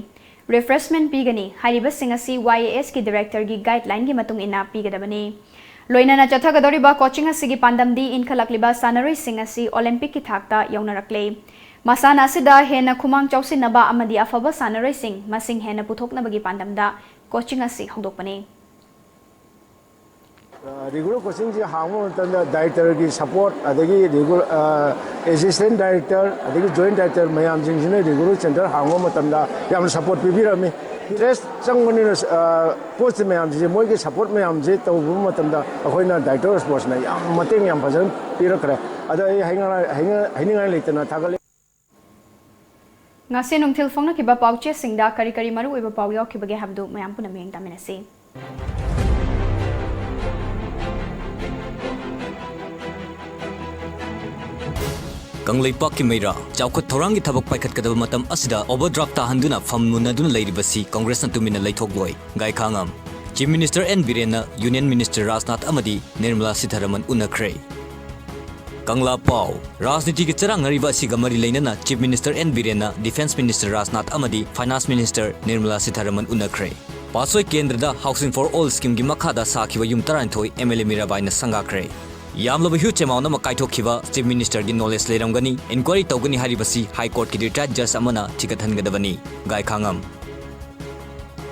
refreshment ꯄꯤꯒꯅꯤ꯫ ꯍꯥꯏꯔꯤꯕꯁꯤꯡ ꯑꯁꯤ Y A Sꯀꯤ directorꯒꯤ guidelineꯒꯤ ꯃꯇꯨꯡ ꯏꯟꯅ ꯄꯤꯒꯗꯕꯅꯤ꯫ ꯂꯣꯏꯅꯅ ꯆꯠꯊꯒꯗꯧꯔꯤꯕ coaching ꯑꯁꯤꯒꯤ ꯄꯥꯟꯗꯝꯗꯤ ꯏꯟꯈꯠꯂꯛꯂꯤꯕ ꯁꯥꯟꯅꯔꯣꯏꯁꯤꯡ ꯑꯁꯤ Olympicꯀꯤ ꯊꯥꯛꯇ ꯌꯧꯅꯔꯛꯂꯦ꯫ ꯃꯁꯥꯟꯅ ꯑꯁꯤꯗ ꯍꯦꯟꯅ ꯈꯨꯃꯥꯡ ꯆꯥꯎꯁꯤꯟꯅꯕ ꯑꯃꯗꯤ ꯑꯐꯕ ꯁꯥꯟꯅꯔꯣꯏꯁꯤꯡ ꯃꯁꯤꯡ ꯍꯦꯟꯅ ꯄꯨꯊꯣꯛꯅꯕꯒꯤ ꯄꯥꯟꯗꯝꯗ coaching ꯑꯁꯤ ꯍꯧꯗꯣꯛꯄꯅꯤ꯫ Regular coachingꯁꯤ ꯍꯥꯡꯕ ꯃꯇꯝꯗ directorꯒꯤ support, ꯑꯗꯒꯤ regular, ꯑ, assistant director, ꯑꯗꯒꯤ joint director ꯃꯌꯥꯝꯁꯤꯡꯁꯤꯅ regular centre ꯍꯥꯡꯕ ꯃꯇꯝꯗ ꯌꯥꯝꯅ support ꯄꯤꯕꯤꯔꯝꯃꯤ꯫ Interest ꯆꯪꯕꯅꯤꯅ, ꯑ, coach ꯃꯌꯥꯝꯁꯤꯡꯁꯦ, ꯃꯣꯏꯒꯤ support ꯃꯌꯥꯝꯁꯦ ꯇꯧꯕ ꯃꯇꯝꯗ ꯑꯩꯈꯣꯏꯅ director of sportsꯅ ꯌꯥꯝ ꯃꯇꯦꯡ ꯌꯥꯝ ꯐꯖꯅ ꯄꯤꯔꯛꯈ꯭ꯔꯦ꯫ ꯑꯗ ꯑꯩ ꯍꯥꯏꯅꯤꯡꯉꯥꯏ, ꯍꯥꯏꯅꯤꯡꯉꯥꯏ, ꯍꯥꯏꯅꯤꯡꯉꯥꯏ ꯂꯩꯇꯅ ꯊꯥꯒꯠꯂꯤ꯫ ꯉꯁꯤ ꯅꯨꯡꯊꯤꯜ ꯐꯣꯡꯅꯈꯤꯕ ꯄꯥꯎꯆꯦꯁꯤꯡꯗ ꯀꯔꯤ ꯀꯔꯤ ꯃꯔꯨꯑꯣꯏꯕ ꯄꯥꯎ ꯌꯥꯎꯈꯤꯕꯒꯦ ꯍꯥꯏꯕꯗꯨ ꯃꯌꯥꯝ ꯄꯨꯟꯅ ꯃꯤꯠꯌꯦꯡ ꯇꯥꯃꯤꯟꯅꯁꯤ꯫ ꯀꯪꯂꯩꯄꯥꯛꯀꯤ ꯃꯩꯔꯥ, ꯆꯥꯎꯈꯠ ꯊꯧꯔꯥꯡꯒꯤ ꯊꯕꯛ ꯄꯥꯏꯈꯠꯀꯗꯕ ꯃꯇꯝ ꯑꯁꯤꯗ overdraft ꯇꯥꯍꯟꯗꯨꯅ ꯐꯝ ꯃꯨꯟꯅꯗꯨꯅ ꯂꯩꯔꯤꯕꯁꯤ ꯀꯪꯒ꯭ꯔꯦꯁꯅ ꯇꯨꯃꯤꯟꯅ ꯂꯩꯊꯣꯛꯂꯣꯏ꯫ ꯒꯥꯏꯈꯥꯉꯝ꯫ Chief Minister ꯑꯦꯟ ꯕꯤꯔꯦꯟꯅ Union Minister ꯔꯥꯖꯅꯥꯊ ꯑꯃꯗꯤ ꯅꯤꯔꯃꯂꯥ ꯁꯤꯊꯥꯔꯥꯃꯟ ꯎꯅꯈ꯭ꯔꯦ꯫ ꯀꯪꯂꯥ ꯄꯥꯎ꯫ ꯔꯥꯖꯅꯤꯇꯤꯒꯤ ꯆꯔꯥꯡꯅꯔꯤꯕ ꯑꯁꯤꯒ ꯃꯔꯤ ꯂꯩꯅꯅ Chief Minister ꯑꯦꯟ ꯕꯤꯔꯦꯟꯅ Defence Minister ꯔꯥꯖꯅꯥꯊ ꯑꯃꯗꯤ Finance Minister ꯅꯤꯔꯃꯂꯥ ꯁꯤꯊꯥꯔꯥꯃꯟ ꯎꯅꯈ꯭ꯔꯦ꯫ ꯄꯥꯠꯁꯣꯏ ꯀꯦꯟꯗ꯭ꯔꯗ Housing for All schemeꯒꯤ ꯃꯈꯥꯗ ꯁꯥꯈꯤꯕ ꯌꯨꯝ ꯇꯔꯥꯅꯤꯊꯣꯏ MLA ꯃꯤꯔꯥꯕꯥꯏꯅ ꯁꯪꯒꯥꯈ꯭ꯔꯦ꯫ ꯌꯥꯝꯂꯕ huge amount ꯑꯃ ꯀꯥꯏꯊꯣꯛꯈꯤꯕ Chief Ministerꯒꯤ knowledge ꯂꯩꯔꯝꯒꯅꯤ, inquiry ꯇꯧꯒꯅꯤ ꯍꯥꯏꯔꯤꯕꯁꯤ High Courtꯀꯤ retired judge ꯑꯃꯅ ꯊꯤꯒꯠꯍꯟꯒꯗꯕꯅꯤ꯫ ꯒꯥꯏꯈꯥꯉꯝ꯫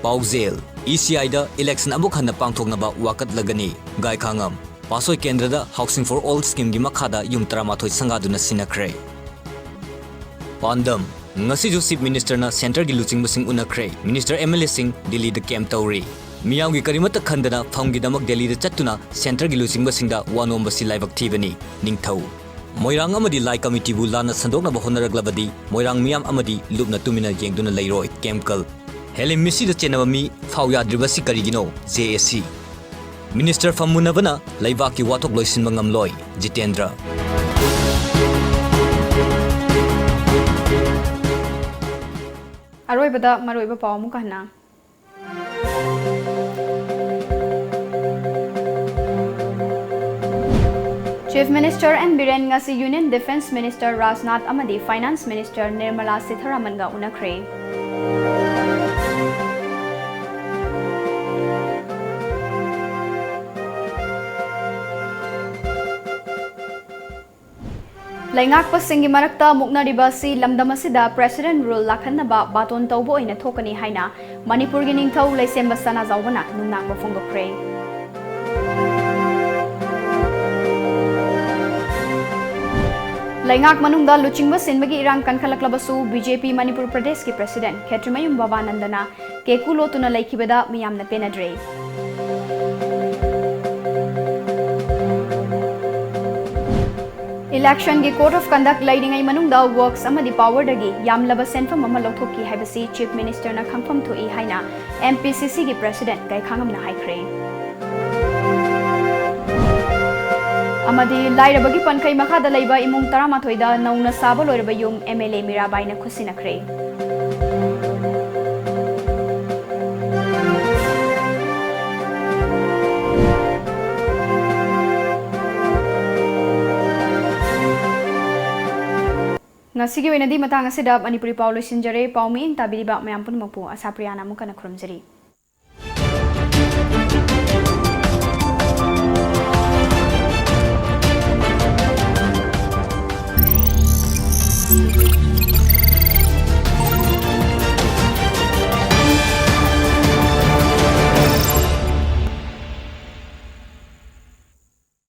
ꯄꯥꯎꯖꯦꯜ꯫ ECIꯗ election ꯑꯃꯨꯛ ꯍꯟꯅ ꯄꯥꯡꯊꯣꯛꯅꯕ ꯋꯥꯀꯠꯂꯒꯅꯤ꯫ ꯒꯥꯏꯈꯥꯉꯝ꯫ ꯄꯥꯠꯁꯣꯏ ꯀꯦꯟꯗ꯭ꯔꯗ Housing for All schemeꯒꯤ ꯃꯈꯥꯗ ꯌꯨꯝ ꯇꯔꯥꯃꯥꯊꯣꯏ ꯁꯪꯒꯥꯗꯨꯅ ꯁꯤꯟꯅꯈ꯭ꯔꯦ꯫ ꯄꯥꯟꯗꯝ꯫ ꯉꯁꯤꯁꯨ Chief Ministerꯅ centreꯒꯤ ꯂꯨꯆꯤꯡꯕꯁꯤꯡ ꯎꯅꯈ꯭ꯔꯦ꯫ Minister MLAꯁꯤꯡ ꯗꯤꯜꯂꯤꯗ camp ꯇꯧꯔꯤ꯫ ꯃꯤꯌꯥꯝꯒꯤ ꯀꯔꯤꯃꯠꯇ ꯈꯟꯗꯅ ꯐꯝꯒꯤꯗꯃꯛ ꯗꯤꯜꯂꯤꯗ ꯆꯠꯇꯨꯅ centreꯒꯤ ꯂꯨꯆꯤꯡꯕꯁꯤꯡꯗ ꯋꯥ ꯅꯣꯝꯕꯁꯤ ꯂꯥꯏꯕꯛ ꯊꯤꯕꯅꯤ꯫ ꯅꯤꯡꯊꯧ꯫ ꯃꯣꯏꯔꯥꯡ ꯑꯃꯗꯤ ꯂꯥꯏ committeeꯕꯨ ꯂꯥꯟꯅ ꯁꯟꯗꯣꯛꯅꯕ ꯍꯣꯠꯅꯔꯛꯂꯕꯗꯤ ꯃꯣꯏꯔꯥꯡ ꯃꯤꯌꯥꯝ ꯑꯃꯗꯤ ꯂꯨꯞꯅ ꯇꯨꯃꯤꯟꯅ ꯌꯦꯡꯗꯨꯅ ꯂꯩꯔꯣꯏ꯫ ꯀꯦꯝꯀꯜ꯫ ꯍꯦꯂꯤꯝ ꯃꯤꯁꯤꯗ ꯆꯦꯟꯅꯕ ꯃꯤ ꯐꯥꯎ ꯌꯥꯗ꯭ꯔꯤꯕꯁꯤ ꯀꯔꯤꯒꯤꯅꯣ? JAC꯫ Minister ꯐꯝ ꯃꯨꯟꯅꯕꯅ ꯂꯩꯕꯥꯛꯀꯤ ꯋꯥꯊꯣꯛ ꯂꯣꯏꯁꯤꯟꯕ ꯉꯝꯂꯣꯏ꯫ ꯖꯤꯇꯦꯟꯗ꯭ꯔ꯫ ꯑꯔꯣꯏꯕꯗ ꯃꯔꯨꯑꯣꯏꯕ ꯄꯥꯎ ꯑꯃꯨꯛꯀ ꯍꯟꯅ꯫ Chief Minister ꯑꯦꯟ ꯕꯤꯔꯦꯟ ꯉꯁꯤ Union Defence Minister ꯔꯥꯖꯅꯥꯊ ꯑꯃꯗꯤ Finance Minister ꯅꯤꯔꯃꯂꯥ ꯁꯤꯊꯥꯔꯥꯃꯟꯒ ꯎꯅꯈ꯭ꯔꯦ꯫ ꯂꯩꯉꯥꯛꯄꯁꯤꯡꯒꯤ ꯃꯔꯛꯇ ꯃꯨꯛꯅꯔꯤꯕ ꯑꯁꯤ ꯂꯝꯗꯝ ꯑꯁꯤꯗ President Rule ꯂꯥꯛꯍꯟꯅꯕ ꯕꯥꯇꯣꯟ ꯇꯧꯕ ꯑꯣꯏꯅ ꯊꯣꯛꯀꯅꯤ ꯍꯥꯏꯅ ꯃꯅꯤꯄꯨꯔꯒꯤ ꯅꯤꯡꯊꯧ ꯂꯩꯁꯦꯝꯕ ꯁꯅꯥꯖꯥꯎꯕꯅ ꯅꯨꯡꯅꯥꯡꯕ ꯐꯣꯡꯗꯣꯛꯈ꯭ꯔꯦ꯫ ꯂꯩꯉꯥꯛ ꯃꯅꯨꯡꯗ ꯂꯨꯆꯤꯡꯕ ꯁꯤꯟꯕꯒꯤ ꯏꯔꯥꯡ ꯀꯟꯈꯠꯂꯛꯂꯕꯁꯨ, BJP ꯃꯅꯤꯄꯨꯔ ꯄ꯭ꯔꯗꯦꯁꯀꯤ President ꯈꯦꯇ꯭ꯔꯤꯃꯌꯨꯝ ꯕꯕꯥꯅꯟꯗꯅ ꯀꯦꯀꯨ ꯂꯣꯠꯇꯨꯅ ꯂꯩꯈꯤꯕꯗ ꯃꯤꯌꯥꯝꯅ ꯄꯦꯟꯅꯗ꯭ꯔꯦ꯫ Electionꯒꯤ Code of Conduct ꯂꯩꯔꯤꯉꯩ ꯃꯅꯨꯡꯗ works ꯑꯃꯗꯤ powerꯗꯒꯤ ꯌꯥꯝꯂꯕ ꯁꯦꯟꯐꯝ ꯑꯃ ꯂꯧꯊꯣꯛꯈꯤ ꯍꯥꯏꯕꯁꯤ Chief Ministerꯅ ꯈꯪꯐꯝ ꯊꯣꯛꯏ ꯍꯥꯏꯅ MPCCꯒꯤ President ꯒꯥꯏꯈꯥꯉꯝꯅ ꯍꯥꯏꯈ꯭ꯔꯦ꯫ ꯑꯃꯗꯤ ꯂꯥꯏꯔꯕꯒꯤ ꯄꯟꯈꯩ ꯃꯈꯥꯗ ꯂꯩꯕ ꯏꯃꯨꯡ ꯇꯔꯥꯃꯥꯊꯣꯏꯗ ꯅꯧꯅ ꯁꯥꯕ ꯂꯣꯏꯔꯕ ꯌꯨꯝ MLA ꯃꯤꯔꯥꯕꯥꯏꯅ ꯈꯨꯠꯁꯤꯟꯅꯈ꯭ꯔꯦ꯫ ꯉꯁꯤꯒꯤ ꯑꯣꯏꯅꯗꯤ ꯃꯇꯥꯡ ꯑꯁꯤꯗ ꯃꯅꯤꯄꯨꯔꯤ ꯄꯥꯎ ꯂꯣꯏꯁꯤꯟꯖꯔꯦ꯫ ꯄꯥꯎ ꯃꯤꯠꯌꯦꯡ ꯇꯥꯕꯤꯔꯤꯕ ꯃꯌꯥꯝ ꯄꯨꯝꯅꯃꯛꯄꯨ ꯑꯁꯥꯄ꯭ꯔꯤꯌꯥꯅ ꯑꯃꯨꯛ ꯍꯟꯅ ꯈꯨꯔꯨꯝꯖꯔꯤ꯫